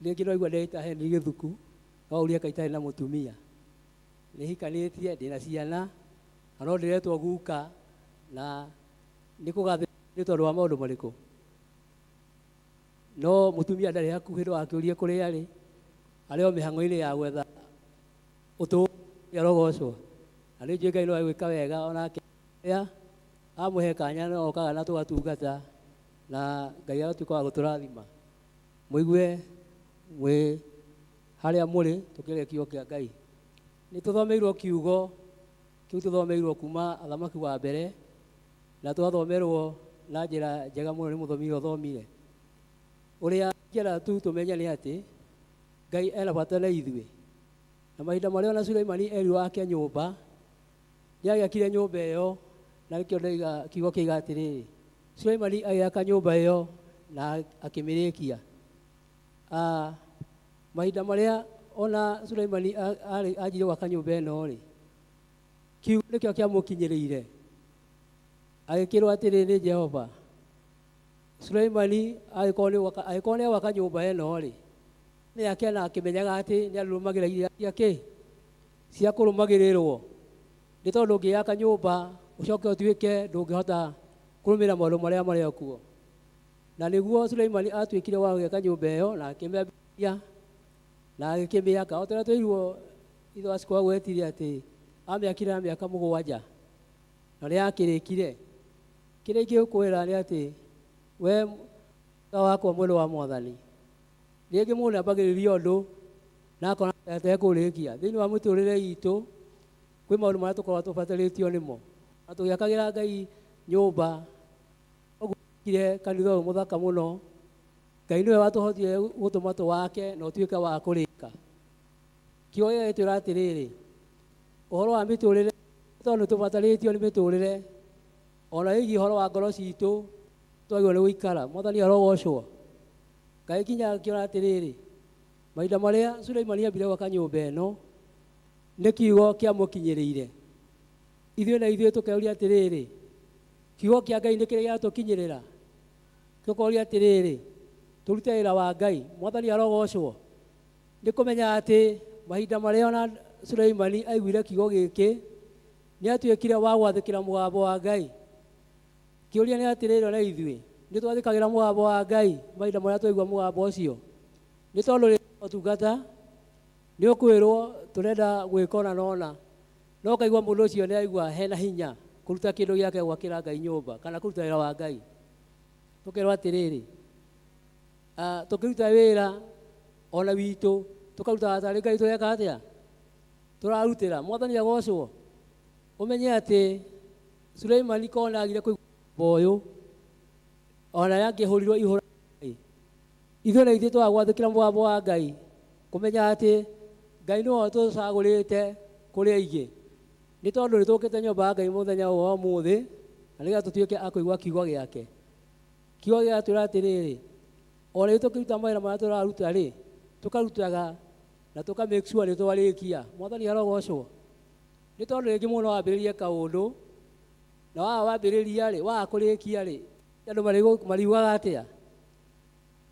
rĩngĩ no igua ndĩta Henry Gĩthuku, no ũrie kaĩ itarĩ na mũtumia. Nĩ hikanĩtie, ndĩna ciana, na no ndĩretwo guka, na nĩ kũgathĩrĩrio nĩ tondũ wa maũndũ marĩkũ? No mũtumia ndarĩ hakuhĩ, ndũgakĩũrie kũrĩa arĩ, arĩ o mĩhang'o-inĩ ya gwetha ũtũũro, arogocwo. Na nĩ njũĩ Ngai no egwĩka wega onake Amũhe kanya no okaga na tũgatungata na Ngai agatuĩka wa gũtũrathima. Mũigue mwĩ harĩa mũrĩ tũkĩaria kiugo kĩa Ngai. Nĩ tũthomeirwo kiugo kĩu tũthomeirwo kuma Athamaki wa mbere na twathomerwo na njĩra njega mũno nĩ mũthomi ũrĩa ũthomire. Ũrĩa ingĩenda tu tũmenye nĩ atĩ Ngai ena bata na ithuĩ. Na mahinda marĩa ona Suleimani erirwo ake nyũmba, nĩ agĩakire nyũmba ĩyo na nĩkĩo ndaiga kiugo kĩiga atĩrĩrĩ, Suleimani agĩaka nyũmba ĩyo na akĩmĩrĩkia. Ah, mahinda marĩa ona Suleimani anjirie gwaka nyũmba ĩno rĩ, kiugo nĩkĩo kĩamũkinyĩrĩire. Agĩkĩrwo atĩrĩ nĩ Jehova, Suleimani angĩkorwo nĩ gwaka angĩkorwo nĩ gwaka nyũmba ĩno rĩ, nĩ ake na akĩmenyaga atĩ nĩ arũmagĩrĩra irĩra cia kĩ cia kũrũmagĩrĩrwo. Nĩ tondũ ũngĩaka nyũmba ũcoke ũtuĩke ndũngĩhota kũrũmĩrĩra maũndũ marĩa marĩ kuo. Na nĩguo Suleimani atuĩkire wa gwĩka nyũmba ĩyo na akĩmĩambĩrĩria na agĩkĩmĩaka. O ta ũrĩa twerirwo ithe wa Siko agwetire atĩ amĩakire na mĩaka 7 na nĩ yakĩrĩkire. Kĩrĩa ingĩkwĩra nĩ atĩ we wakwa mwendwa wa Mwathani, rĩngĩ mũndũ nĩambagĩrĩria ũndũ na akona atekũrĩkia. Thĩinĩ wa mĩtũrĩre itũ kwĩ maũndũ marĩa tũkoragwo tũbatarĩtio nĩmo. Na tũgĩakagĩra Ngai nyũmba, ũguo twakire kanitha ũyũ mũthaka mũno, Ngai nĩwe watũhotire gũtũma tũwake na ũtuĩke wa kũrĩka. Kiugo gĩgagĩtwĩra atĩrĩrĩ, ũhoro wa mĩtũrĩre, tondũ nĩtũbatarĩtio nĩ mĩtũrĩre, ona ĩgiĩ ũhoro wa ngoro citũ, twagĩrĩirwo nĩ gũikara. Mwathani arogocwo. Ngai nginya akĩona atĩrĩrĩ, mahinda marĩa Suleimani ambire gwaka nyũmba ĩno, nĩ kiugo kĩamũkinyĩrĩire. Ithuĩ na ithuĩ tũkeuria atĩrĩrĩ, kiugo kĩa Ngai nĩ kĩrĩ gĩatũkinyĩrĩra? Tũkoria atĩrĩrĩ, tũrute wĩra wa Ngai. Mwathani arogocwo. Nĩ kũmenya atĩ mahinda marĩa ona Suleimani aiguire kiugo gĩkĩ, nĩ atuĩkire wa gwathĩkĩra mũgambo wa Ngai. Kĩũria nĩ atĩrĩrĩ ona ithuĩ, nĩ twathĩkagĩra mũgambo wa Ngai mahinda marĩa twaigua mũgambo ũcio? Nĩ tondũ rĩrĩa ũtungata, nĩ ũkwĩrwo tũrenda gwĩka ũna na ũna, no ũkaigua mũndũ ũcio nĩ aigua hena hinya kũruta kĩndũ gĩake gwakĩra Ngai nyũmba kana kũruta wĩra wa Ngai. Tũkerwo atĩrĩrĩ, tũkĩruta wĩra ona witũ, tũkarutaga tarĩ Ngai tũreka atĩa? Tũrarutĩra. Mwathani agocwo. Ũmenye atĩ Suleimani korwo nĩ agire kũigua mũgambo ũyũ, ona angĩhũrirwo ihũra Ngai. Ithuĩ na ithuĩ twaga gwathĩkĩra mũgambo wa Ngai, kũmenya atĩ Ngai nĩwe ũtũcagũrĩte kũrĩ aingĩ. Nĩ tondũ nĩ tũkĩte nyũmba ya Ngai mũthenya ũyũ wa ũmũthĩ, na nĩgetha tũtuĩke a kũigua kiugo gĩake. Kiugo gĩgatwĩra atĩrĩrĩ, o na ithuĩ tũkĩruta mawĩra marĩa tũraruta rĩ, tũkarutaga na tũka make sure nĩ twarĩkia. Mwathani arogocwo. Nĩ tondũ rĩngĩ mũndũ no ambĩrĩrie kaũndũ, na waga wambĩrĩria rĩ, waga kũrĩkia rĩ, andũ mariugaga atĩa?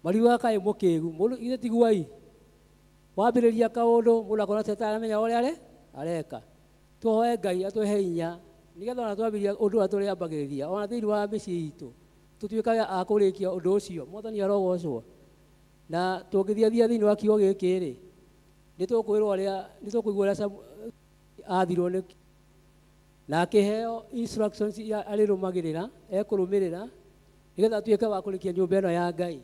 Mariugaga kaĩ mũkĩgu. Mũndũ ithe tiguai. Wambĩrĩria kaũndũ, mũndũ akona ta ataramenya ũrĩa areka. Tũhoe Ngai atũhe hinya, nĩgetha ona twambĩrĩria ũndũ ũrĩa tũrĩambagĩrĩria, ona thĩinĩ wa mĩciĩ itũ, tũtuĩkage a kũrĩkia ũndũ ũcio. Mwathani arogocwo. Na tũngĩthiathia thĩinĩ wa kiugo gĩkĩ rĩ, nĩ tũkwĩrwo ũrĩa, nĩ tũkũigua ũrĩa athirwo nĩ na akĩheo instructions iria arĩrũmagĩrĩra, ekũrũmĩrĩra, nĩgetha atuĩke wa kũrĩkia nyũmba ĩno ya Ngai.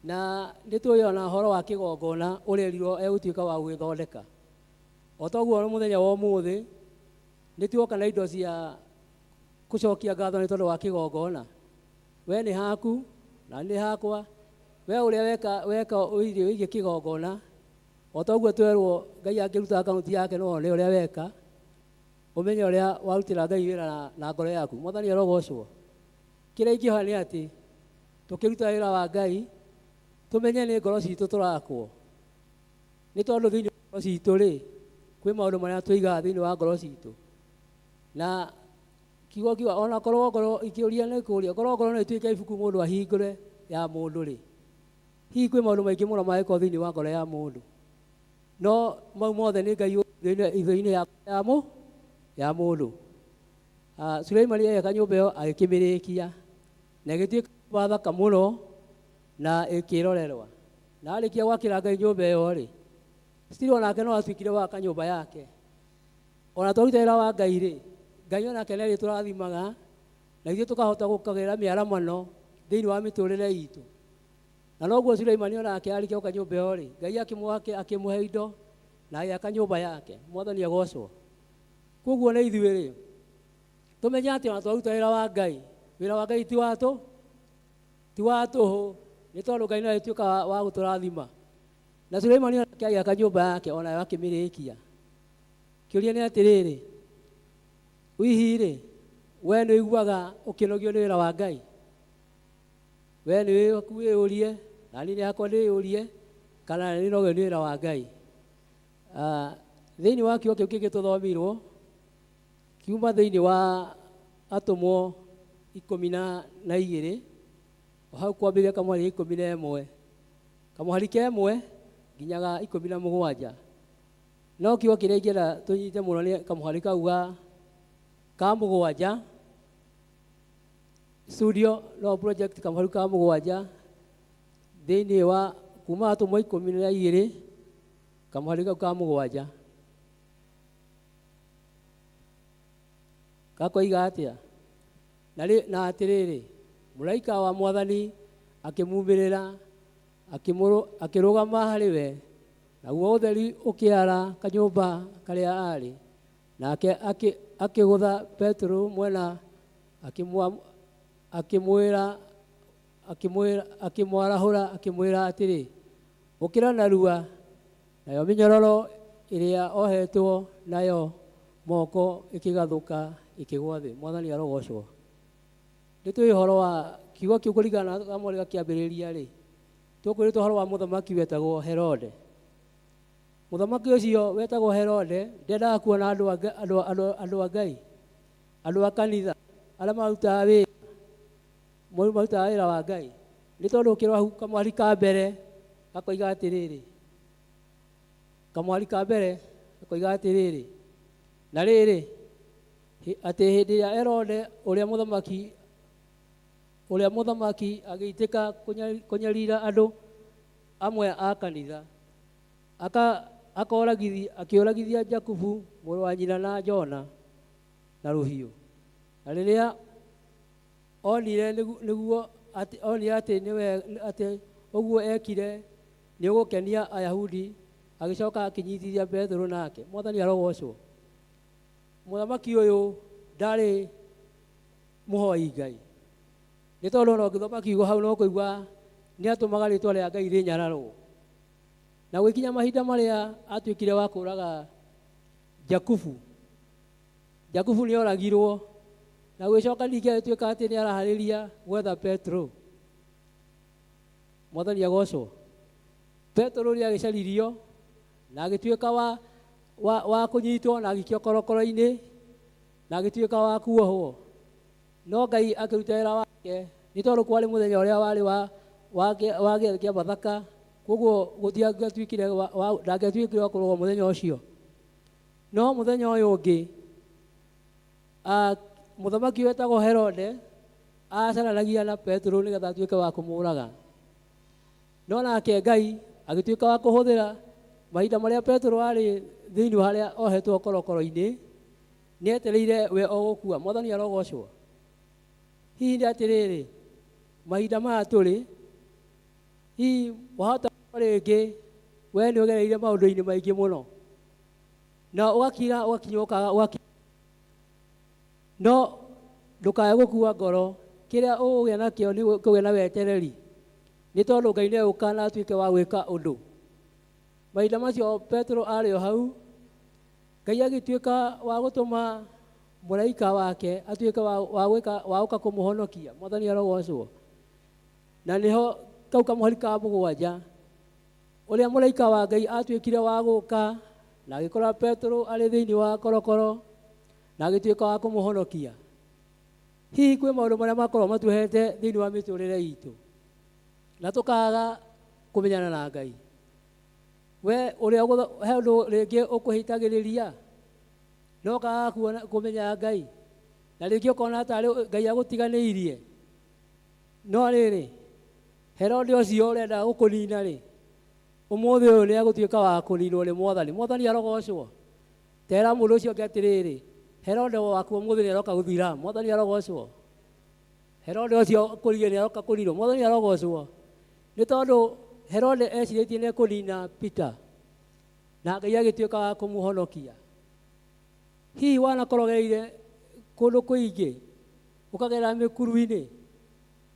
Na nĩ tũĩ ona ũhoro wa kĩgongona ũrĩa erirwo egũtuĩka wa gũgĩthondeka. O toguo mũthenya wa ũmũthĩ, nĩ tuoka na indo cia kũcokia ngatho nĩ tondũ wa kĩgongona. We nĩ haku, na nĩ hakwa. We ũrĩa weka, weka wĩgiĩ kĩgongona, o toguo twerwo Ngai angĩruta akaunti yake no one ũrĩa weka, ũmenye ũrĩa warutĩra Ngai wĩra na ngoro yaku. Mwathani arogocwo. Kĩrĩa ingĩhoya nĩ atĩ, tũkĩruta wĩra wa Ngai, tũmenye nĩ ngoro citũ tũrakwo. Nĩ tondũ thĩinĩ wa ngoro citũ rĩ, kwĩ maũndũ marĩa tũigaga thĩinĩ wa ngoro citũ. Na kiugo kiuga, ona korwo ngoro ikĩũria nĩ kũũria, korwo ngoro no ĩtuĩke ibuku mũndũ ahingũre ya mũndũ rĩ, hihi kwĩ maũndũ maingĩ mũno mangĩkorwo thĩinĩ wa ngoro ya mũndũ. No mau mothe nĩ Ngai itho-inĩ ya mũndũ. Suleimani agĩaka nyũmba ĩyo agĩkĩmĩrĩkia, na ĩgĩtuĩka nyũmba thaka mũno na ĩkĩrorerwa. Na arĩkia gwakĩra Ngai nyũmba ĩyo rĩ, still onake no atuĩkire gwaka nyũmba yake. Ona twaruta wĩra wa Ngai rĩ, Ngai onake nĩ arĩtũrathimaga. Na ithuĩ tũkahota gũkagĩra mĩaramano thĩinĩ wa mĩtũrĩre itũ. Na noguo Suleimani onake arĩkia gwaka nyũmba ĩyo rĩ, Ngai akĩmũhe indo na agĩaka nyũmba yake. Mwathani agocwo. Koguo na ithuĩ rĩ, tũmenye atĩ ona twaruta wĩra wa Ngai, wĩra wa Ngai ti wa tũ ti wa tũhũ, nĩ tondũ Ngai no agĩtuĩka wa gũtũrathima. Na Suleimani onake agĩaka nyũmba yake onayo akĩmĩrĩkia. Kĩũria nĩ atĩrĩrĩ, hihi rĩ, we nĩ ũiguaga ũkĩnogio nĩ wĩra wa Ngai? We nĩ waku wĩyũrie, na niĩ nĩ hakwa ndĩyũrie, kana nĩ nogio nĩ wĩra wa Ngai. Thĩinĩ wa kiugo kĩu kĩngĩ tũthomirwo, kiuma thĩinĩ wa atũmwo 12, o hau kwambĩrĩria kamũhari ga 11, kamũhari ka 1 nginya ga 17. No kiugo kĩrĩa ingĩenda tũnyite mũno nĩ kamũhari kau ka 7, studio no project kamũhari ka 7 thĩinĩ wa kuma atũmwo 12 kamũhari kau ka 7. Gakoiga atĩa? Na atĩrĩrĩ, mũraika wa Mwathani akĩmumĩrĩra, akĩrũgama harĩ we, naguo ũtheri ũkĩara kanyũmba karĩa aarĩ. Nake akĩgũtha Petero mwena, akĩmwarahũra, akĩmwĩra atĩrĩ, ũkĩra narua. Nayo mĩnyororo ĩrĩa ohetwo nayo moko ĩkĩgathũka ĩkĩgwa thĩ. Mwathani arogocwo. Nĩ tũĩ ũhoro wa kiugo kĩu kũringana na kamũhari gakĩambĩrĩria rĩ, tũkwĩrĩtwo ũhoro wa mũthamaki wetagwo Herode. Mũthamaki ũcio wetagwo Herode ndendaga kuona andũ a Ngai, andũ a kanitha arĩa marutaga wĩra, marutaga wĩra wa Ngai. Nĩ tondũ ũkĩrora hau kamũhari ka mbere gakoiga atĩrĩrĩ, kamũhari ka mbere gakoiga atĩrĩrĩ, na rĩrĩ, atĩ hĩndĩ ĩrĩa Herode ũrĩa mũthamaki agĩitĩka kũnyarira andũ amwe a kanitha, akĩũragithia Jakubu mũrũ wa nyina na Jona na rũhiũ. Na rĩrĩa onire nĩguo atĩ, onire atĩ nĩwe, atĩ ũguo ekire nĩ ũgũkenia Ayahudi, agĩcoka akĩnyitithia Petero nake. Mwathani arogocwo. Mũthamaki ũyũ ndarĩ mũhoi Ngai, nĩ tondũ ona ũngĩthoma kiugo hau no kũigua nĩ atũmaga rĩtwa rĩa Ngai rĩnyararwo. Na gũgĩkinya mahinda marĩa atuĩkire wa kũraga Jakubu, Jakubu nĩ oragirwo, na gũgĩcoka ningĩ agĩtuĩka atĩ nĩ araharĩria gwetha Petero. Mwathani agocwo. Petero nĩ agĩcaririo na agĩtuĩka wa kũnyitwo na agĩikio korokoro-inĩ na agĩtuĩka wa kuohwo. No Ngai akĩruta wĩra wake, nĩ tondũ kwarĩ mũthenya ũrĩa warĩ wa gĩathĩ kĩa Bathaka, koguo gũtiangĩatuĩkire ndangĩatuĩkire wa kũrũgwo mũthenya ũcio. No mũthenya ũyũ ũngĩ, mũthamaki wetagwo Herode acaranagia na Petero nĩgetha atuĩke wa kũmũraga. No nake Ngai agĩtuĩka wa kũhũthĩra mahinda marĩa Petero arĩ thĩinĩ wa harĩa ohetwo korokoro-inĩ, nĩetereire we o gũkua. Mwathani arogocwo. Hihi nĩ atĩrĩrĩ, mahinda maya tũrĩ, hihi wahota rĩngĩ we nĩ ũgereire maũndũ-inĩ maingĩ mũno, na ũgakira, ũgakinya, ũkaga, ũgakira, no ndũkae gũkua ngoro. Kĩrĩa ũgũgĩa nakĩo nĩ kũgĩa na wetereri, nĩ tondũ Ngai nĩ egũka na atuĩke wa gwĩka ũndũ. Mahinda macio Petero arĩ o hau, Ngai agĩtuĩka wa gũtũma mũraika wake atuĩke wa gũka kũmũhonokia. Mwathani arogocwo. Na nĩho kau kamũhari ka 7, ũrĩa mũraika wa Ngai atuĩkire wa gũka na agĩkora Petero arĩ thĩinĩ wa korokoro na agĩtuĩka wa kũmũhonokia. Hihi kwĩ maũndũ marĩa makoragwo matuohete thĩinĩ wa mĩtũrĩre itũ na tũkaga kũmenyana na Ngai? We ũrĩa he ũndũ rĩngĩ ũkũhĩtagĩrĩria no ũkaga kũmenya Ngai, na rĩngĩ ũkona tarĩ Ngai agũtiganĩirie. No rĩrĩ, Herode ũcio ũrenda gũkũnina rĩ, ũmũthĩ ũyũ nĩ egũtuĩka wa kũninwo nĩ Mwathani. Mwathani arogocwo. Tera mũndũ ũcio ũngĩ atĩrĩrĩ, Herode waku ũmũthĩ nĩ aroka gũthira. Mwathani arogocwo. Herode ũcio kũrigĩ nĩ aroka kũrirwo. Mwathani arogocwo. Nĩ tondũ Herode ecirĩtie nĩ ekũnina Peter na Ngai agĩtuĩka wa kũmũhonokia. Hihi wanakorwo ũgereire kũndũ kũingĩ, ũkagerera mĩkuru-inĩ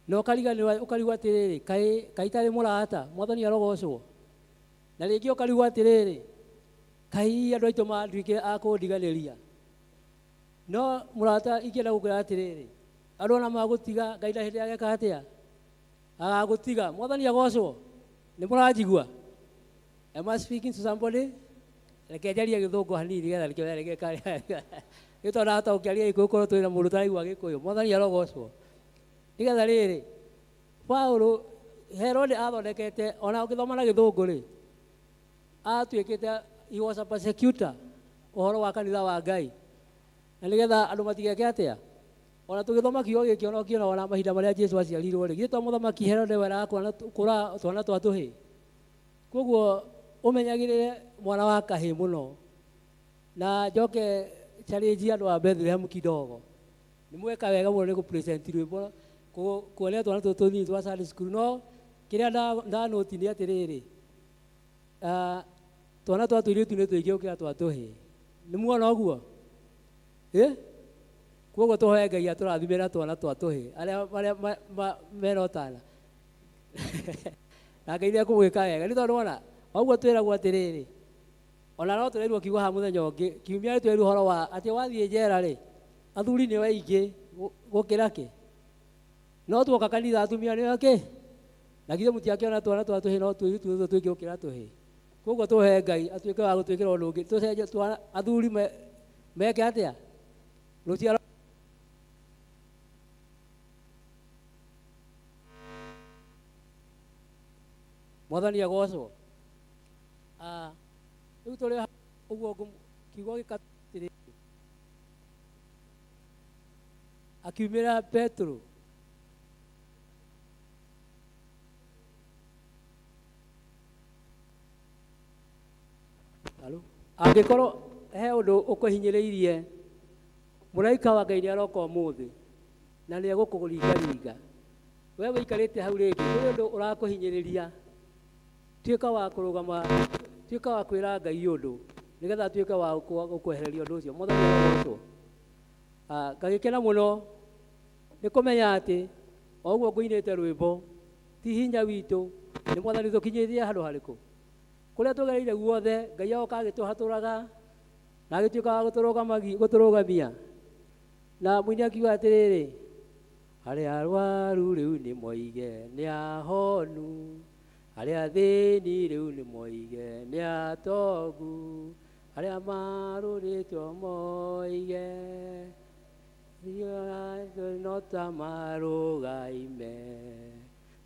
na ũkariganĩrwo ũkarigwo atĩrĩrĩ, kaĩ kaĩ itarĩ mũrata? Mwathani arogocwo. Na rĩngĩ ũkarigwo atĩrĩrĩ, kaĩ andũ aitũ manduĩkire a kũndiganĩria? No mũrata ingĩenda gũkwĩra atĩrĩrĩ, andũ ona magũtiga Ngai ndarĩ hĩndĩ ageka atĩa? Agagũtiga. Mwathani agocwo. Nĩ mũranjigua? Am I speaking to somebody? Reke njarie gĩthũngũ hanini nĩgetha nĩkĩo reke nĩ tondũ ndahota gũkĩaria gĩkũyũ korwo twĩna mũndũ ũtaraigua gĩkũyũ. Mwathani arogocwo. Nĩgetha rĩrĩ, Paulo Herode athondekete ona ũngĩthoma na gĩthũngũ rĩ, atuĩkĩte he was a persecutor ũhoro wa kanitha wa Ngai. Na nĩgetha andũ matigeke atĩa? Ona tũgĩthoma kiugo gĩkĩ ona ũkĩona ona mahinda marĩa Jesu aciarirwo rĩ, githĩ to mũthamaki Herode weraga kũraga twana twa tũhĩĩ? Koguo ũmenyagĩrĩre mwana wa kahĩĩ mũno. Na njoke challenge andũ a Bethlehem kidogo. Nĩ mweka wega mũno nĩ gũ present rwĩmbo kuonia twana tũtũ tũnini twa Sunday school no kĩrĩa ndanoti nĩ atĩrĩrĩ, twana twa tũirĩtu nĩ tũingĩ gũkĩra twa tũhĩĩ. Nĩ muona ũguo? Ĩ? Koguo tũhoe Ngai atũrathime na twana twa tũhĩĩ arĩa arĩa mena ũtana. Na Ngai nĩ ekũmwĩka wega. Nĩ tondũ wona, ũguo twĩragwo atĩrĩrĩ, ona no tũrerirwo kiugo haha mũthenya ũngĩ, kiumia nĩ twerirwo ũhoro wa atĩ wathiĩ njera rĩ, athuri nĩo aingĩ gũkĩra kĩ? No tuoka kanitha atumia nĩo kĩ? Na githĩ mũtiakĩona twana twa tũhĩĩ no tũirĩtu tũtũ tũingĩ gũkĩra tũhĩĩ? Koguo tũhe Ngai atuĩke wa gũtwĩkĩra ũndũ ũngĩ, tũcenjie twana athuri meke atĩa? Rũciaro Mwathani agocwo. Rĩu tũrĩ ũguo kiugo gĩkatĩrĩ akiumĩra Petero. Halo? Angĩkorwo he ũndũ ũkũhinyĩrĩirie, mũraika wa Ngai nĩ aroka ũmũthĩ na nĩ egũkũringaringa. We wĩikarĩte hau rĩngĩ, kũrĩ ũndũ ũrakũhinyĩrĩria, tuĩka wa kũrũgama, tuĩka wa kwĩra Ngai ũndũ, nĩgetha atuĩke wa gũkwehereria ũndũ ũcio. Mwathani arogocwo. Ngagĩkena mũno nĩ kũmenya atĩ o ũguo ngũinĩte rwĩmbo ti hinya witũ, nĩ Mwathani tũkinyĩtie handũ harĩkũ? Kũrĩa tũgereire guothe, Ngai agoka agĩtũhatũraga na agĩtuĩka wa gũtũrũgamia. Na mũini akiuga atĩrĩrĩ, arĩa arwaru rĩu nĩ moige nĩ ahonu, arĩa athĩni rĩu nĩ moige nĩ atongu, arĩa marũrĩtwo moige no ta marũgaime,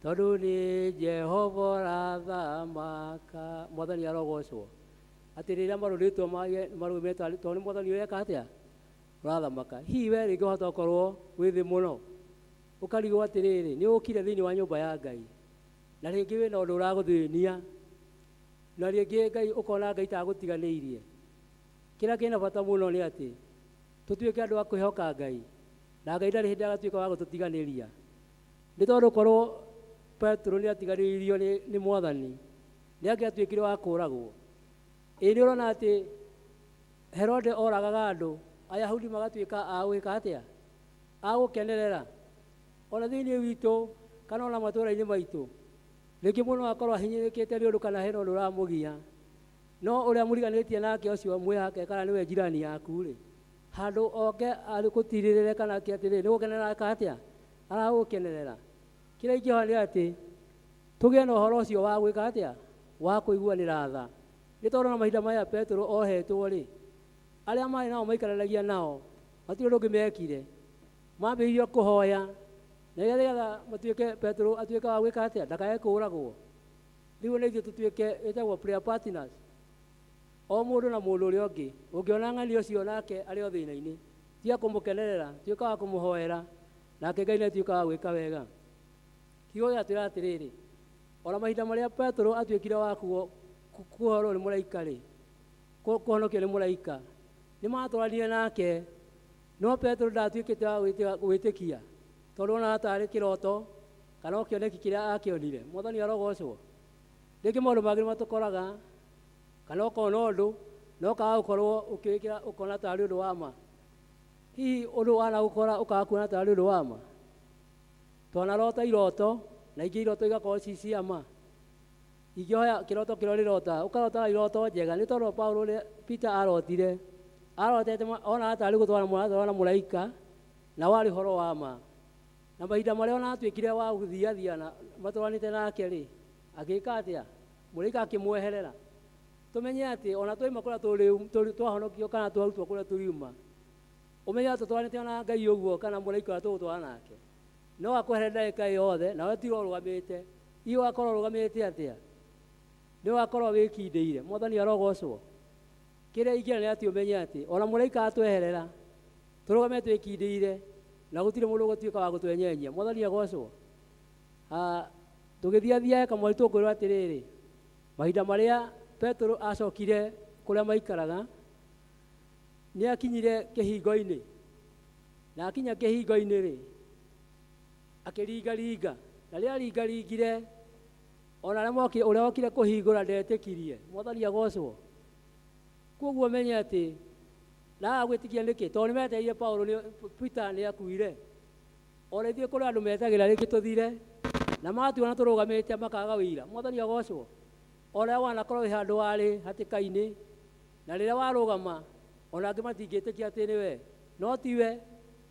tondũ nĩ Jehova ũrathamaka. Mwathani arogocwo. Atĩ rĩrĩa marũrĩtwo marũgame tondũ nĩ Mwathani ũreka atĩa? Ũrathamaka. Hihi we rĩngĩ wahota gũkorwo wĩ thĩ mũno, ũkarigwo atĩrĩrĩ, nĩ ũkire thĩinĩ wa nyũmba ya Ngai, na rĩngĩ wĩna ũndũ ũragũthĩnia, na rĩngĩ Ngai ũkona Ngai ta agũtiganĩirie. Kĩrĩa kĩna bata mũno nĩ atĩ tũtuĩke andũ a kwĩhoka Ngai, na Ngai ndarĩ hĩndĩ agatuĩka wa gũtũtiganĩria. Nĩ tondũ korwo Petero nĩ atiganĩirio nĩ Mwathani, nĩ angĩatuĩkire wa kũragwo. Ĩĩ nĩ ũrona atĩ Herode oragaga andũ, Ayahudi magatuĩka a gwĩka atĩa? A gũkenerera. Ona thĩinĩ witũ kana ona matũũra-inĩ maitũ, rĩngĩ mũndũ no akorwo ahinyĩrĩrĩkĩte nĩ ũndũ kana hena ũndũ ũramũgia, no ũrĩa mũriganĩtie nake ũcio mwĩ hake kana nĩwe jirani yaku rĩ, handũ oke agũtirĩrĩre kana ake atĩrĩrĩ, nĩ gũkenerera eka atĩa? Aragũkenerera. Kĩrĩa ingĩhoya nĩ atĩ tũgĩe na ũhoro ũcio wa gwĩka atĩa? Wa kũiguanĩra tha. Nĩ tondũ na mahinda maya Petero ohetwo rĩ, arĩa maarĩ nao maikaranagia nao, matirĩ ũndũ ũngĩ mekire. Mambĩrĩirie kũhoya, na nĩgetha matuĩke Petero atuĩke wa gwĩka atĩa? Ndakae kũũragwo. Rĩu ona ithuĩ tũtuĩke, ĩtagwo prayer partners. O mũndũ na mũndũ ũrĩa ũngĩ. Ũngĩona ng'ani ũcio nake arĩ o thĩna-inĩ, tiga kũmũkenerera, tuĩka wa kũmũhoera, nake Ngai nĩ atuĩka wa gwĩka wega. Kiugo gĩgatwĩra atĩrĩrĩ, ona mahinda marĩa Petero atuĩkire wa kuohorwo nĩ mũraika-rĩ, kũhonokio nĩ mũraika, nĩ matwaranire nake, no Petero ndatuĩkĩte wa gwĩtĩkia. Tondũ onaga tarĩ kĩroto kana o kĩoneki kĩrĩa akĩonire. Mwathani arogocwo. Rĩngĩ maũndũ mangĩ nĩ matũkoraga kana ũkona ũndũ na ũkaga gũkorwo ũkĩwĩkĩra ũkona tarĩ ũndũ wa ma. Hihi ũndũ wanagũkora ũkaga kuona tarĩ ũndũ wa ma? Twanarota iroto na ingĩ iroto igakorwo ci cia ma. Ingĩhoya kĩroto kĩrĩa ũrĩrotaga, ũkarotaga iroto njega nĩ tondũ Paulo ũrĩa Peter arotire, arotete onaga tarĩ gũtwara mũratwarwo na mũraika na warĩ ũhoro wa ma. Na mahinda marĩa ona atuĩkire wa gũthiathia na matwaranĩte nake rĩ, agĩka atĩa? Mũraika akĩmweherera. Tũmenye atĩ ona twaima kũrĩa tũrĩ twahonokio kana twarutwo kũrĩa tũriuma, ũmenye atĩ tũtwaranĩte na Ngai ũguo kana mũraika ũrĩa tũgũtwarana nake, no akweherere ndagĩka yothe nawe ũtirwo ũrũgamĩte. Hihi ũgakorwo ũrũgamĩte atĩa? Nĩ ũgakorwo wĩkindĩire. Mwathani arogocwo. Kĩrĩa ingĩenda nĩ atĩ ũmenye atĩ ona mũraika atweherera, tũrũgame twĩkindĩire na gũtirĩ mũndũ ũgũtuĩka wa gũtwenyenyia. Mwathani agocwo. Tũgĩthiathiaga kamweri tũkwĩrwo atĩrĩrĩ, mahinda marĩa Petero acokire kũrĩa maikaraga, nĩ akinyire kĩhingo-inĩ. Na akinya kĩhingo-inĩ rĩ, akĩringaringa. Na rĩrĩa aringaringire, ona arĩa mokire, ũrĩa wokire kũhingũra ndetĩkirie. Mwathani agocwo. Kwoguo menye atĩ, ndaga gwĩtĩkia nĩkĩ? Tondũ nĩ metereire Paulo, Peter nĩ akuire. Ona ithuĩ kũrĩ andũ metagĩra rĩngĩ tũthire, na matuona tũrũgamĩte makaga ũira. Mwathani agocwo. O rĩrĩa wanakorwo wĩ handũ warĩ hatĩka-inĩ, na rĩrĩa warũgama, ona angĩ matingĩtĩkia atĩ nĩ we. No tiwe,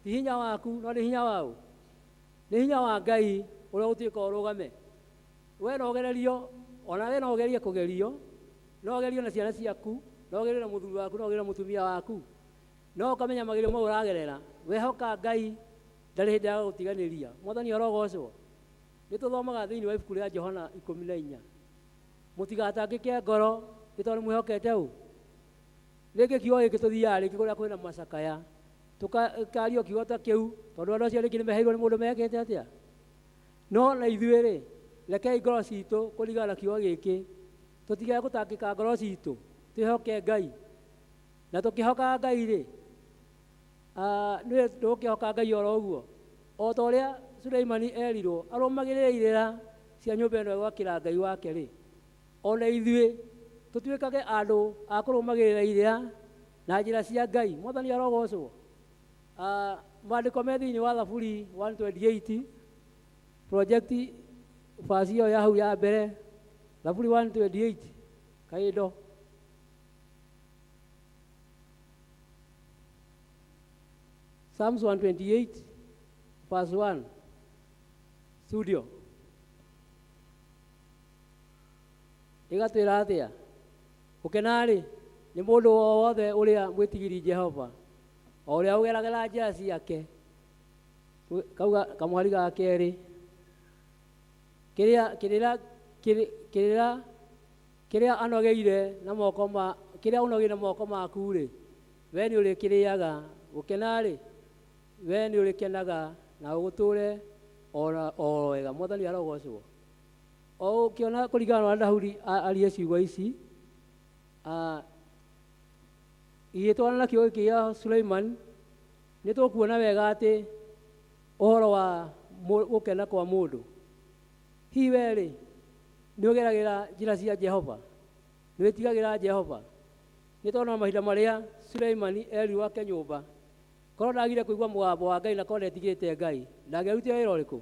ti hinya waku, no nĩ hinya waũ? Nĩ hinya wa Ngai ũrĩa ũgũtuĩka ũrũgame. We no ũgererio, ona we no ũgerie kũgerio, no ũgerio na ciana ciaku, no ũgerio na mũthuri waku, no ũgerio na mũtumia waku. No ũkamenya magerio mau ũragerera, wehoka Ngai ndarĩ hĩndĩ agagũtiganĩria. Mwathani arogocwo. Nĩ tũthomaga thĩinĩ wa ibuku rĩa Johana 14. Mũtigatangĩke ngoro nĩ tondũ nĩ mwĩhokete ũ? Rĩngĩ kiugo gĩkĩ tũthiaga rĩngĩ kũrĩa kwĩna macakaya, tũkario kiugo ta kĩu, tondũ andũ acio rĩngĩ nĩ meheirwo nĩ mũndũ mekĩte atĩa? No na ithuĩ rĩ, rekei ngoro citũ kũringana na kiugo gĩkĩ, tũtigage gũtangĩka ngoro citũ, twĩhoke Ngai. Na tũkĩhokaga Ngai-rĩ, nĩwe ndũkĩhoka Ngai oro ũguo? O ta ũrĩa Suleimani erirwo arũmagĩrĩre irĩra cia nyũmba ĩno egwakĩra Ngai wake-rĩ, o na ithuĩ tũtuĩkage andũ a kũrũmagĩrĩra irĩra na njĩra cia Ngai. Mwathani arogocwo. Maandĩko me thĩinĩ wa Thaburi 128, project verse ĩyo ya hau ya mbere, Thaburi 128, kaĩndo. Psalms 128 verse 1. Studio. Ĩgatwĩra atĩa? Gũkena-rĩ, nĩ mũndũ o wothe ũrĩa mwĩtigĩri Jehova, o ũrĩa ũgeragĩra njĩra ciake. Kauga kamũhari ga kerĩ. Kĩrĩa kĩrĩra kĩrĩra Kĩrĩa anogeire na moko ma, kĩrĩa ũnogeire na moko maku-rĩ, wee nĩũrĩkĩrĩaga, gũkena-rĩ, wee nĩũrĩkenaga na ũgũtũũre o na o wega. Mwathani arogocwo. O ũkĩona kũringana na ũrĩa Daudi arie ciugo ici, igĩtwarana na kiugo gĩkĩ gĩa Suleiman, nĩ tũkuona wega atĩ ũhoro wa gũkena kwa mũndũ. Hihi wee-rĩ, Nĩ ũgeragĩra njĩra cia Jehova? Nĩ wĩtigagĩra Jehova? Nĩ tondũ mahinda marĩa Suleimani eerirwo ake nyũmba, korwo ndagire kũigua mũgambo wa Ngai na korwo ndetigĩrĩte Ngai, ndangĩarutire wĩra ũrĩkũ?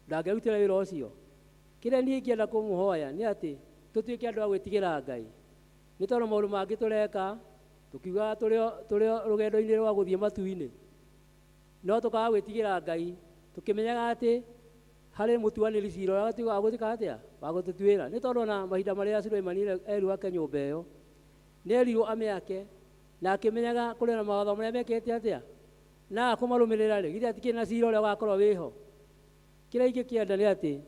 Ndangĩarutire wĩra ũcio. Kĩrĩa niĩ ingĩenda kũmũhoya nĩ atĩ tũtuĩke andũ a gwĩtigĩra Ngai. Nĩ tondũ maũndũ mangĩ tũreka tũkiugaga tũrĩ o rũgendo-inĩ rwa gũthiĩ matu-inĩ, no tũkaga gwĩtigĩra Ngai tũkĩmenyaga atĩ harĩ mũtuanĩri cira ũrĩa agatuĩka wa gũtuĩka atĩa? Wa gũtũtuĩra. Nĩ tondũ ona mahinda marĩa Suleimani erirwo ake nyũmba ĩyo, nĩ erirwo amĩake na akĩmenyaga kũrĩ na mawatho marĩa mekĩte atĩa? Na aga kũmarũmĩrĩra rĩ, githĩ hatikĩrĩ na cira ũrĩa ũgakorwo wĩho? Kĩrĩa ingĩkĩenda nĩ atĩ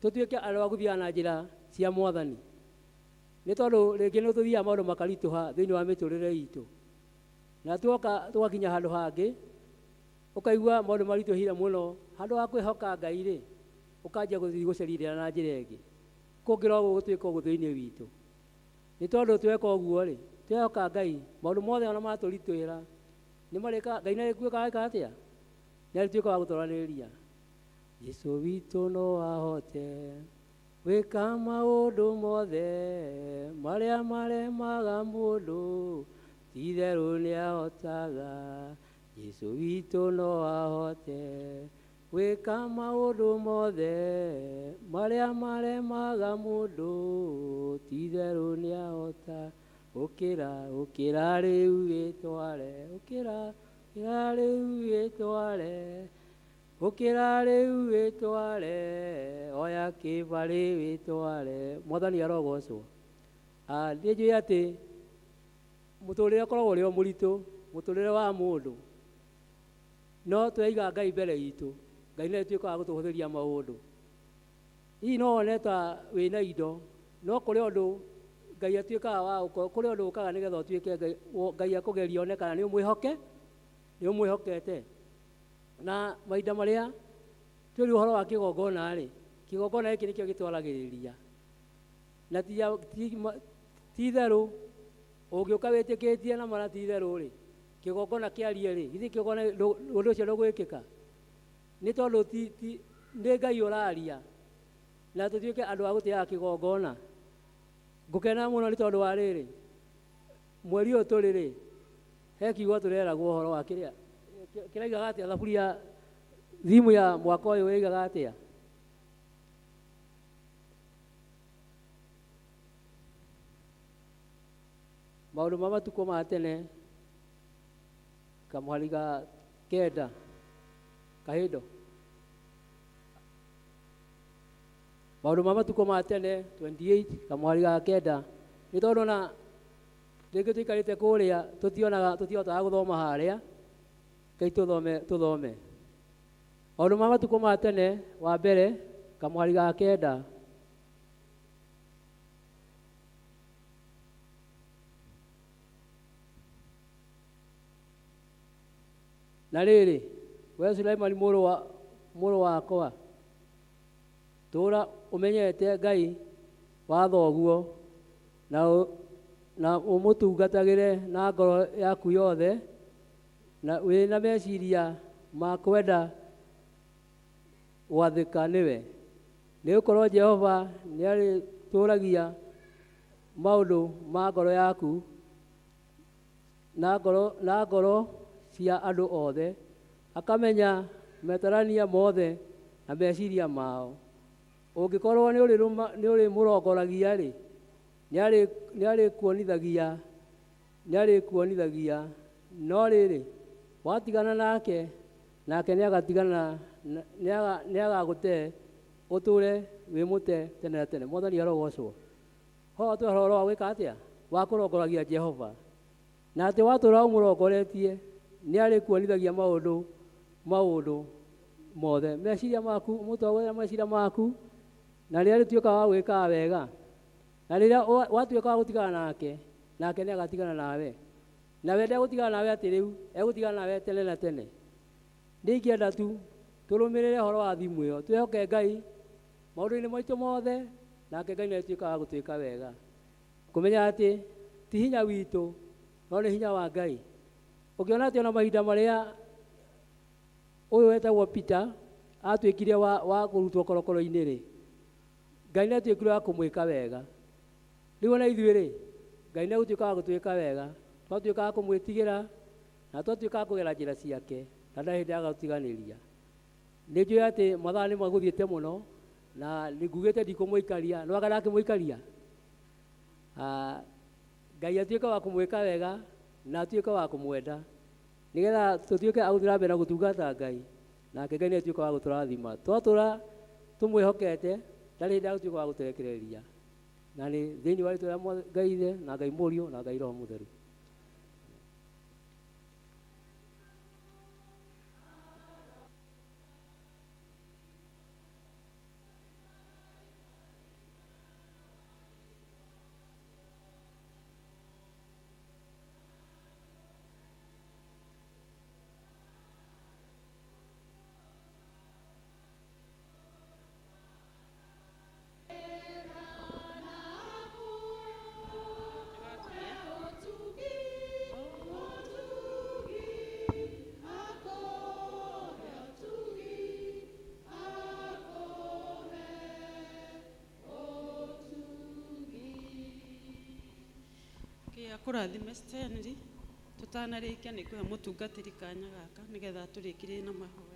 tũtuĩke andũ a gũthiaga na njĩra cia Mwathani. Nĩ tondũ rĩngĩ nĩ tũthiaga maũndũ makaritũha thĩinĩ wa mĩtũrĩre itũ. Na tuoka tũgakinya handũ hangĩ, Ũkaigua maũndũ maritũhĩire mũno, handũ ha kwĩhoka Ngai-rĩ, ũkanjia gũthiĩ gũcaria irĩra na njĩra ĩngĩ. Kũngĩrogwo gũtuĩka ũguo thĩinĩ witũ. Nĩ tondũ tweka ũguo-rĩ, twehoka Ngai, maũndũ mothe ona matũritũhĩra, nĩ marĩka, Ngai nĩ arĩtuĩkaga eka atĩa? Nĩ arĩtuĩka wa gũtũranĩria. Jesu witũ no ahote gwĩka maũndũ mothe marĩa maremaga mũndũ, ti-itherũ nĩahotaga. Jesu witũ no ahote gwĩka maũndũ mothe marĩa maremaga mũndũ, ti-itherũ nĩahota. Ũkĩra, ũkĩra rĩu wĩtware, ũkĩra, ũkĩra rĩu wĩtware, ũkĩra rĩu wĩtware, oya kĩbarĩ wĩtware. Mwathani arogocwo. Nĩ njũĩ atĩ mũtũrĩre ũkoragwo ũrĩ o mũritũ, mũtũrĩre wa mũndũ, no twaiga Ngai mbere itũ, Ngai nĩ atuĩkaga wa gũtũhũthĩria maũndũ. Hihi no wone ta wĩna indo, no kũrĩ ũndũ Ngai atuĩkaga wa gũkorwo, kũrĩ ũndũ ũkaga nĩgetha ũtuĩke Ngai, Ngai akũgeria one kana nĩ ũmwĩhoke, nĩ ũmwĩhokete. Na mahinda marĩa twĩrwo ũhoro wa kĩgongona rĩ, kĩgongona gĩkĩ nĩkĩo gĩtwaragĩrĩria. Na ti itherũ, ũngĩũka wĩtĩkĩtie na mara ti itherũ rĩ, kĩgongona kĩarie rĩ, githĩ kĩgongona ũndũ ũcio ndũgwĩkĩka? Nĩ tondũ nĩ Ngai ũraria, na tũtuĩke andũ a gũtĩaga kĩgongona. Ngũkena mũno nĩ tondũ wa rĩrĩ, mweri ũyũ tũrĩ rĩ, he kiugo tũreragwo ũhoro wa kĩrĩa, kĩraigaga atĩa, thaburi ya thimu ya mwaka ũyũ ĩigaga atĩa? Maũndũ ma matukũ ma tene, kamũhari ga kenda, kahĩndo. Maũndũ ma matukũ ma tene 28 kamũhari ga kenda. Nĩ tondũ na rĩngĩ tũikarĩte kũrĩa tũtionaga, tũtihotaga gũthoma harĩa, Ngai tũthome, tũthome. Maũndũ ma matukũ ma tene wa mbere kamũhari ga kenda. Na rĩrĩ, we Suleimani mũrũ wakwa, tũũra ũmenyete Ngai wa thoguo, na ũmũtungatagĩre na ngoro yaku yothe, na wĩ na meciria ma kwenda gwathĩka nĩwe. Nĩgũkorwo Jehova nĩarĩtũũragia maũndũ ma ngoro yaku na ngoro cia andũ othe, akamenya metarania mothe na meciria mao. Ũngĩkorwo nĩũrĩmũrongoragia-rĩ, nĩarĩkuonithagia, no rĩrĩ, watigana nake, nake nĩagagũte ũtũũre wĩ mũte tene na tene. Mwathani arogocwo. Ho twĩ ũhoro wa gwĩka atĩa? Wa kũrongoragia Jehova. Na atĩ watũũra ũmũrongoretie, nĩarĩkuonithagia maũndũ mothe. Meciria maku, ũmũtongoria meciria maku, na rĩrĩa rĩtuĩka wa gwĩkaga wega. Na rĩrĩa watuĩka wa gũtigana nake, nake nĩagatigana nawe. Nawe ndegũtigana nawe atĩ rĩu, egũtigana nawe tene na tene. Nĩ ingĩenda tu tũrũmĩrĩre ũhoro wa thimũ ĩyo, twĩhoke Ngai maũndũ-inĩ maitũ mothe, nake Ngai nĩatuĩkaga wa gũtwĩka wega. Kũmenya atĩ ti hinya witũ, no nĩ hinya wa Ngai. Ũkĩona atĩ ona mahinda marĩa ũyũ wetagwo Peter atuĩkire wa kũrutwo korokoro-inĩ rĩ, Ngai nĩatuĩkire wa kũmwĩka wega. Rĩu ona ithuĩ rĩ, Ngai nĩegũtuĩka wa gũtwĩka wega, twatuĩka wa kũmwĩtigĩra, na twatuĩka wa kũgera njĩra ciake, na ndarĩ hĩndĩ agagũtiganĩria. Nĩ njũĩ atĩ mathaa nĩ magũthiĩte mũno, na nĩ ngugĩte ndikũmũikaria, no anga ndakĩmũikaria? Ngai atuĩke wa kũmwĩka wega, na atuĩke wa kũmwenda, nĩgetha tũtuĩke a gũthiĩ na mbere na gũtungata Ngai, nake Ngai nĩatuĩka wa gũtũrathima. Twatũra tũmwĩhokete, ndarĩ hĩndĩ agũtuĩka wa gũtũrekereria. Na nĩ thĩinĩ wa rĩtwa rĩa Ngai Ithe, na Ngai Mũriũ, na Ngai Roho Mũtheru. Akũrathime Stanley. Tũtanarĩkia nĩ ngũhe mũtungatĩri kanya gaka nĩgetha atũrĩkĩrie na mahoya.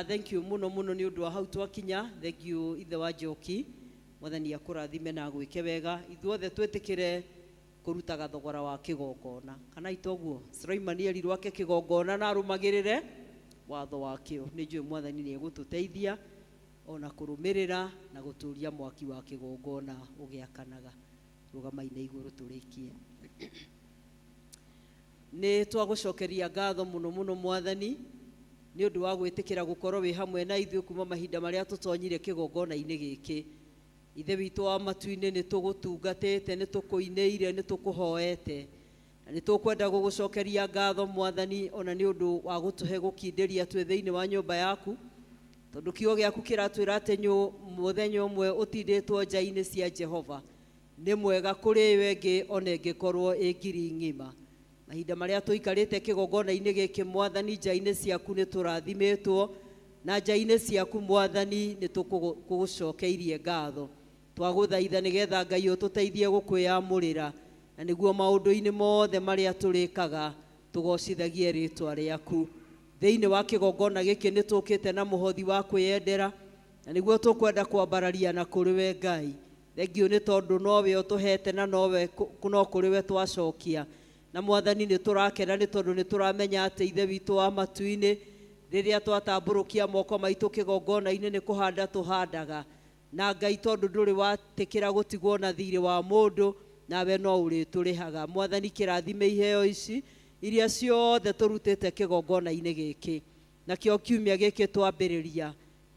Thank you muno muno nĩ ũndũ wa hau twakinya. Thank you ithe wa Njoki, Mwathani akũrathime na agwĩke wega. Ithuothe twĩtĩkĩre kũrutaga thogora wa kĩgongona, kana itoguo Sulaimani erirwo ake kĩgongona na arũmagĩrĩre watho wakĩo. Nĩ njũĩ Mwathani nĩ egũtũteithia ona kũrũmĩrĩra na gũtũria mwaki wa kĩgongona ũgĩakanaga. Rũgamaine igũrũ tũrĩkie. Nĩ twagũcokeria ngatho mũno mũno Mwathani nĩ ũndũ wa gwĩtĩkĩra gũkorwo wĩ hamwe na ithuĩ kuma mahinda marĩa tũtonyire kĩgongona-inĩ gĩkĩ. Ithe witũ wa matu-inĩ, nĩ tũgũtungatĩte, nĩ tũkũinĩire, nĩ tũkũhoete, na nĩ tũkwenda gũgũcokeria ngatho Mwathani ona nĩ ũndũ wa gũtũhe gũkindĩria twĩ thĩinĩ wa nyũmba yaku, tondũ kiugo gĩaku kĩratwĩra atĩ mũthenya ũmwe ũtindĩtwo nja-inĩ cia Jehova nĩ mwega kũrĩ ĩyo ĩngĩ ona ĩngĩkorwo ĩ ngiri ng'ima. Mahinda marĩa tũikarĩte kĩgongona-inĩ gĩkĩ Mwathani, nja-inĩ ciaku nĩ tũrathimĩtwo, na nja-inĩ ciaku Mwathani nĩ tũkũgũcokeirie ngatho. Twagũthaitha nĩgetha Ngai ũtũteithie gũkwĩyamũrĩra, na nĩguo maũndũ-inĩ mothe marĩa tũrĩkaga tũgocithagie rĩtwa rĩaku. Thĩinĩ wa kĩgongona gĩkĩ nĩ tũkĩte na mũhothi wa kwĩyendera, na nĩguo tũkwenda kwambararia na kũrĩ we Ngai. Thengiũ nĩ tondũ nowe ũtũhete na nowe no kũrĩ we twacokia. Na Mwathani nĩ tũrakena nĩ tondũ nĩ tũramenya atĩ Ithe witũ wa matu-inĩ, rĩrĩa twatambũrũkia moko maitũ kĩgongona-inĩ nĩ kũhanda tũhandaga. Na Ngai tondũ ndũrĩ watĩkĩra gũtigwo na thirĩ wa mũndũ, nawe no ũrĩtũrĩhaga. Mwathani kĩrathime iheo ici iria ciothe tũrutĩte kĩgongona-inĩ gĩkĩ. Nakĩo kiumia gĩkĩ twambĩrĩria,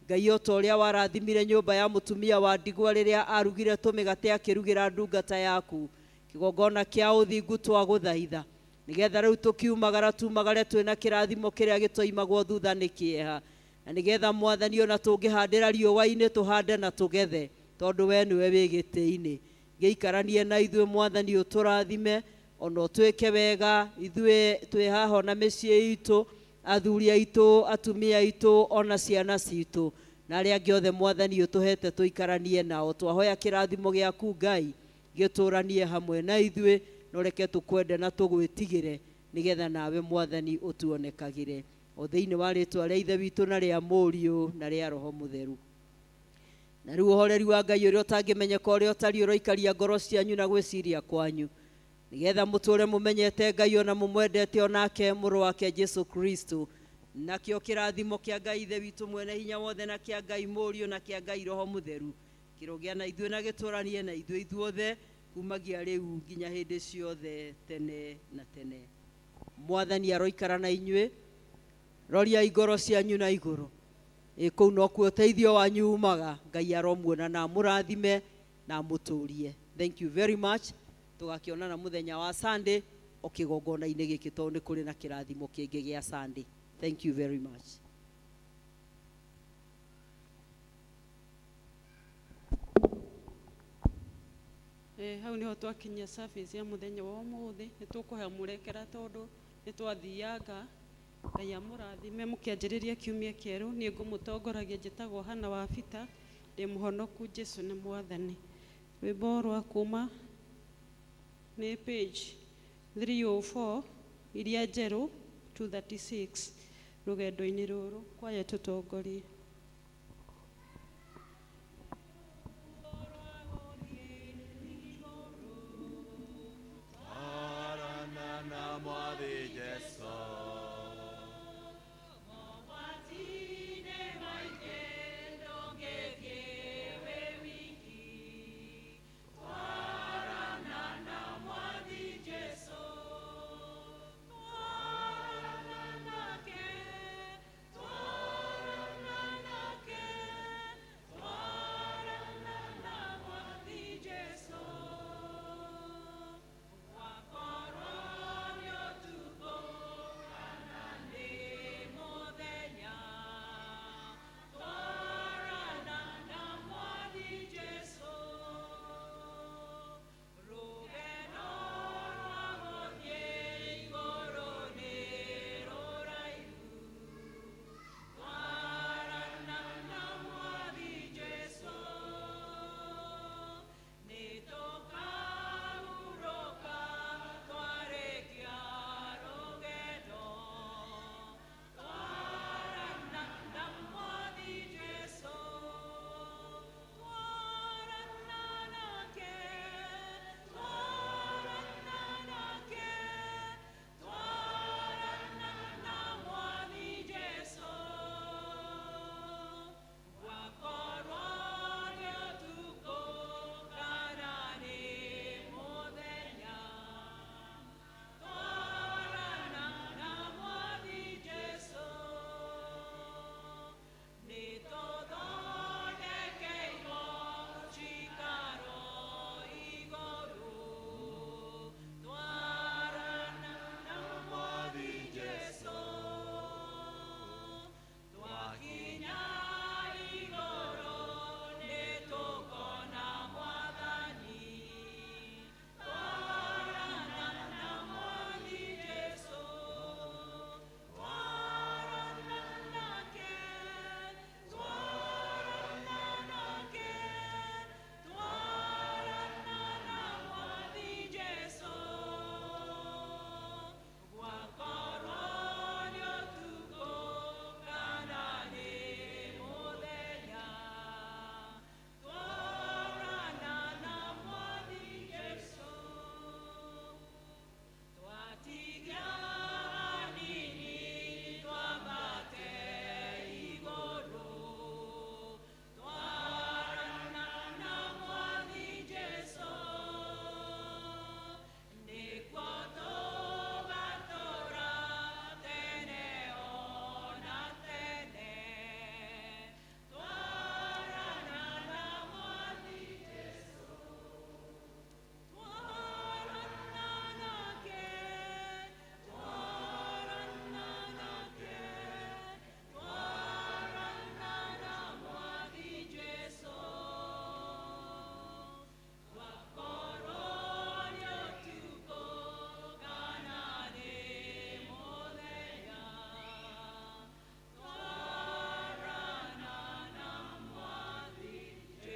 Ngai o ta ũrĩa warathimire nyũmba ya mũtumia wa ndigwa rĩrĩa arugire tũmĩgate akĩrugĩra ndungata yaku, kĩgongona kĩa ũthingu twagũthaitha nĩgetha rĩu tũkiumagara tumagare twĩna kĩrathimo kĩrĩa gĩtoimagwo thutha nĩ kĩeha, na nĩgetha Mwathani ona tũngĩhandĩra riũa-inĩ tũhande na tũgethe, tondũ we nĩwe wĩ gĩtĩ-inĩ. Gĩikaranie na ithuĩ Mwathani, ũtũrathime ona ũtwĩke wega ithuĩ twĩ haha ona mĩciĩ itũ, athuri aitũ, atumia aitũ, ona ciana citũ, na arĩa angĩ othe Mwathani ũtũhete tũikaranie nao. Twahoya kĩrathimo gĩaku Ngai gĩtũranie hamwe na ithuĩ, na ũreke tũkwende na tũgwĩtigĩre, nĩgetha nawe Mwathani ũtuonekagĩre. O thĩinĩ wa rĩtwa rĩa Ithe witũ na rĩa Mũriũ na rĩa Roho Mũtheru. Na rĩu ũhoreri wa Ngai ũrĩa ũtangĩmenyeka ũrĩa ũtariĩ ũroikaria ngoro cianyu na gwĩciria kwanyu, nĩgetha mũtũre mũmenyete Ngai ona mũmwendete onake mũrũ wake Jesu Kristo. Nakĩo kĩrathimo kĩa Ngai Ithe witũ mwene hinya wothe na kĩa Ngai Mũriũ na kĩa Ngai Roho Mũtheru kĩrogĩa na ithuĩ na gĩtũranie na ithuĩ ithuothe kumagia rĩu nginya hĩndĩ ciothe tene na tene. Mwathani aroikara na inyuĩ, roriai ngoro cianyu na igũrũ. Ĩ kũu nokuo ũteithio wanyu umaga. Ngai aromuona na amũrathime na amũtũrie. Thank you very much. Tũgakĩonana mũthenya wa Sunday o kĩgongona-inĩ gĩkĩ, tondũ nĩ kũrĩ na kĩrathimo kĩngĩ gĩa Sunday. Thank you very much. Hau niho twakinyia service ya muthenya wa umuthi. Nĩ tũkũhe mũrekera tondũ nĩ twathianga. Ngai amũrathime mũkĩanjĩrĩria kiumia kĩerũ. Niĩ ngũmũtongoragia, njĩtagwo Hana wa Bita, ndĩ mũhonoku, Jesu nĩ Mwathani. Rwĩmbo rwa kuma nĩ page 304 iria njerũ 236, rũgendo-inĩ rũrũ kwaya tũtongorie.